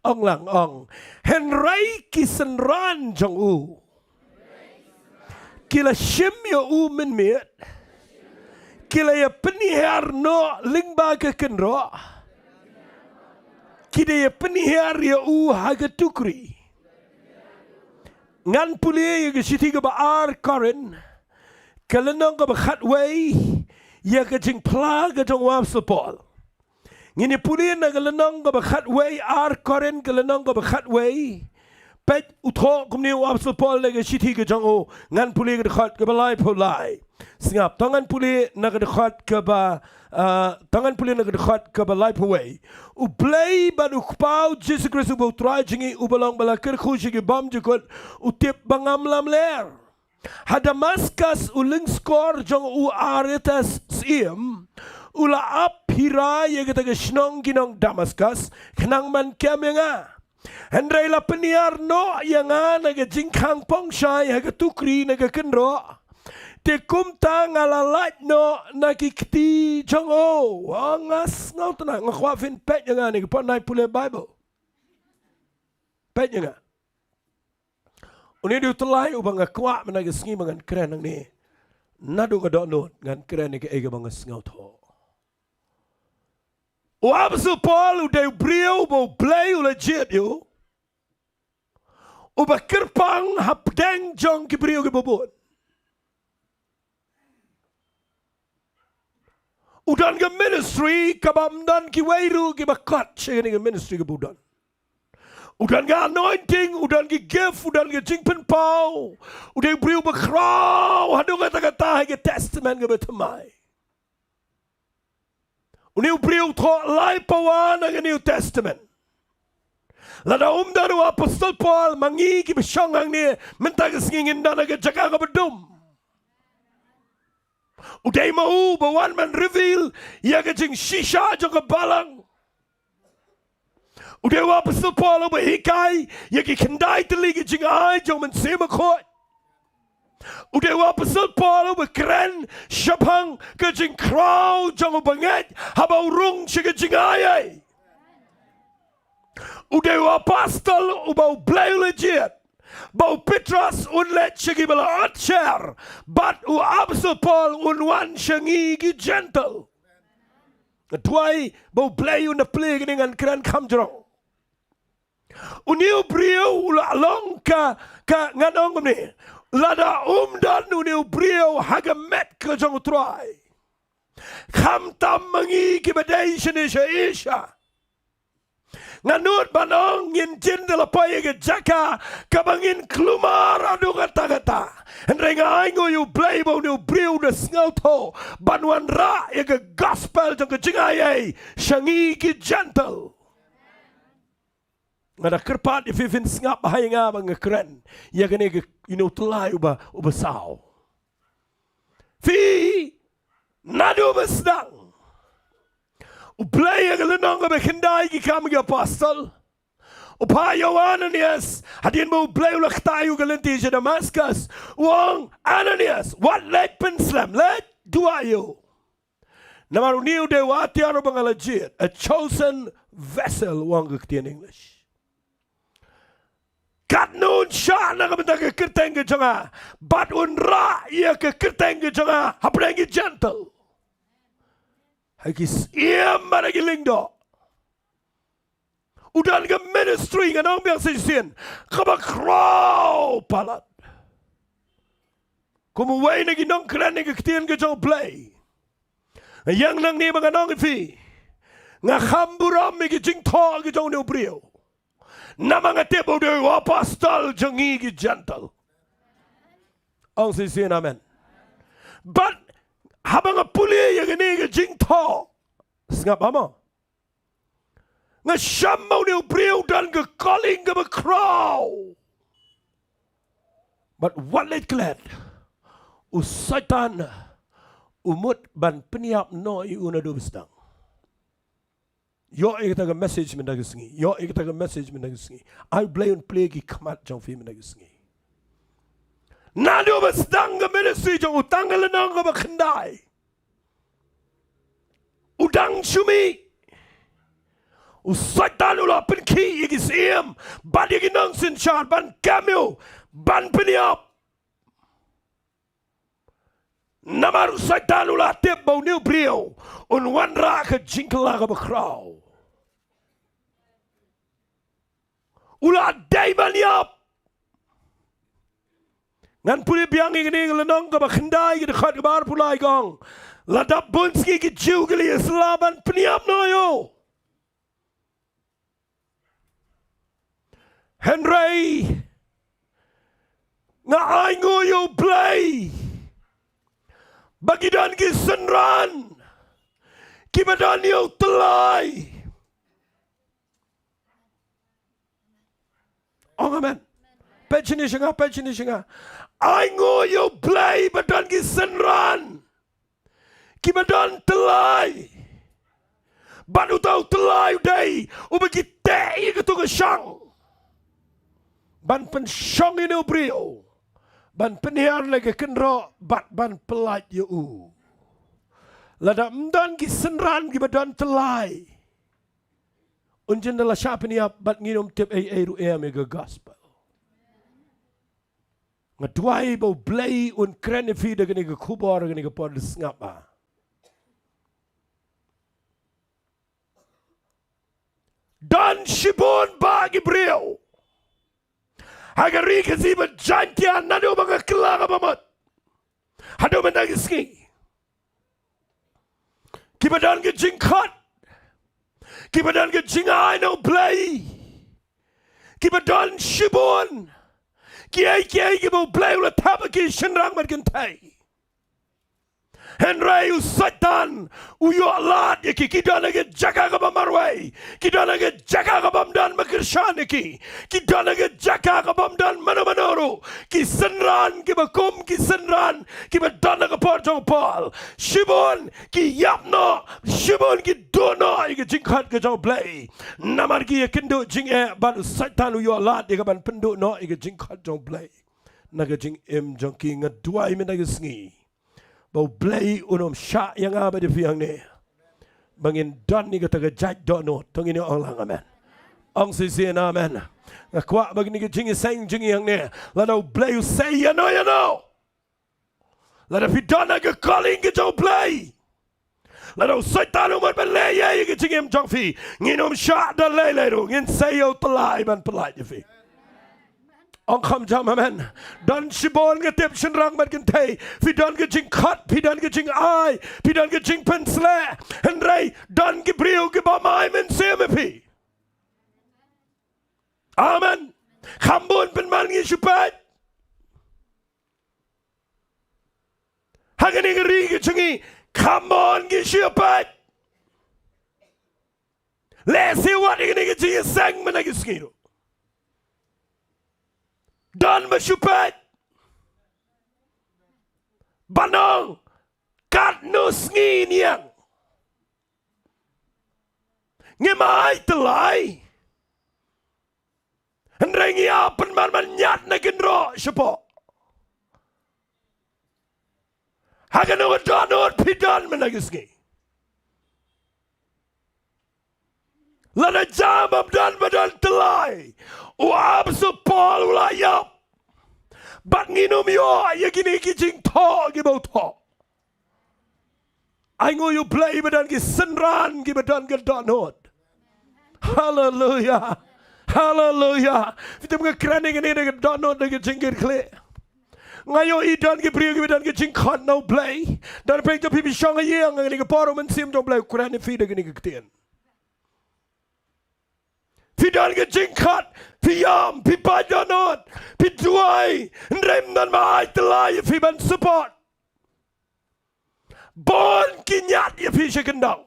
Ong lang ong. Hynrei ki synran jong u ki la shim ïa u mynmiet. Ki la ïa pynhiar noh lyngba ka kynroh. Ki da ïa pynhiar ïa u ha ka tukri. Ngan pule ïa ka shithi kaba ar Korinth, ka lynnong kaba khatwei, ïa ka jingphla ka jong u Apostol Paul. Ngin ïa pule na ka lynnong kaba khatwei, ar Korinth ka lynnong kaba khatwei. Peit u thoh kumne u Apostol Paul na ka shithi ka jong u, ngan pule ka dkhot kaba laiphew lai. Sngap, to ngan pule na ka dkhot kaba, ah, to ngan pule na ka dkhot kaba laiphew wei. U Blei bad U Kpa u Jisu Khrist uba U Trai jong ngi uba long ba la kyrkhu sha ki bymjukut, u tip ba ngam lamler. Ha Damaskus u lyngskor jong u Aretas syiem u la ap hira ïa kata ka shnong ki nong Damaskus khnang ban kem ïa nga. Hynrei la pynhiar noh ïa nga na ka jingkhang pongshai ha ka tukri na ka kynroh. Te kumta nga la lait noh na ki kti jong u. Wa nga sngewtynnat, nga kwah phin peit ïa nga ne ka pynai pule Baibl. Peit ïa nga. Une u dei u tyllai uba nga kwah mynta ka sngi ba ngan kren hangne. Naduh ka dohnud ngan kren ïa kaei kaba nga sngewthuh. U Apostol Paul u dei u briew uba U Blei u la jied ïa u, uba kyrpang hapdeng jong ki briew kiba bun. U don ka ministry kaba ym don kiwei ruh kiba kot sha kane ka ministry kaba u don. U don ka anointing, u don ki gift, u don ka jingpynpaw. U dei u briew ba khraw haduh katta katta ha ka Testament kaba thymmai. Une u briew u thoh lai pawa na ka New Testament. Lada um don u Apostol Paul, ma ngi kiba shong hangne mynta ka sngi ngin don ha ka jaka kaba dum. U dei ma u ba wan ban reveal ïa ka jingshisha jong ka balang. U dei u Apostol Paul uba hikai ïa ki khyndai tylli ki jingai jong u Mynsiem Bakhuid. U dei u apostol Paul uba kren shaphang ka jingkhraw jong u bangeit haba u rung sha ka jingai ei. U dei u apostol uba U Blei u la jied ba u Petros un leit sha kiba la ot sher, bad u apostol Paul un wan sha ngi ki Gentile. Duwai ba U Blei un da plie kane, ngan kren kham jrong. Une u briew u la long ka, ka ngan ong kumne, lada um don une u briew ha ka met ka jong U Trai, khamtam ma ngi kiba dei shane sha Asia, nga nud ban ong ngin jin da la poi ïa ka jaka kaba ngin kulmar haduh katta katta. Hynrei nga ainguh ïa U Blei ba une u briew u da sngewthuh ban wanrah ïa ka gospel jong ka jingai ei sha ngi ki Gentile. Nga da kyrpad ïa phi phin sngap ha ïa nga ba nga kren ïa kane ka, you know, tyllai uba, uba saw. Phi, naduh ba sdang U Blei, ha ka lynnong kaba khyndai Ki Kam ki Apostol, u phah ïa u Ananias, hadien ba U Blei u la ktah ïa u ha ka lynti sha Damascus, u ong, Ananias, wat leit pynslem, leit duwai ïa u. Namar une u dei u atiar uba nga la jied, a chosen vessel, u ong ka ktien English. Katno un shah na ka bynta ka kyrteng ka jong nga, bad un rah ïa ka kyrteng ka jong nga hapdeng ki Gentile, ha ki syiem bad ha ki lyngdoh. U don ka ministry, ngan ong biang sa shisien, kaba khraw palat. Kum uwei na ki nongkren ïa ka ktien ka jong U Blei, nga ïeng nangne ba ngan ong ïa phi, nga kham burom ïa ki jingthoh ki jong une u briew. Namar nga tip ba u dei u apostol jong ngi ki Gentile. Ong shisien amen. Bad haba nga pule ïa kane ka jingthoh, sngap ha mo, nga shem ba une u briew u don ka calling kaba khraw. Bad wat leit klet, u Soitan u mut ban pynïap noh ïa u naduh ba sdang. Ïoh ïa kata ka message mynta ka sngi. Ïoh ïa kata ka message mynta ka sngi. Ai Blei un plie ki khmat jong phi mynta ka sngi. Naduh ba sdang ka ministry jong u, tang ka lynnong kaba khyndai, u dang shu mih. U Soitan u la pynkhih ïa ki syiem bad ïa ki nongsynshar ban kem ïa u, ban pynïap. Namar u Soitan u la tip ba une u briew un wanrah ka jingkylla kaba khraw. U la dei ban ïap. Ngan pule biang ïa kane ka lynnong kaba khyndai, ka dkhot kaba arphew lai, ka ong, la dap bun sngi ki Jiw ki la ïa sla ban pynïap noh ïa u. Hynrei nga ainguh ïa U Blei ba ki don ki synran kiba don ïa u tyllai. Ong amen. Peit shane sha nga, peit shane sha nga. Ainguh ïa U Blei ba don ki synran kiba don tyllai. Bad uta u tyllai u dei uba ki teh ïa kato ka shang ban pynshong ïa une u briew, ban pynhiar la ka kynroh bad ban pyllait ïa u. Lada ym don ki synran kiba don tyllai, un jin da la shah pynïap bad ngin ym tip ei ei ruh em ïa ka gospel. Nga duwai ba U Blei un kren ïa phi da kane ka khubor, kane ka por, sngap ha. Don shibun bah ki briew ha ka ri Khasi bad Jaintia naduh ba nga kylla ka bamut haduh mynta ka sngi, kiba don ka jingkhot, kiba don ka jingai na U Blei, kiba don shibun kiei kiei kiba U Blei u la thep ha ki shynrang bad kynthei. Hynrei u Soitan u ïoh lad ïa ki, ki don ha ka jaka kaba marwei, ki don ha ka jaka kaba ym don ba kyrshan ïa ki, ki don ha ka jaka kaba ym don mano mano ruh. Ki synran kiba kum ki synran kiba don ha ka por jong u Paul, shibun ki ïap noh, shibun ki duh noh ïa ka jingkhot ka jong U Blei. Namar ki ïakynduh jingeh bad u Soitan u ïoh lad ïa ka ban pynduh noh ïa ka jingkhot jong U Blei. na ka jingim jong ki. Nga duwai mynta ka sngi ba U Blei un ym shah ïa nga bad ïa phi hangne ba ngin don ïa kata ka jait dohnud. To ngin ong lang amen. Ong shisien amen. Nga kwah ba kane ka jingïaseng jong ngi hangne, lada U Blei u sei ïano ïano, lada phi don ha ka calling ka jong U Blei, lada u Soitan u mut ban leh ïa ka jingim jong phi, ngin ym shah da lei lei ruh, ngin sei ïa u tyllai ban pyllait ïa phi. Ong kham jam amen. Don shibun, nga tip, shynrang bad kynthei, phi don ka jingkhot, phi don ka jingai, phi don ka jingpynsleh. Hynrei don ki briew kiba ai mynsiem ïa phi. Amen. Kham bun pynban ngi shu peit ha kane ka ri ka jong ngi, kham bun ngi shu peit. Lehse wat ïa kane ka jingïaseng mynta ka sngi ruh don ba shu peit ban ong, katno sngi niang ngim ai tyllai. Hynrei ngi ap pynban ban ñiad na kynroh shapoh. Ha kano ka dohnud phi don mynta ka sngi? Lada jam bym don ba don tyllai, u Apostol Paul u la ïap. Bad ngin ym ïoh ïa kine ki jingthoh kiba u thoh. Ai nguh ïa U Blei ba don ki synran kiba don ka dohnud. Haleluya. Haleluya. Phi tip, nga kren ïa kane da ka dohnud, da ka jingkitkhlieh. Nga ïohi don ki briew kiba don ka jingkhot na U Blei. Don phi, to phi, phi shong ha ïing ha kane ka por, U Mynsiem jong U Blei u kren ïa phi da kane ka ktien. Phi don ka jingkhot, phi ïam, phi pait dohnud, phi duwai, hynrei ym don ba ai tyllai ïa phi ban support. Bun ki ñiad ïa phi sha kyndaw.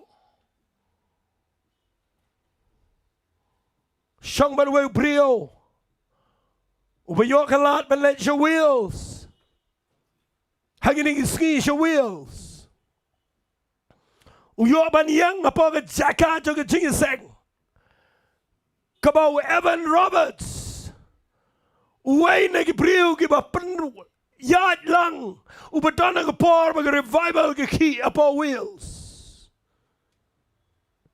Shong bad uwei u briew uba ïoh ka lad ban leit sha Wales ha kine ki sngi, sha Wales. U ïoh ban ïeng hapoh ka jaka jong ka jingïaseng kaba u Evan Roberts, uwei na ki briew kiba pynïaid lang, uba don ha ka por ba ka revival ka khih hapoh Wales.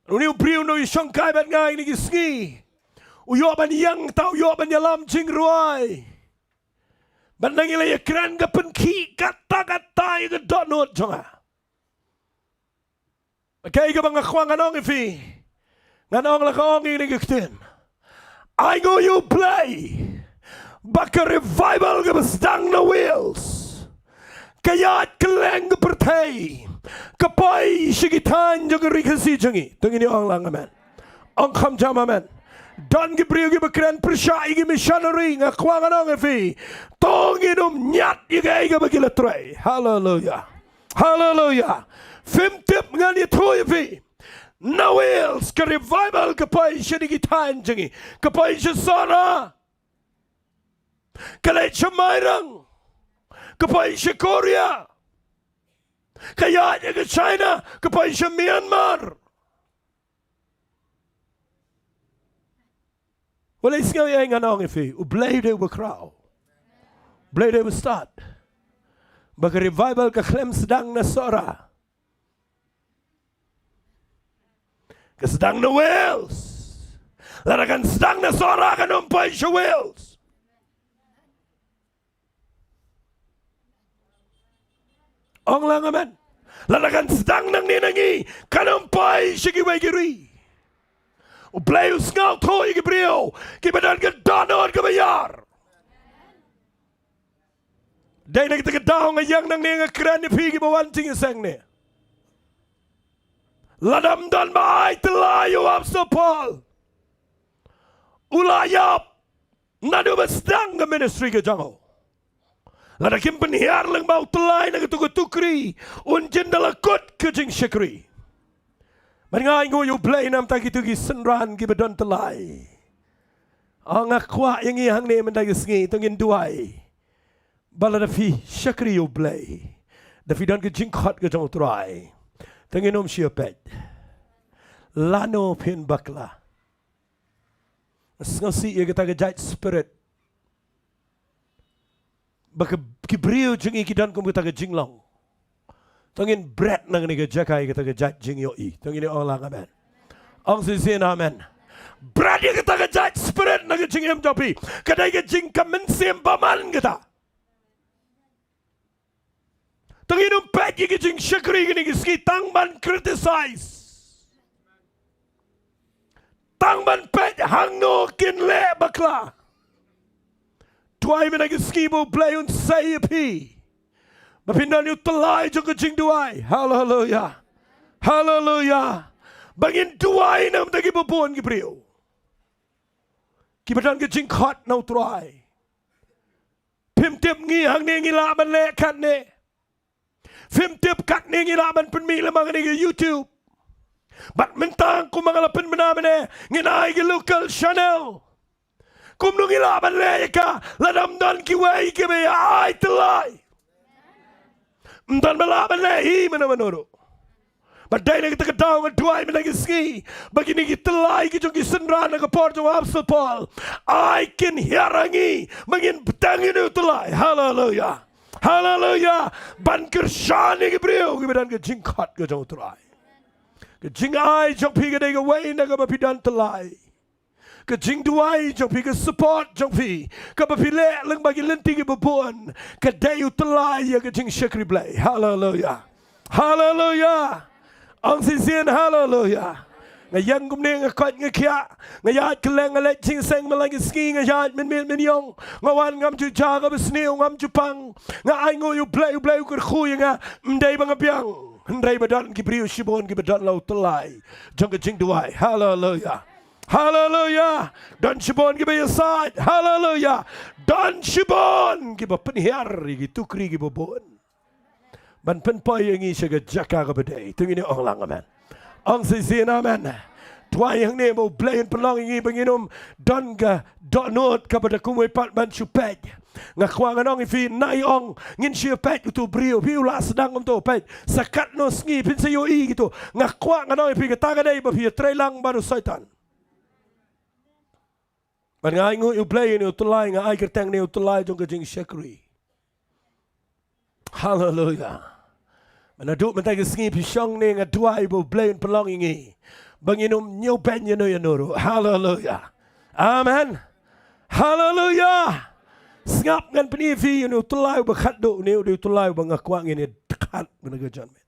Une u briew u nongshong kai bad nga ha kine ki sngi, u ïoh ban ïeng, ta u ïoh ban ïalam jingrwai. Bad ngi la ïakren, ka pynkhih katta katta ïa ka dohnud jong nga. Kaei kaba nga kwah ngan ong ïa phi? Ngan ong la ka ong ïa kine ki ktien. Ai nguh ïa U Blei ba ka revival kaba sdang na Wales ka ïaid kylleng ka pyrthei, ka poi sha ki thaiñ jong ka Ri Khasi jong ngi. To ngin ong lang amen. Ong kham jam amen. Don ki briew kiba kren pyrshah ïa ki missionary, nga kwah ngan ong ïa phi, to ngin ym ñiad ïa kaei kaba ki la trei. Haleluya. Haleluya. Phim tip, ngan ïathuh ïa phi. Na Wales ka revival ka poi sha ki thaiñ jong ngi. Ka poi sha Sohra, ka leit sha Mairang, ka poi sha Korea, ka ïaid ïa ka China, ka poi sha Myanmar. Wat leit sngew ei, ngan ong ïa phi, U Blei u dei uba khraw. U Blei u dei uba stad. Ba ka revival ka khlem sdang na Sohra, ka sdang na Wales. Lada kan sdang na Sohra, kan ym poi sha Wales. Ong lang amen. Lada kan sdang nangne na ngi, kan ym poi sha kiwei ki ri. U Blei u sngewthuh ïa ki briew kiba don ka dohnud kaba ïar. Dei na kita ki daw nga ïeng nangne, nga kren ïa phi kiba wan jingïaseng ne. Lada ym don ba ai tyllai ïa u Apostol Paul, u la ïap naduh ba sdang ka ministry ka jong u. Lada kim pynhiar lyngba u tyllai na katu katu ka ri, un jin da la kut ka jingshakri. Bad nga ai nguh ïa U Blei namar kito ki synran kiba don tyllai. Ah, nga kwah ïa ngi hangne mynta ka sngi, to ngin duwai ba lada phi shakri ïa U Blei, da phi don ka jingkhot ka jong U Trai, to ngin ym shia peit. Lano phin bakla. Sngewsih ïa kata ka jait spirit. ba ki briew jong ngi ki don kum kata ka jinglong. To ngin bret na kane ka jaka ïa kata ka jait jingïohi. To ngin ong lang amen. Ong shisien amen. Bret ïa kata ka jait spirit na ka jingim jong phi. Ka dei ka jingkmen siem bymman kata. To ngin ym peit ïa ka jingshakri kane ka sngi tang ban criticize. Tang ban peit hangno kin leh bakla. Duwai mynta ka sngi ba U Blei un sei ïa phi. Ba phin don ïa u tyllai jong ka jingduwai. Haleluya. Haleluya. Ba ngin duwai na ka bynta kiba bun ki briew kiba don ka jingkhot na U Trai. Phim tip ngi hangne ngi lah ban leh katne. Phim tip katne ngi lah ban pynmih lem ha kane ka YouTube. Bad mynta kumba nga la pynbna mynne ngin ai ka local channel. Kumno ngi lah ban leh ïa ka lada ym don kiwei kiba ïa ai tyllai. Ym don ba lah ban leh hi mano mano ruh. Bad dei na kata ka daw nga duwai mynta ka sngi ba kine ki tyllai ki jong ki synran na ka por jong u Apostol Paul, ai kin hiar ha ngi ba ngin bteng ïa une u tyllai. Haleluya. Haleluya. Ban kyrshan ïa ki briew kiba don ka jingkhot ka jong U Trai. Ka jingai jong phi ka dei kawei na kaba phi don tyllai. Ka jingduwai jong phi, ka support jong phi, kaba phi leh lyngba ki lynti kiba bun, ka dei u tyllai ïa ka jingshakri Blei. Haleluya. Haleluya. Ong shisien haleluya. Nga ïeng kumne nga koit nga khiah. Nga ïaid kylleng nga leit jingïaseng man la ka sngi nga ïaid mynmiet mynïong. Nga wan ngam ju jia kaba sniew ngam ju pang. Nga ainguh ïa U Blei, U Blei u kyrkhu ïa nga. Ym dei ba nga biang. Hynrei ba don ki briew shibun kiba don la u tyllai jong ka jingduwai. Haleluya. Haleluya. Don shibun kiba ïasaid. Haleluya. Don shibun kiba pynhiar ïa ki tukri kiba bun ban pynpoi ïa ngi sha ka jaka kaba dei. To ngin ong lang amen. Ong shisien amen. Duwai hangne ba U Blei un pynlong ïa ngi ba ngin ym don ka dohnud kaba da kumwei pat ban shu peit. Nga kwah ngan ong ïa phi, nai ong ngin shu peit uto u briew, phi u la sdang kumto, peit sa katno sngi phin sa ïohi kito. Nga kwah ngan ong ïa phi, kata ka dei ba phi ïatreilang bad u Soitan. Bad nga ainguh ïa U Blei ïa une u tyllai, nga ai kyrteng ïa une u tyllai jong ka jingshakri. Haleluya. Mynta duh mynta ka sngi phi shong ne, nga duwai ba U Blei un pynlong ïa ngi ba ngin ym ñiewbeiñ ïano ïano ruh. Haleluya. Amen. Haleluya. Sngap, ngan pyni ïa phi ïa une u tyllai uba khatduh, une u dei u tyllai uba nga kwah ngin ïa dkhat mynta ka janmiet.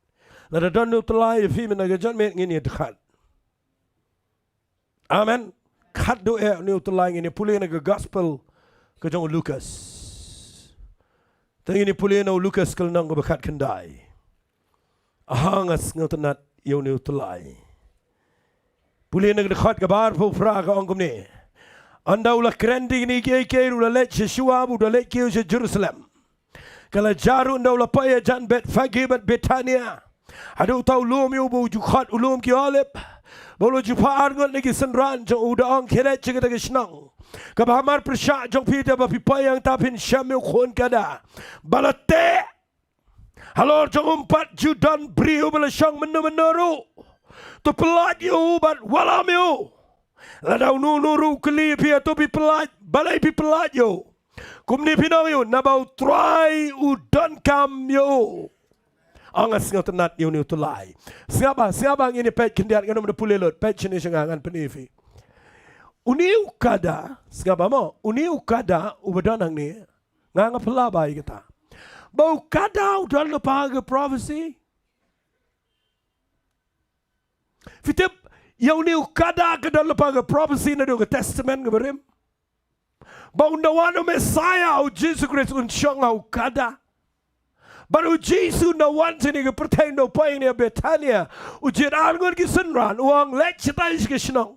Lada don une u tyllai ïa phi mynta ka janmiet ngin ïa dkhat. Amen. Khatduh eh une u tyllai, ngin ïa pule na ka gospel ka jong u Lukas. Te ngin ïa pule na u Lukas ka lynnong kaba khatkhyndai. Aha, nga sngewtynnat ïa une u tyllai. Pule na ka dkhot kaba arphew phra, ka ong kumne. Ynda u la kren da kine kiei kiei ruh u la leit sha shuwa bad u da leit kiew sha Jerusalem. Ka la jia ruh ynda u la poi hajan Bethphage bad Bethania, haduh uta u lum ïa u ba u ju khot u lum ki Olib, ba u la ju phah arngut na ki synran jong u, da ong, khie leit sha kata ka shnong kaba ha mar pyrshah jong phi, te haba phi poi hangta phin shem ïa u khun kada ba la teh. Halor jong um pat ju don briew ba la shong mynno mynno ruh. To pyllait ïa u bad wallam ïa u. Lada uno uno ruh u kylli ïa phi, hato phi pyllait, balei phi pyllait ïa u? Kumne phin ong ïa u, naba U Trai u donkam ïa u. Nga sngewtynnat ïa une u tyllai. Sngap bha, sngap bha, ngin ïa peit khyndiat, ngan ym da pule lut, peit shane sha nga, ngan pyni ïa phi. Une u kada, sngap bha mo, une u kada uba don hangne, nga nga phylla bha ïa kata. Ba u kada u don lypa ka prophecy. Phi tip, ïa une u kada ka don lypa ka prophecy naduh ka Testament kaba rim. Ba ynda wan u Messiah, u Jisu Khrist, un shong ha u kada. Bad u Jisu ynda wan shane ha ka pyrthei, ynda u poi hangne ha Bethania, u jied arngut ki synran, u ong, leit shatai sha ka shnong.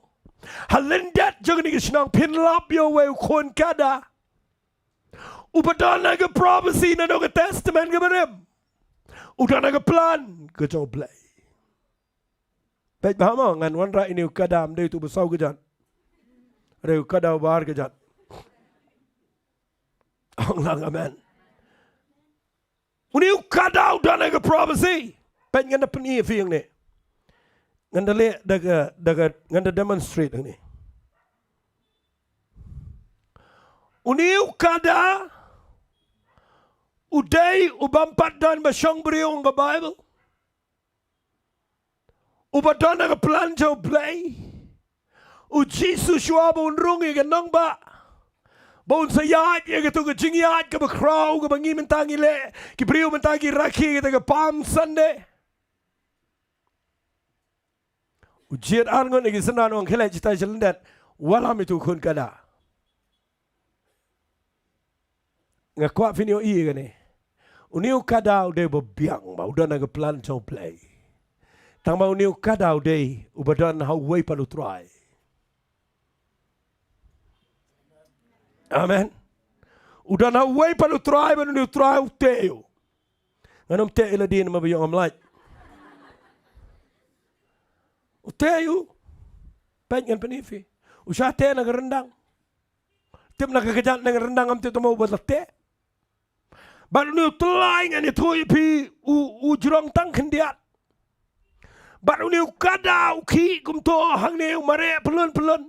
Ha lyndet jong kane ka shnong phin lap ïa uwei u khun kada uba don ha ka prophecy naduh ka Testament kaba rim. U don ha ka plan ka jong U Blei. Peit bha mo, ngan wanrah ïa une u kada, ym dei uto uba saw kjat. Hynrei u kada uba ar kjat. Ong lang amen. Une u kada u don ha ka prophecy. Peit, ngan da pyni ïa phi hangne. Ngan da leh da ka, da ka, ngan da demonstrate hangne. Une u kada U dei u bym pat don ba shong briew ong ka Baibl. Uba don ha ka plan jong U Blei. U Jisu shuwa ba un rung ïa ka nongbah, ba un sa ïaid ïa katu ka jingïaid kaba khraw kaba ngi mynta ngi leh, ki briew mynta ki rakhe kata ka Palm Sunday. U jied arngut na ki synran u ong, khie leit shatai sha lyndet, wallam ïa utu u khun kada. Nga kwah phin ïohi ïa kane. Une u kada u dei uba biang, ba u don ha ka plan jong U Blei. Tangba une u kada u dei uba don ha uwei pat U Trai. Amen. U don ha uwei pat U Trai, bad une U Trai u tei ïa u. Ngan ym teh ïa lade namar ba ïoh ngam lait. U tei ïa u. Peit, ngan pyni ïa phi. U shah teh na ka ryndang. Tip na ka kjat na ka ryndang, ngam tip tang ma uba la teh. Bad une u tyllai, ngan ïathuh ïa phi, u, u jrong tang khyndiat. Bad une u kada u khih kumto hangne, u mareh pyllun pyllun.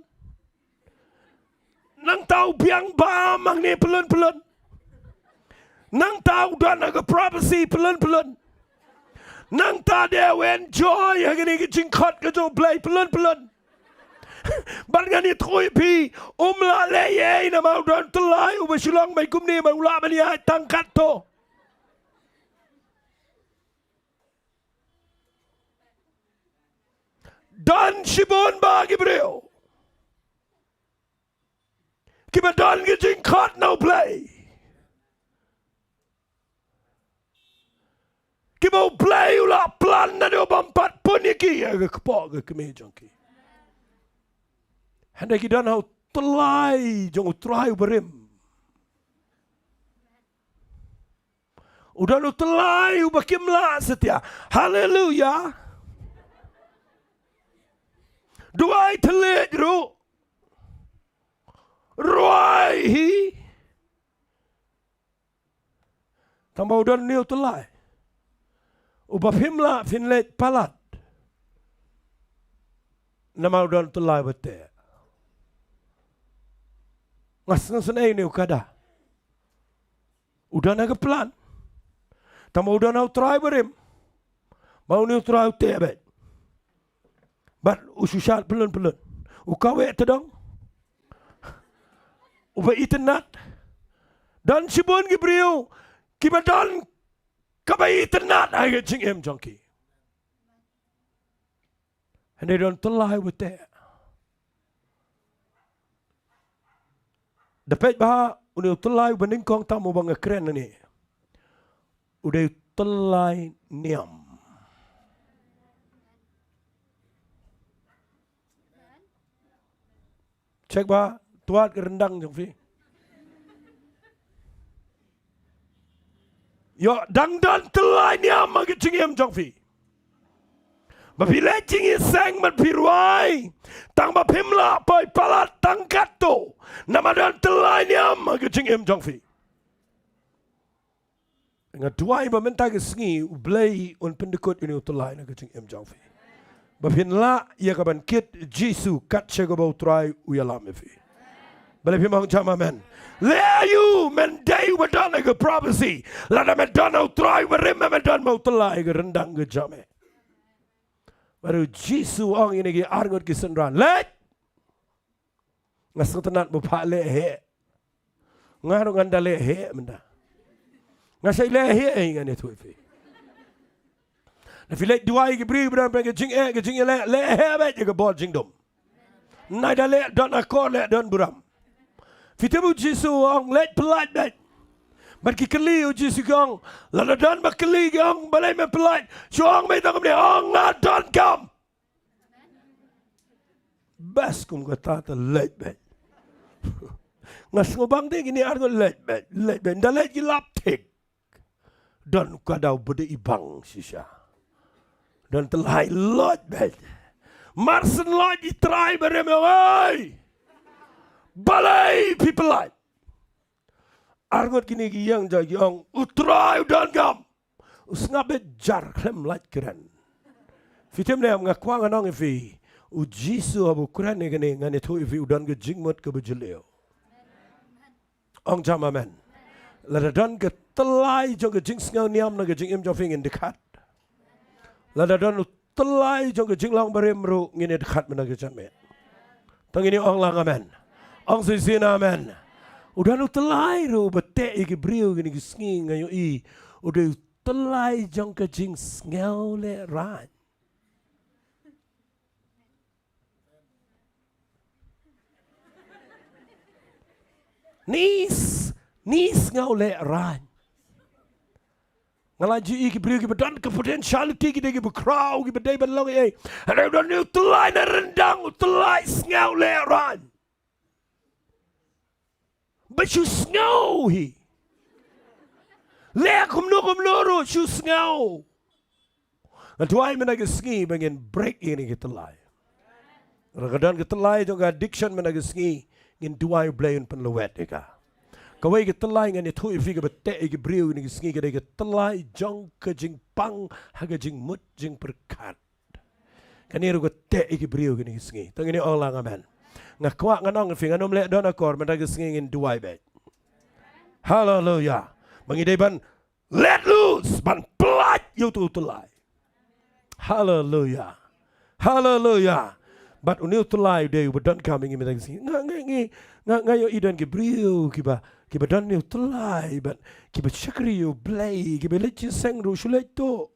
Nangta u biang bam hangne pyllun pyllun. Nangta u don ha ka privacy pyllun pyllun. Nangta de u enjoy ha kane ka jingkhot ka jong U Blei pyllun pyllun. Bad ngan ïathuh ïa phi, um lah leh ei ei namar u don u tyllai uba shu long beit kumne, bad u lah ban ïaid tang katto. Don shibun bha ki briew kiba don ki jingkhot na U Blei, kiba U Blei u la plan naduh bym pat pun ïa ki ha ka kpoh ka kmie jong ki. Hynrei ki don ha u tyllai jong U Trai uba rim. U don u tyllai uba kim lah satia. Haleluia. Duwai thylliej ruh, rwai hi. Tangba u don une u tyllai uba phim lah phin leit palat, namar u don u tyllai uba teh. Nga sngewsynei une u kada. U don ha ka plan. Tangba u don ha u Trai barim. Ba une u Trai u teh beit. Bad u shu shad pyllun pyllun. U kaweh tdong. Uba itynnad. Don shibun ki briew kiba don kaba itynnad ha ka jingim jong ki. Hynrei don tyllai uba teh. Da peit bha une u tyllai uba nyngkong tam uba nga kren hangne. U dei u tyllai niam. Check bha, twad ka ryndang jong phi. Ïoh, dang don tyllai niam ha ka jingim jong phi. Ba phi leit jingïaseng bad phi rwai, tangba phim lah poi palat tang katto. Namar don tyllai niam ha ka jingim jong phi. Nga duwai ba mynta ka sngi U Blei un pyndykut une u tyllai na ka jingim jong phi. Ba phin lah ïa ka ban kit Jisu kat sha kaba u Trai u ïalam ïa phi. Balei phim ong jam amen? Leh aïu, men dei uba don ha ka privacy. Lada men don ha u Trai barim, men don ma u tyllai ha ka ryndang ka jong me. Bad u Jisu u ong ïa kine ki arngut ki synran, leit. Nga sngewtynnat ba phah leh heh. Nga ruh ngan da leh heh mynta. Nga shait leh heh ei, ngan ïathuh ïa phi. Lada phi leit duwai ki briew ba don pdeng ka jingeh, ka jingeh leh, leh heh beit ïa ka bor jingdum. Nai da leh don akor, leh don burom. Phi tip u Jisu u ong leit pyllait beit. Bad ki kylli u Jisu ki ong, lada don ba kylli ki ong balei me pyllait, shu ong beit tang kumne, ong nga donkam. Bas kum kata te leit beit. Nga sngewbang te kine arngut leit beit, leit beit. Nda leit ki lap thik. Don u kada uba dei i bang shisha. Don tyllai, leit beit. Mar shen leit i trai barim ong ei, balei phi pyllait? Arngut kine ki ïeng ja ki ong u Trai u donkam. U sngap beit jar khlem lait kren. Phi tip ne em, nga kwah ngan ong ïa phi, u Jisu haba u kren ïa kane, ngan ïathuh ïa phi u don ka jingmut kaba jylliew. Ong jam amen. Lada don ka tyllai jong ka jingsngew niam na ka jingim jong phi ngin dkhat. Lada don u tyllai jong ka jinglong barim ruh ngin dkhat mynta ka janmiet. To ngin ong lang amen. Ong shisien amen. U don u tyllai ruh ba teh ïa ki briew kine ki sngi nga ïohi. U dei u tyllai jong ka jingsngew lehraiñ. Ni s-, ni sngew lehraiñ. Nga la ju ïohi ki briew kiba don ka potentiality, ki dei kiba khraw, kiba dei ban long ei ei. Hynrei u don u tyllai na ryndang, u tyllai sngew lehraiñ. Ba shu sngew hi. Leh kumno kumno ruh shu sngew. Nga duwai mynta ka sngi ba ngin break ïa kine ki tyllai. Lada ka don ka tyllai jong ka addiction mynta ka sngi, ngin duwai U Blei un pynlwet ïa ka. Kawei ka tyllai ngan ïathuh ïa phi kaba teh ïa ki briew kine ki sngi, ka dei ka tyllai jong ka jingpang ha ka jingmut jingpyrkhat. Kane ruh ka teh ïa ki briew kine ki sngi. To ngin ong lang amen. Nga kwah ngan ong ïa phi, ngan ym leh don akor, mynta ka sngi ngin duwai beit. Haleluya. Ba ngi dei ban let loose, ban pyllait ïa uto u tyllai. Haleluya. Haleluya. Bad une u tyllai u dei uba donkam ïa ngi mynta ka sngi. Nga, nga, ngi, nga, nga ïohi don ki briew kiba, kiba don une u tyllai bad kiba shakri ïa U Blei, kiba leit jingïaseng ruh shu leit tuh.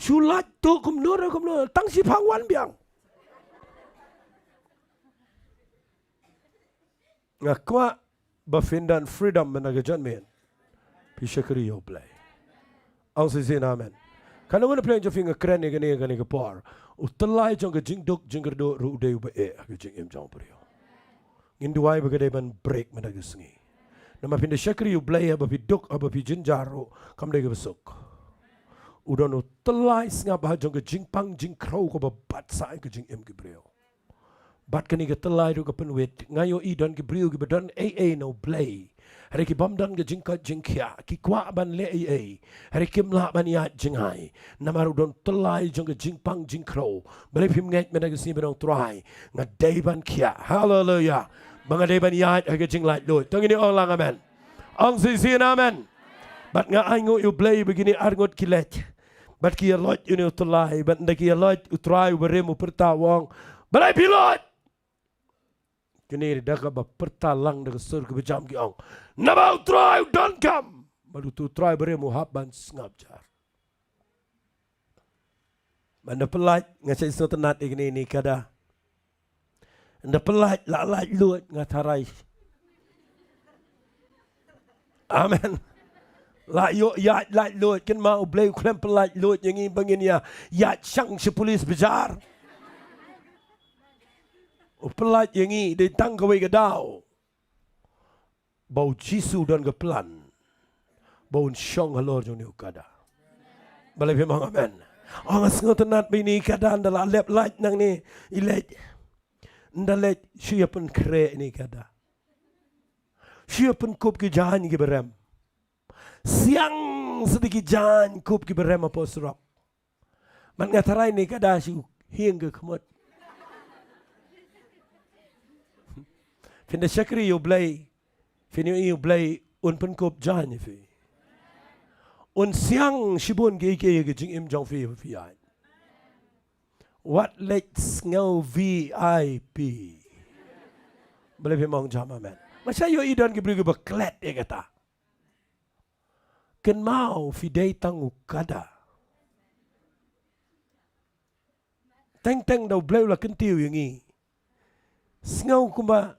Shu leit tuh kumno re kumno, tang shiphang wan biang. Nga kwah ba phin don freedom mynta ka janmiet. Phi shakri ïa U Blei. Ong shisien amen. Katno ngut na pdeng jong phi nga kren ïa kane, kane ka por. U tyllai jong ka jingduk jingkyrduh ruh u dei uba eh ha ka jingim jong u briew. Ngin duwai ba ka dei ban break mynta ka sngi. Namar phin da shakri ïa U Blei haba phi duk, haba phi jynjar ruh kam dei kaba suk. U don u tyllai sngap ha jong ka jingpang jingkhrew kaba bat sah ïa ka jingim ki briew. Bad kane ka tyllai ruh ka pynwit, nga ïohi don ki briew kiba don ei ei na U Blei. Hynrei ki bym don ka jingkoit jingkhiah, ki kwah ban leh ei ei. Hynrei kim lah ban ïaid jngai. Namar u don tyllai jong ka jingpang jingkhrew. Balei phim ngeit mynta ka sngi ban ong Trai, nga dei ban khiah. Haleluya. Ba nga dei ban ïaid ha ka jinglaitluid. To ngin ong lang amen. Ong shisien amen. Bad nga ainguh ïa U Blei ba kine arngut ki leit. Bad ki ïaloit ïa une u tyllai, bad ynda ki ïaloit u trai u barim u pyrta u ong, balei phi loit? Kine da kaba pyrta lang da ka sur kaba jam ki ong, namar u Trai u donkam. Bad uto u trai barim u hap ban sngap jar. Bad ynda pyllait, nga shait sngewtynnat ïa kine ne kada. Ynda pyllait, la laitluid, nga tharai. Amen. La ïoh ïaid laitluid, kynmaw U Blei u khlem pyllait luid ïa ngi ba ngin ïa ïaid shang sha police bajar. U pyllait ïa ngi dei tang kawei ka daw. Ba u Jisu u don ka plan ba un shong halor jong une u kada. Balei phim ong amen? Ong, nga sngewtynnat ba ine i kada ynda la lep lait nangne i leit. Ynda leit shu ïa pynkhreh ine i kada. Shu ïa pynkup ki jaiñ kiba rem. Siang sdang ki jaiñ kup kiba rem hapoh surok. Bad nga tharai ine i kada shu hiang ka khmut. Phin da shakri ïa U Blei, phin ïohi U Blei un pynkup jaiñ ïa phi. Un siang shibun kiei kiei ha ka jingim jong phi, phi ïaid. Wat leit sngew V I P. Balei phim ong jam amen? Nga shait ïohi don ki briew kiba klet ïa kata. Kynmaw phi dei tang u kada. Teng teng da U Blei u la kyntiew ïa ngi, sngew kumba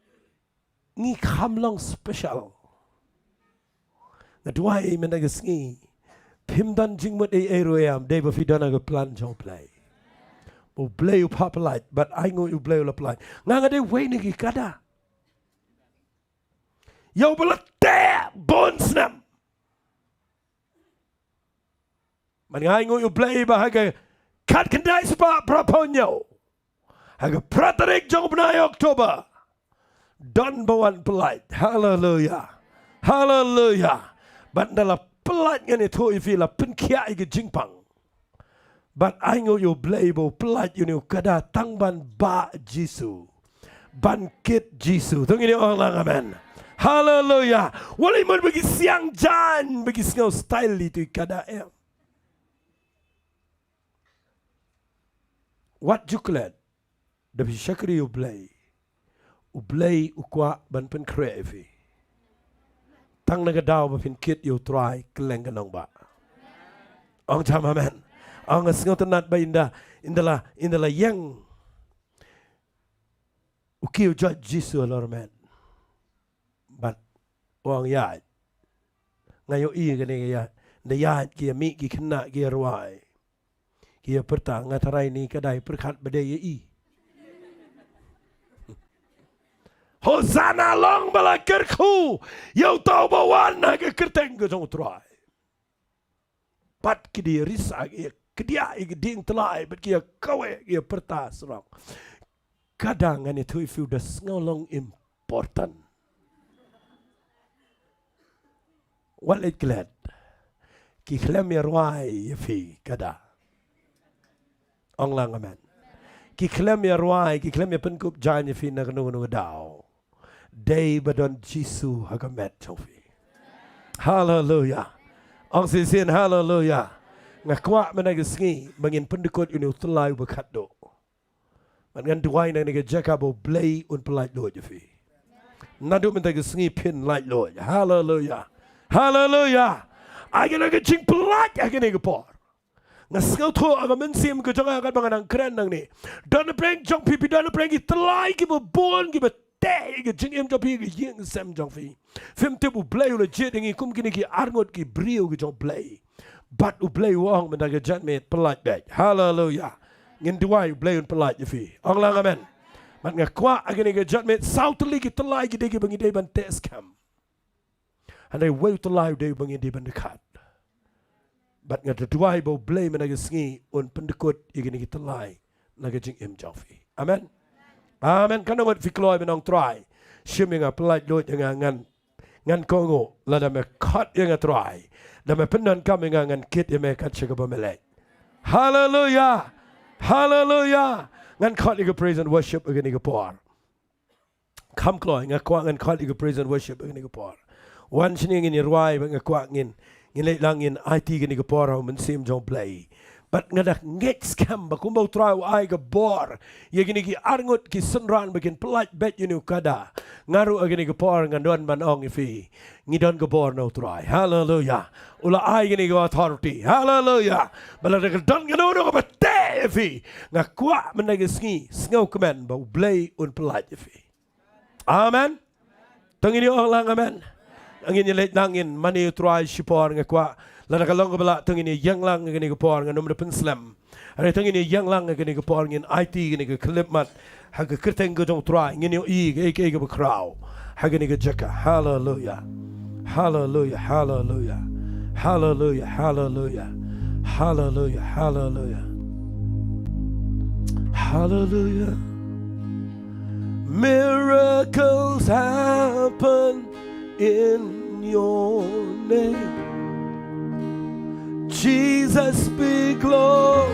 ngi kham long special. Nga duwai mynta ka sngi phim don jingmut ei ei ruh ïa me, dei ba phi don ha ka plan jong U Blei. Ba U Blei u phah pyllait, bad ainguh U Blei u la pyllait. Nga, nga dei wei na ki kada. Ïa uba la teh bun snem. Bad nga ainguh ïa U Blei ba ha ka khatkhyndai spah phraphew hynñiew, ha ka phra tarik jong u bnai October, don ba wan pyllait. Haleluya. Haleluya. Bad ynda la pyllait ngan ïathuh ïa phi, la pynkhiah ïa ka jingpang. Bad ainguh ïa U Blei ba u pyllait ïa une u kada tang ban bah Jisu. ban kit Jisu. To ngin ong lang amen. Haleluya. Wat leh mut ba ki siang jaiñ, ba ki sngew style ïa tu i kada em. Wat ju klet. Da phi shakri U Blei, U Blei u kwah ban pynkhreh ïa phi. Tang na ka daw ba phin kit ïa U Trai kylleng ka nongbah. Ong jam amen. Ong nga sngewtynnat ba ynda, ynda la, ynda la ïeng u kiew judge Jisu halor met. Bad u ong ïaid. Nga ïohi kane ka ïaid. Ynda ïaid ki ïa mih ki khynnah ki ïa rwai. Ki ïa pyrta nga tharai ni ka dei pyrkhat ba dei ïa i. Hosana long ba la kyrkhu ïa uta uba wan ha ka kyrteng ka jong U Trai. Bad ki dei risa ki ïa kdiah ïa ki dieng tyllai bad ki ïa kaweh ki ïa pyrta sarong. Kada ngan ïathuh ïa phi u da sngew long important. Wat leit klet. Ki khlem ïa rwai ïa phi kada. Ong lang amen. Ki khlem ïa rwai, ki khlem ïa pynkup jaiñ ïa phi na kano kano ka daw. Dei ba don Jisu ha ka met jong phi. Haleluya. Ong shisien haleluya. Nga kwah mynta ka sngi ba ngin pyndykut ïa une u tyllai uba khatduh. Bad ngan duwai na kane ka jaka ba U Blei un pyllait luid ïa phi. Naduh mynta ka sngi phin lait luid. Haleluya. Haleluya. Ai kane ka jingpyllait ha kane ka por. Nga sngewthuh ha ka mynsiem ka jong nga katba nga nang kren nangne. Don napdeng jong phi, phi don napdeng ki tyllai kiba bun kiba teh ïa ka jingim jong phi, ka ïing ka sem jong phi. Phim tip U Blei u la jied ïa ngi kum kine ki arngut ki briew ki jong U Blei. Bad U Blei u ong mynta ka janmiet pyllait beit. Haleluya. Ngin duwai U Blei un pyllait ïa phi. Ong lang amen. Bad nga kwah ha kane ka janmiet saw tylli ki tyllai ki dei kiba ngi dei ban teh skhem. Hynrei wei u tyllai u dei uba ngi dei ban dkhat. Bad nga da duwai ba U Blei mynta ka sngi un pyndykut ïa kine ki tyllai na ka jingim jong phi. Amen. Amen. Katno ngut phi kloi ban ong Trai, shim ïa nga, pyllait luid ïa nga, ngan, ngan kohnguh, lada me khot ïa nga Trai, da me pyndonkam ïa nga, ngan kit ïa me kat sha kaba me leit. Haleluya. Haleluya. Ngan khot ïa ka praise and worship ha kane ka por. Kham kloi, nga kwah ngan khot ïa ka praise and worship ha kane ka por. Wan shane ngin ïa rwai bad nga kwah ngin, ngin leit lang ngin aiti ha kane ka por ha u Mynsiem jong U Blei. Bad nga da ngeit skhem ba kumba U Trai u ai ka bor ïa kine ki arngut ki synran ba kin pyllait beit ïa une u kada. Nga ruh ha kane ka por nga don ban ong ïa phi, ngi don ka bor na U Trai. Haleluya. U la ai kane ka authority. Haleluya. Bad lada ka don kano kano kaba teh ïa phi, nga kwah mynta ka sngi sngewkmen ba U Blei un pyllait ïa phi. Amen. To ngin ïa ong lang amen. Ngin ïa leit lang ngin mane ïa U Trai shipor, nga kwah lada ka long kaba lah to ngin ïa ïeng lang ha kane ka por, ngan ym da pynslem. Hynrei to ngin ïa ïeng lang ha kane ka por, ngin aiti kane ka khyllipmat ha ka kyrteng ka jong U Trai, ngin ïohi kaei kaei kaba khraw ha kane ka jaka. Haleluya. Haleluya, haleluya. Haleluya, haleluya. Haleluya, haleluya. Haleluya. Miracles happen in your name. Jesus be glorified.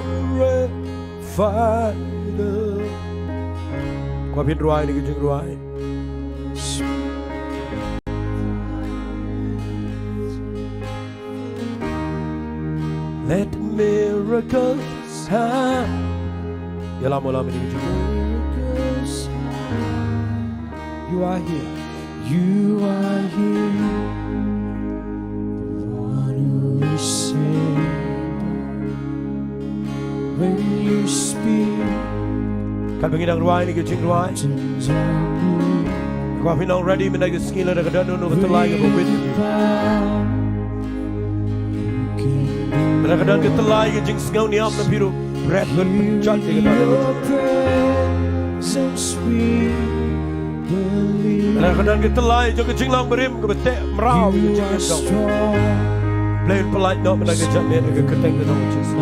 Kwah phin rwai ïa kane ka jingrwai. Let miracles happen. Ïalam, ïalam ïa kane ka jingrwai. You are here. You are here. The one who is saved. When you speak, katba ngi dang rwai ïa kane ka jingrwai, mountains are moved. Kwah phin long ready mynta ka sngi lada ka don uno uno uba tyllai kaba wit. Lada ka don ka tyllai ka jingsngew niam na phi ruh, bret bad pynjot ïa kata. Your presence we believe. Lada ka don ka tyllai jong ka jinglong barim kaba teh mraw ïa ka jingim jong phi, Blei un pyllait noh mynta ka janmiet ha ka kyrteng ka jong U Jisu.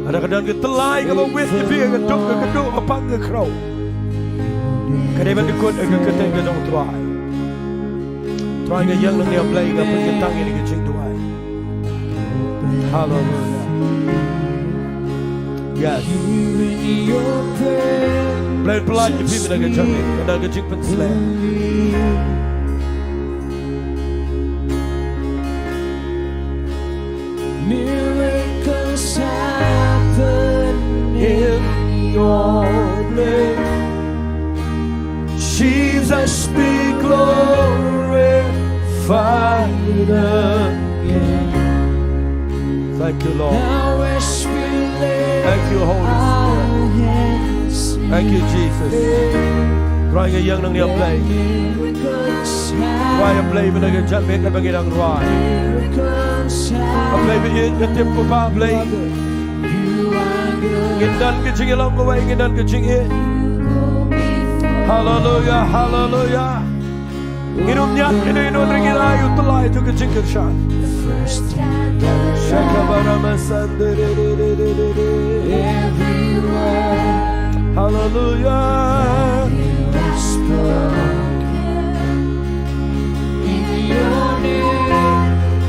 Lada ka don ka tyllai kaba wit ïa phi ha ka duk ka kyrduh, ka pang ka khraw, ka dei ban dykut ha ka kyrteng ka jong U Trai. Trai, nga ïeng nangne, A Blei, nga pynkyntang ïa kane ka jingduwai. Haleluya. Yes. Here in your presence Blei un pyllait ïa phi mynta ka jingpynshlur, mynta ka jingpynshlur. Miracles happen in your name. Jesus be glorified again. Thank you, Lord. Now as we lift Thank you, Holy Spirit. Our hands Thank you, Jesus. Trai nga ïeng nangne, A Blei. Miracles Trai, A Blei, mynta ka jingmut kaba ngi dang rwai. Miracles A Blei, ba ïeit, nga tip kumba, A Blei. Ngin don ka jingïalong kawei, ngin don ka jingïeit. Haleluya, haleluya. Ngin ym ñiad ïa kano kano, hynrei ngin ai ïa u tyllai jong ka jingkyrshan. Haleluya.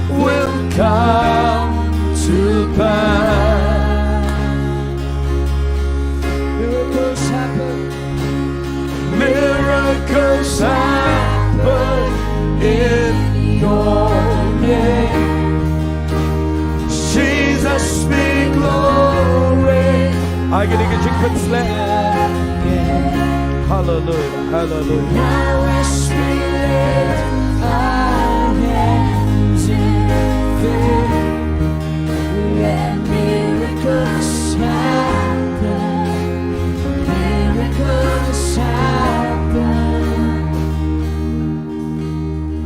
Will come to pass. Miracles happen. Miracles happen in your name. Jesus be glory. Ai kane ka jingpynshlur. Hallelujah, hallelujah. Now as we lift our hands in faith, let miracles happen. Miracles happen.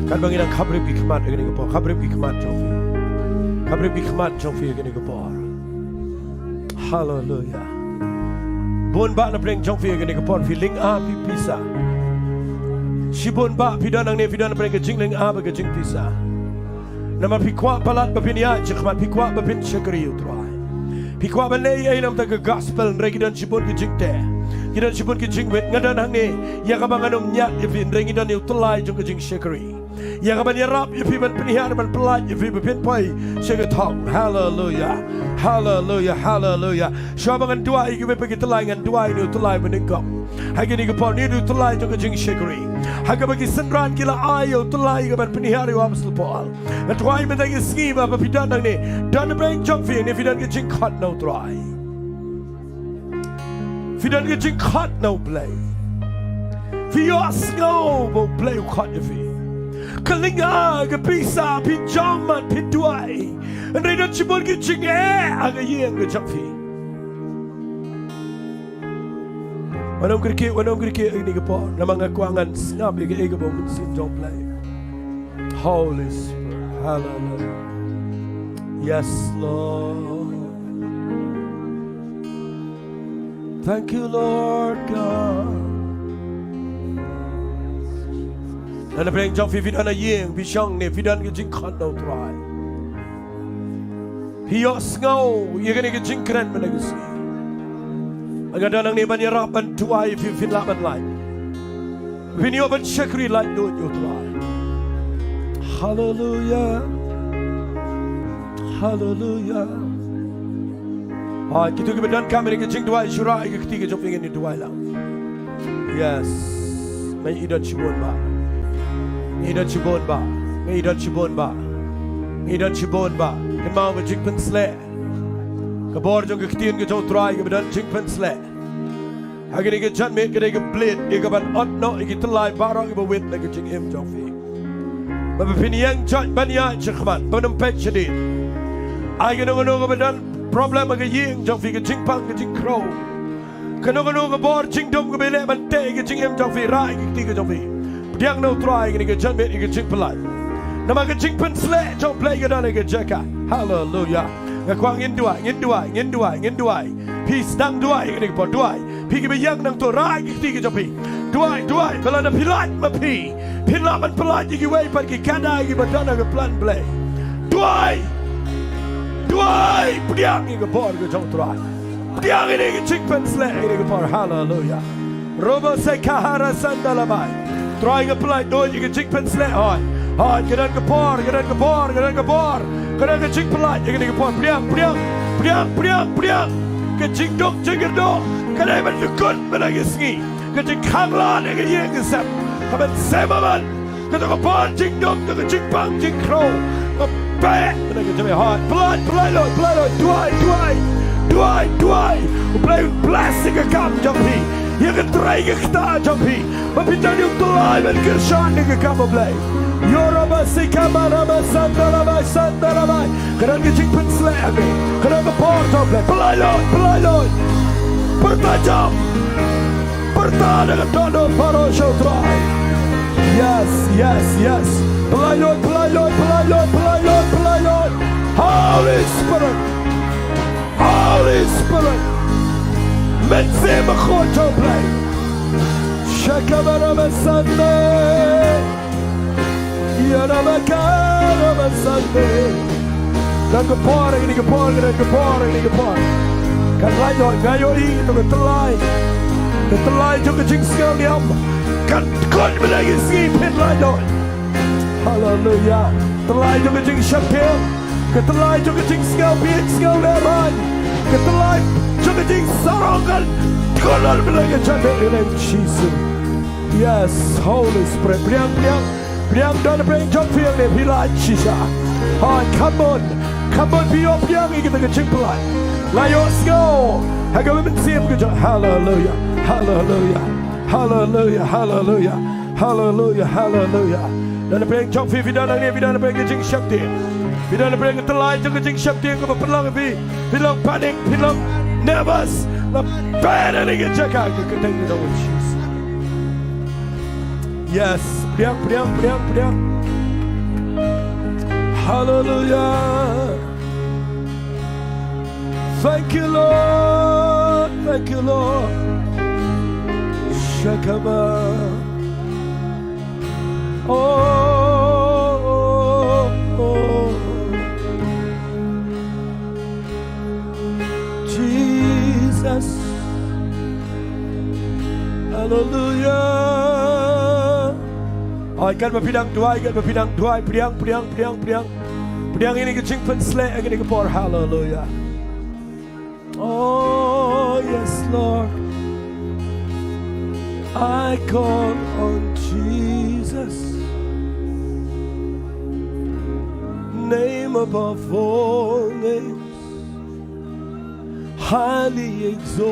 Katba ngi dang khaprip ki khmat ïa kane ka por, khaprip ki khmat jong phi. Khaprip ki khmat jong phi ïa kane ka por. Hallelujah. Bun bah na pdeng jong phi ïa kane ka por, phi lyngngoh phi pisa. Shibun bah phi don hangne, phi don na pdeng ka jinglyngngoh bad ka jingpisa. Namar phi kwah palat ba phin ïaid shakhmat, phi kwah ba phin shakri ïa u Trai. Phi kwah ban leh ei ei na bynta ka gospel, hynrei ki don shibun ki jingteh. Ki don shibun ki jingwit, nga don hangne ïa kaba ngan ym ñiad ïa phi, hynrei ngi don ïa u tyllai jong ka jingshakri. Ïa kaban ïarap ïa phi, ban pynhiar, ban pyllait ïa phi ba phin poi sha ka thong. Hallelujah. Hallelujah. Hallelujah. Shuwa ba ngan duwai ïa kiwei pat ki tyllai, ngan duwai ïa u tyllai ba nyngkong. Ha kane ka por, ïa u tyllai jong ka jingshakri. Ha kaba ki synran ki la ai ïa u tyllai kaban pynhiar ïa u Apostol Paul. Nga duwai mynta ka sngi ba, ba phi don hangne, don na pdeng jong phi hangne, phi don ka jingkhot na u Trai. Phi don ka jingkhot na u Blei. Phi ïohsngew ba u Blei u khot ïa phi. Ka lynga, ka pisa, phi jam bad phi duwai. Hynrei don shibun ki jingeh ha ka ïing ka jong phi. Wat nym kyrkieh, wat nym kyrkieh ha kane ka por. Namar nga kwah ngan sngap ïa kaei kaba u Mynsiem jong u Blei. Holy Spirit. Hallelujah. Yes, Lord. Thank you, Lord God. Na pdeng jong phi, phi don ha ïing, phi shong ne, phi don ka jingkhot na u Trai. Phi ïohsngew ïa kane ka jingkren mynta ka sngi. Nga don hangne ban ïarap, ban duwai ïa phi, phin lah ban lait. Phin ïoh ban shakri laitluid ïa u Trai. Hallelujah. Hallelujah. Ha kito kiba donkam ïa ka jingduwai, shu rah ïa ka kti ka jong phi, ngin ïa duwai lang. Yes. Ngi don shibun bah. Ngi don shibun bah. Ngi don shibun bah. Ngi don shibun bah. Kynmaw ka jingpynshlur. Ka bor jong ka ktien ka jong u Trai kaba don jingpynshlur. Ha kane ka janmiet ka dei ka blade ïa kaban ot noh ïa ki tyllai baroh kiba wit na ka jingim jong phi. Ba, ba phin ïeng joit ban ïaid shakhmat, ban ym peit shadien. Ai kano kano kaba don problem ha ka ïing jong phi, ka jingpang ka jingkhrew. Kano kano ka bor jingdum kaba leh ban teh ïa ka jingim jong phi, rah ïa ka kti ka jong phi. Pdiang na u Trai ha kane ka janmiet ïa ka jingpyllait. Namar ka jingpynshlur jong u Blei ka don ha ka jaka. Hallelujah. Nga kwah ngin duwai, ngin duwai, ngin duwai, ngin duwai. Phi sdang duwai ha kane ka por, duwai. Phi kiba ïeng nangto, rah ïa ka kti ka jong phi. Duwai, duwai, ba lada phi lait ma phi, phin lah ban pyllait ïa kiwei pat ki khynnah kiba don ha ka plan Blei. Duwai. Duwai, pdiang ïa ka bor ka jong u Trai. Pdiang ïa kane ka jingpynshlur ha kane ka por. Hallelujah. Robo se kahara sandalabai. Trai, nga pyllait ïa ka jingpynshlur. Hooid, hooid, ka don ka bor, ka don ka bor, ka don ka bor. Ka don ka jingpyllait ha kane ka por. Pdiang, pdiang, pdiang, pdiang, pdiang. Ka jingduk jingkyrduh, Ka dei ban dukut mynta ka sngi. Ka jingkhanglad ïa ka ïing ka sem. Ka ban sem aban. Ka dei ka bor jingdum, ka jingpang jingkhrew. Ka pet mynta ka jingmihot. Pynlait, pynlait Lord, pynlait Lord. Duwai, duwai, duwai, duwai. U Blei un bless ïa ka kam jong phi. Ïa ka trei ka ktah jong phi. Ba phi dang ïoh tyllai ban kyrshan ïa ka kam U Blei. Yoraba sikama raba sandalaba sandalaba. Ka don ka jingpynsleh ha me. Ka don ka bor jong U Blei. Pynlait Lord, pynlait Lord. Pyrta jam. Pyrta da ka dohnud baroh sha U Trai. Yes, yes, yes. Pynlait Lord, pynlait Lord, pynlait Lord, pynlait Lord, pynlait Lord. Holy Spirit. Holy Spirit. Mynsiem Bakhuid jong U Blei. Shakabaraba Sunday. Ïa na ba ka na ba Sunday. Don ka bor ha kane ka por, don ka bor ha kane ka por. Kan lait Lord, nga ïohi kato ka tyllai. Ka tyllai jong ka jingsngew niam. Kan dukut mynta ka sngi phin lait Lord. Haleluya. Tyllai jong ka jingsheptieng. Ka tyllai jong ka jingsngew bieit sngew lehraiñ. Ka tyllai jong ka jingsarong kan dukut Lord mynta ka jingsheptieng ha ka kyrteng Jisu. Yes, Holy Spirit. Pdiang, pdiang. Pdiang da na pdeng jong phi hangne, phi lait shisha. Hai, come on. Come on, phi ïoh pdiang ïa kata ka jingpynlait. Nga ïohsngew ha ka mynsiem ka jong. Haleluya. Haleluya. Haleluya. Haleluya. Haleluya. Haleluya. Da na pdeng jong phi, phi don hangne, phi don na pdeng ka jingsheptieng. Phi don na pdeng ka tyllai jong ka jingsheptieng kaba pynlong ïa phi. Phi long panic, phi long nervous. Nga pet ïa kane ka jaka ha ka kyrteng ka jong U Jisu. Yes, pdiang, pdiang, pdiang, pdiang. Haleluya. Thank you, Lord. Thank you, Lord. Shakaba. Oh, oh, oh. Jesus. Hallelujah. Ai, katba phi dang duwai, katba phi dang duwai, pdiang, pdiang, pdiang, pdiang. Pdiang ïa kane ka jingpynsleh, ïa kane ka por, hallelujah. Oh, yes, Lord. I call on Jesus. Name above all names. Highly exalted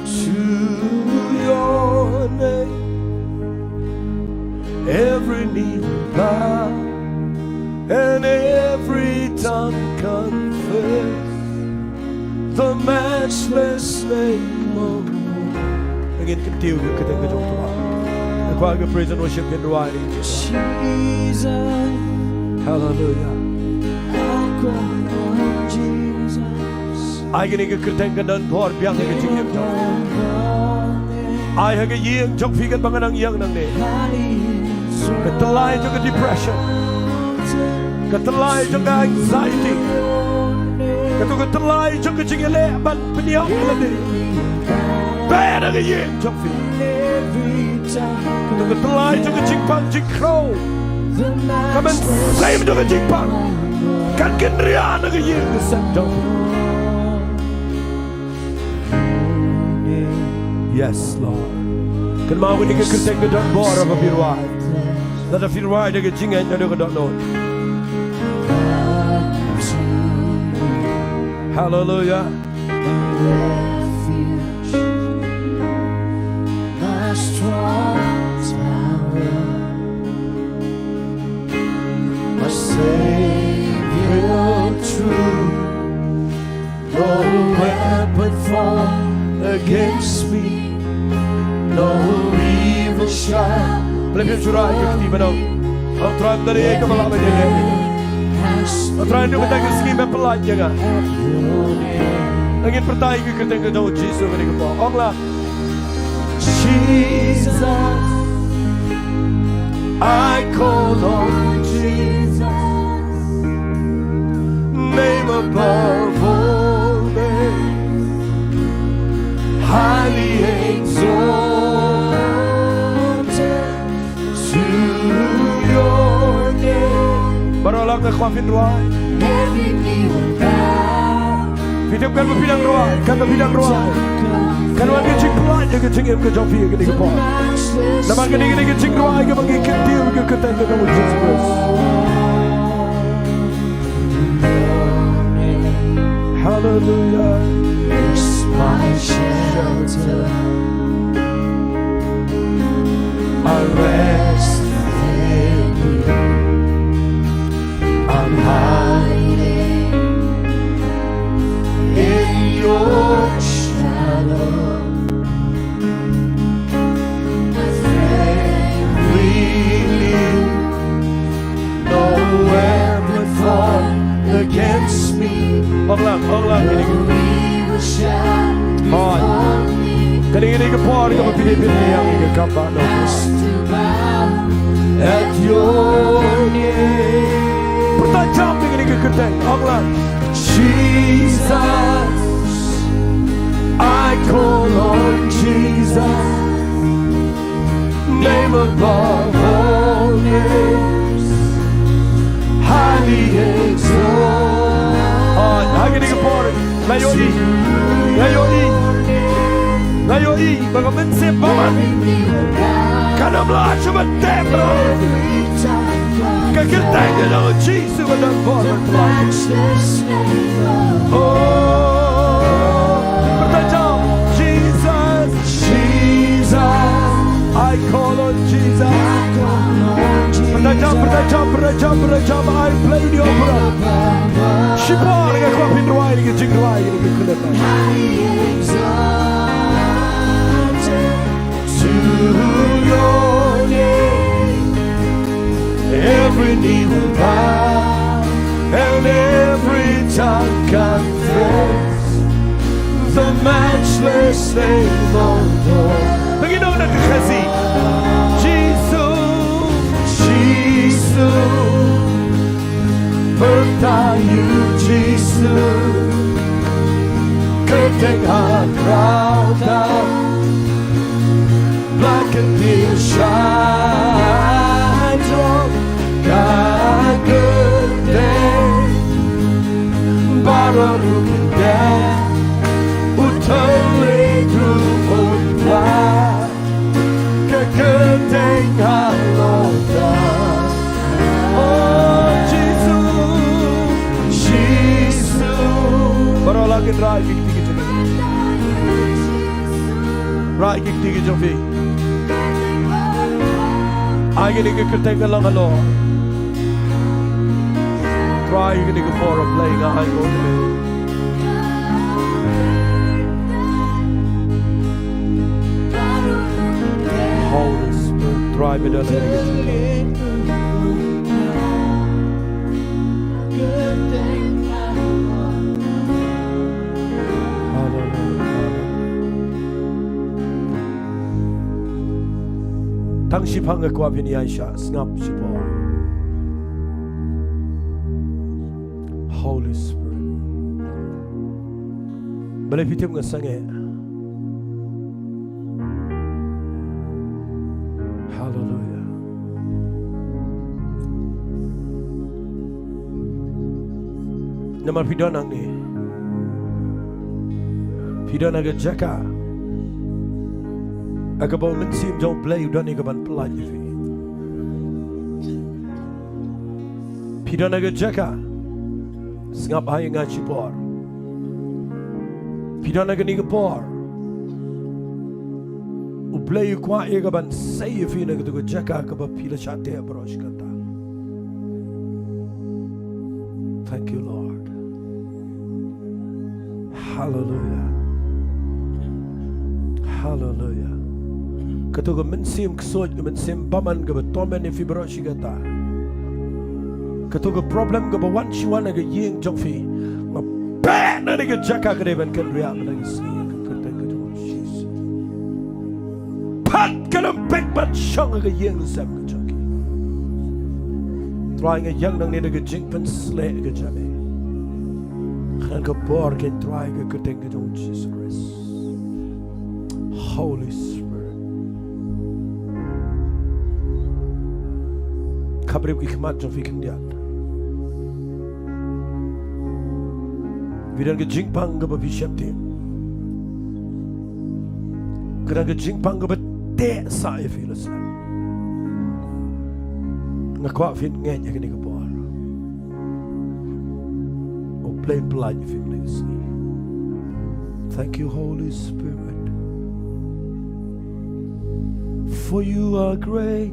to your name. Every knee will bow and every tongue confess the matchless name of God. Ngin kyntiew ïa ka kyrteng ka jong U Trai. Ngin kwah ïa ka praise and worship, ngin duwai ïa ka. Jesus. Hallelujah. Ai kane ka kyrteng ka don bor biang ha ka jingim jong phi. Ai ha ka ïing jong phi katba nga nang ïeng nangne. Ka tyllai jong ka depression. Ka tyllai jong ka anxiety. Kato ka tyllai jong ka jingïaleh ban pynïap ïa lade. Peit ha ka ïing jong phi. Kato ka tyllai jong ka jingpang jingkhrew. Ka mynsiem jong ka jingpang kan kynriah na ka ïing ka sem jong phi. Yes, Lord. Kynmaw kane ka kyrteng ka don bor haba phi rwai. Lada phi rwai da ka jingngeit, da ka dohnud. Hallelujah. My refuge, my strong tower, my Savior true. No weapon formed against me, no evil shall. Balei phim shu rai ïa ka kti ba dang. Ong Trai, ym don ei ei kaba lah ban ïaleh. Ong Trai, naduh mynta ka sngi me pynlait ïa nga. Ngin pyrta ïa ka kyrteng ka jong U Jisu kane ka por. Ong lang. Jesus, I call on Jesus, name above all names, highly exalted to your name. Baroh lang nga kwah phin rwai. Every knee will bow. Phi tip katba phi dang rwai, katba phi dang rwai, kan wan ka jingpyllait ïa ka jingim ka jong phi ha kane ka por. Namar kane, kane ka jingrwai kaba ngi kyntiew ïa ka kyrteng ka jong u Jisu Khrist. Hallelujah. Is my shelter. I rest in you. I'm hiding in your shadow. Really, no weapon formed against me. Ong lang, ong lang, kane ka. Hooid. Kane, kane ka por kaba phi dei ban ïeng ïa ka kam ba no. At your name. Pyrta jam ïa kane ka kyrteng, ong lang. Jesus, I call on Jesus. Name above all names, highly exalted. Hooid, ha kane ka por, nga ïohi, nga ïohi, nga ïohi ba ka mynsiem bymman kan ym lah shuh ban teh, bro. Ka kyrteng ka jong u Jisu ka don bor ban pynlait. Oh, pyrta jam, Jesus, Jesus, I call on Jesus. Pyrta jam, pyrta jam, pyrta jam, pyrta jam, I play the opera. Shipor nga kwah phin rwai ïa ka jingrwai ïa ka kyrteng. To your name, every knee will bow and every tongue confess the matchless name of God. Begin on the Khasi. Jesus, Jesus. Pyrta ïa u Jisu, kyrteng hakhraw tam, ba kyntiew shaduh ka kyrteng, baroh ruh kin dei, u thylliej ruh un pla. Ka kyrteng halor. Oh, Jisu, Jisu. Baroh lah kin rai ki kti ki jong phi. Rai ki kti ki jong phi. Ai kane ka kyrteng ka long halor. Rai kane ka por, Blei, nga ai nguh ïa me. Holy Spirit, Trai, me don ha kane ka jaka. Hallelujah. Tang shiphang nga kwah phin ïaishah sngap shipor. Holy Spirit. Balei phi tip nga sangeh? Hallelujah. Namar phi don hangne. Phi don ha ka jaka ha kaba u Mynsiem jong u Blei u don ïa kaban pyllait ïa phi. Phi don ha ka jaka. Sngap ha ïa nga shipor. Phi don ha kane ka por. U Blei u kwah ïa kaban sei ïa phi na katu ka jaka kaba phi la shah teh baroh shi katta. Thank you, Lord. Hallelujah. Hallelujah. Katu ka mynsiem ksuid, ka mynsiem bymman kaba torment ïa phi baroh shi katta. Katu ka problem kaba wan shi wan ha ka ïing jong phi. Nga beh na kane ka jaka, ka dei ban kynriah mynta ka sngi ha ka kyrteng ka jong u Jisu. Pat kan ym bit ban shong ha ka ïing sem ka jong ki. Trai, nga ïeng nangne da ka jingpynshlur ka jong me. Khnang ka bor kein, Trai, ha ka kyrteng ka jong u Jisu Khrist. Holy Spirit. Khapbriew ki khmat jong phi khyndiat. Phi don ka jingpang kaba phi sheptieng. Ka don ka jingpang kaba teh sah ïa phi la slem. Nga kwah phin ngeit ïa kane ka por. U Blei un pyllait ïa phi mynne ka sngi. Thank you, Holy Spirit. For you are great.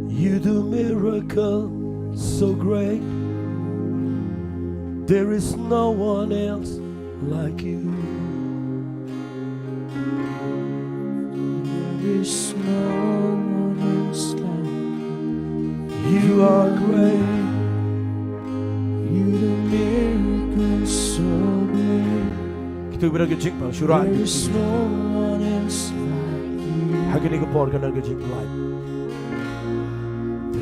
You do miracles so great. There is no one else like you. There is no one else like you. You are great. You do miracles so great. Kito kiba don ka jingpang, shu rah ïa ki kti. There is no one else like you. Ha kane ka por kan don ka jingpyllait.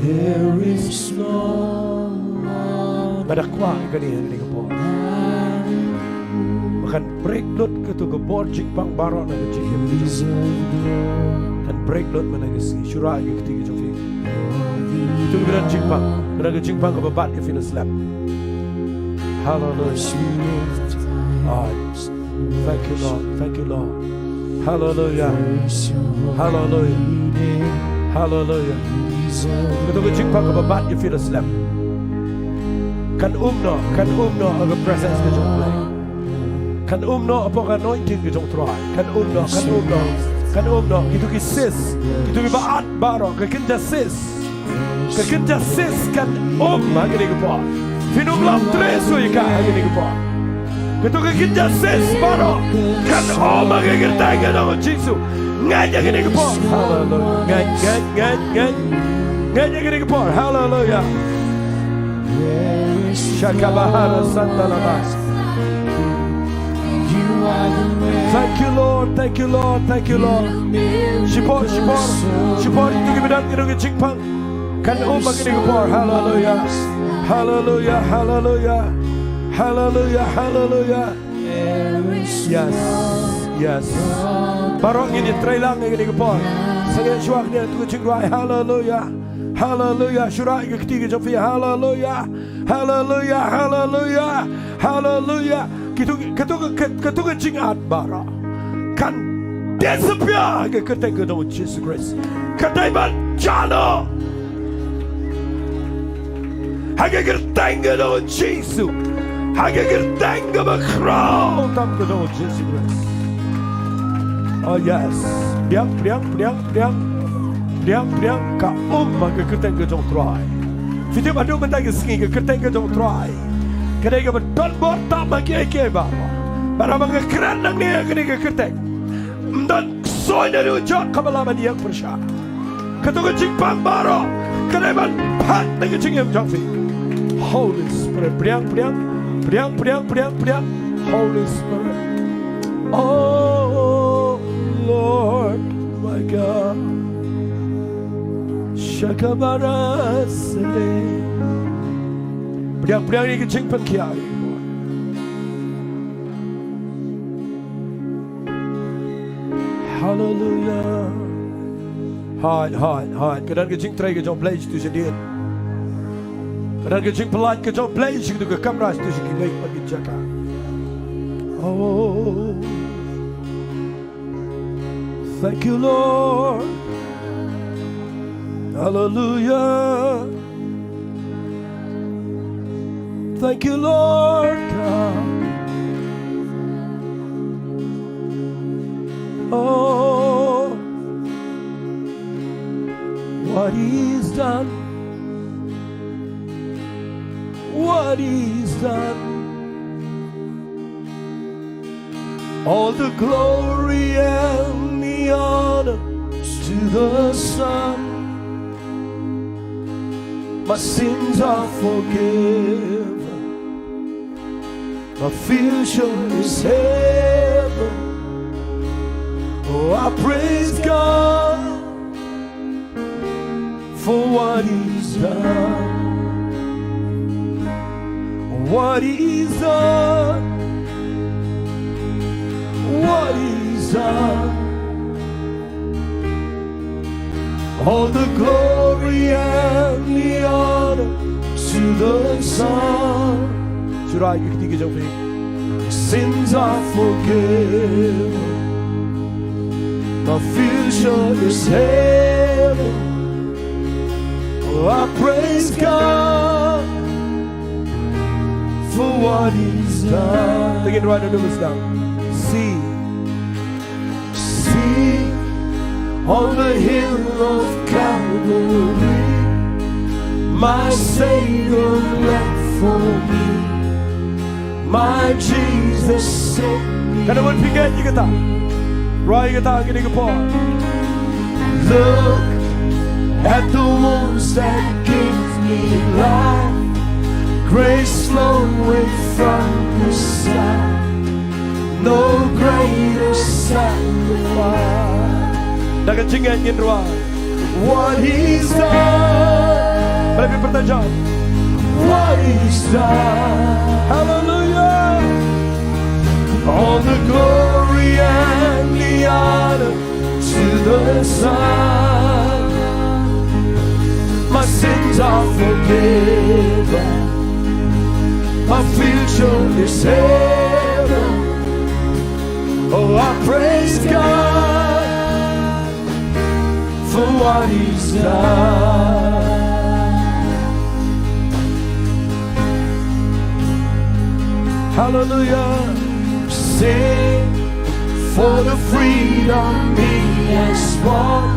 There is no one. Ba da kwah kane ha kane ka por. Ba kan break lut kato ka bor jingpang baroh na ka jingim ka jong phi. Kan break lut mynne ka sngi. Shu rah ïa ki kti ki jong phi. Kito kiba don jingpang, kiba don ka jingpang kaba bat ïa phi la slem. Hallelujah. Ah, thank you, Lord. Thank you, Lord. Hallelujah. Hallelujah. Hallelujah. Kato ka jingpang kaba bat ïa phi la slem. Kan um noh, kan um noh ha ka presence ka jong U Blei. Kan um noh hapoh ka anointing ka jong U Trai. Kan um noh, kan um noh, kan um noh. Kito ki cyst, kito kiba at baroh, ka kynja cyst. Ka kynja cyst kan um ha kane ka por. Phin ym lah trei shuh ïa ka ha kane ka por. Kato ka kynja cyst baroh kan um ha ka kyrteng ka jong U Jisu. Ngeit ha kane ka por. Hallelujah. Ngeit, ngeit, ngeit, ngeit. Ngeit ha kane ka por. Hallelujah. Shakabahara Santa Lama. Thank you, Lord. Thank you, Lord. Thank you, Lord. Shipor, shipor, shipor. Kito kiba don, kito ki jingpang. Kan um ha kane ka por. Hallelujah. Hallelujah. Hallelujah. Hallelujah. Hallelujah. Yes. Yes. Baroh ngin ïa trei lang ha kane ka por. Sngewsih shuwa kane ka jingrwai. Hallelujah. Hallelujah. Shu rah ïa ki kti ki jong phi. Hallelujah. Hallelujah. Hallelujah. Hallelujah. Kito, kito, kito, kito ki jingat baroh kan disappear ha ka kyrteng ka jong U Jisu Khrist. Ka dei ban jah noh ha ka kyrteng ka jong U Jisu. Ha ka kyrteng kaba khraw tam ka jong U Jisu Khrist. Oh yes. Pdiang, pdiang, pdiang, pdiang. Pdiang, pdiang, ka um ha ka kyrteng ka jong U Trai. Phi tip haduh mynta ka sngi ka kyrteng ka jong U Trai ka dei kaba don bor tam ha kiei kiei baroh. Bad haba nga kren nangne ha kane ka kyrteng, ym don ksuid haduh jong kaba lah ban ïeng pyrshah. Kato ka jingpang baroh ka dei ban phah na ka jingim jong phi. Holy Spirit, pdiang, pdiang, pdiang, pdiang, pdiang, pdiang. Holy Spirit. Oh Lord, my God. Shakabarasele. Pdiang, pdiang ïa ka jingpynkhiah. Hallelujah. Hooid, hooid, hooid. Ka don ka jingtrei ka jong U Blei sha kito shadien. Ka don ka jingpyllait ka jong U Blei sha kito ki kamra, sha kito ki leit bad ki jaka. Oh. Thank you, Lord. Hallelujah. Thank you, Lord God. Oh, what He's done. What He's done. All the glory and the honor to the Son. My sins are forgiven. My future is heaven. Oh, I praise God for what He's done. What He's done. What He's done. All the glory and the honor to the Son. Right, you can take it over. Sins are forgiven. My future is heaven. Oh, I praise God for what He's done. Take it right into this now. See. See, on the hill of Calvary, my Savior left for me. My Jesus set me. Kan wan phi ngeit ïa kata? Rwai ïa kata ha kane ka por. Look at the wounds that give me life. Grace flowing from His side. No greater sacrifice. Da ka jingngeit ngin rwai. What He's done. Balei phi pyrta jam? What He's done. Hallelujah. All the glory and the honor to the Son. My sins are forgiven. My future is heaven. Oh, I praise God for what He's done. Hallelujah. Sing for the freedom He has won.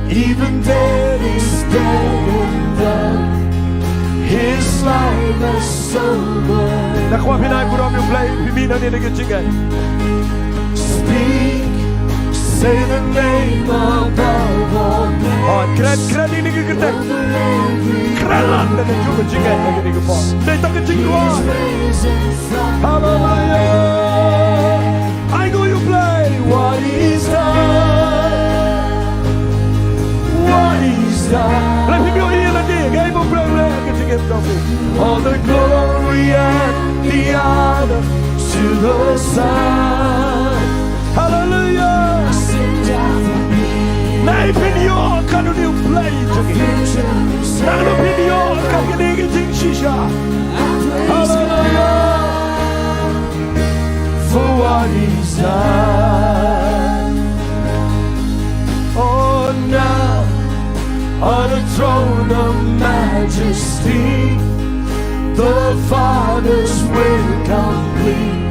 Even death is dead and done. His life has Na khwa phi nai burom ïa U Blei, phi mih nangne da ka jingngeit. Speak, say the name above all names. Oh, kren, kren ïa kane ka kyrteng. Kren lang da ka jingngeit, da kane ka por. Dei tang ka jingrwai. Hallelujah. Ai nguh ïa U Blei what He's done. What He's done. Lei phi ïohi lade, ngai ba U Blei u leh ka jingim jong phi. All the glory and the honor to the Son. Hallelujah. Nai phin ïoh katno U Blei jong ngi. Nangno phin ïoh kat kane ka jingshisha. Hallelujah. For what He's done. Oh, now on a throne of majesty, the Father's will complete.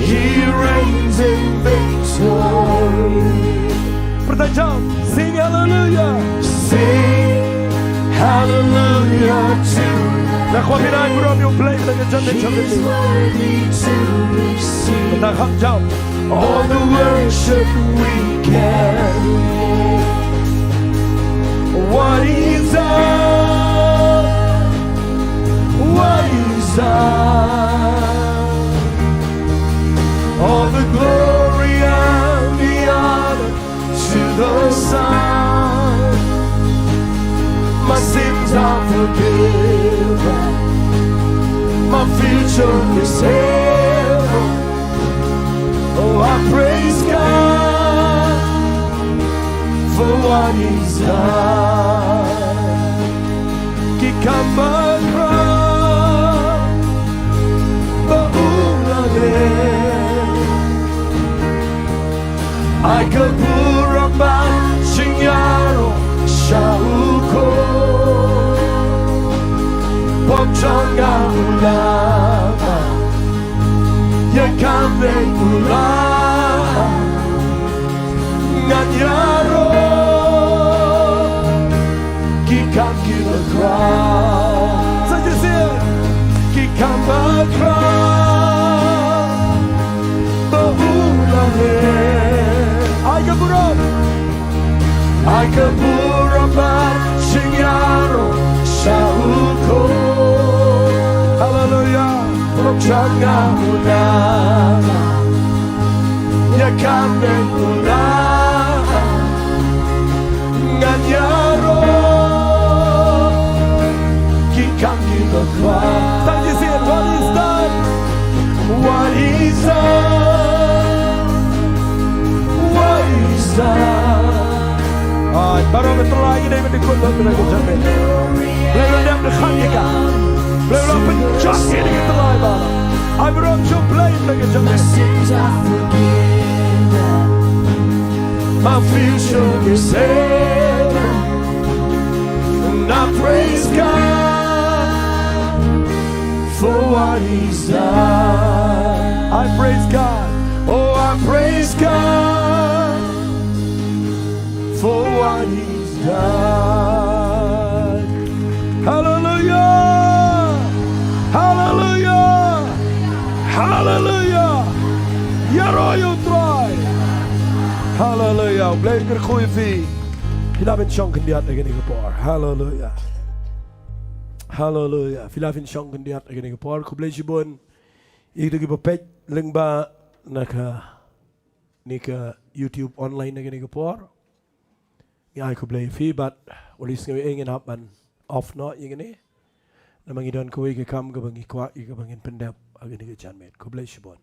He reigns in victory. Pyrta jam, sing hallelujah. Sing hallelujah to. Na khwa phi nai burom ïa U Blei da ka jingngeit jong phi. He's worthy to receive. Na kham jam. All the worship we can. What He's done. What He's done. All the glory and the honor to the Son. My sins are forgiven. My future is heaven. Oh, I praise God for what He's done. Ki kam bakhraw ba u la leh. Ai ka burom bad jingïaroh sha u Khun. Pop jong nga u la mad, ïa kam dei u la ngan ïaroh. Ki kam ki bakhraw. Sa shisien. Ki kam bakhraw ba u la leh. Ai ka burom. Ai ka burom bad jingïaroh sha u Khun. Hallelujah. Burom jong nga u la mad, ïa kam dei u la ngan ïaroh. Ki kam ki bakhraw. Tang shisien, what He's done. What He's done. What He's done. Ai, baroh ka trai ïa dei ban dei kut ba ka jingim. Lei lei dei ban kham ïa ka. Blei u la pynjot ïa kine ki tyllai ba. Ai burom sha U Blei ïa ka jong ngi. My future is safe. And I praise God for what He's done. I praise God. Oh, I praise God for what He's done. Hallelujah! Hallelujah! Hallelujah! Ïaroh ïa U Trai. Hallelujah! U Blei un kyrkhu ïa phi. Phi lah ban shong khyndiat ha kane ka por. Hallelujah! Hallelujah! Phi lah ban shong khyndiat ha kane ka por. Khublei shibun ïa kito kiba peit lyngba na kane ka YouTube online ha kane ka por. Ngi ai khublei ïa phi bad wat sngew ei ngin hap ban off noh ïa kane. Namar ngi don kawei ka kam kaba ngi kwah ïa kaba ngin pyndep ha kane ka janmiet. Khublei shibun.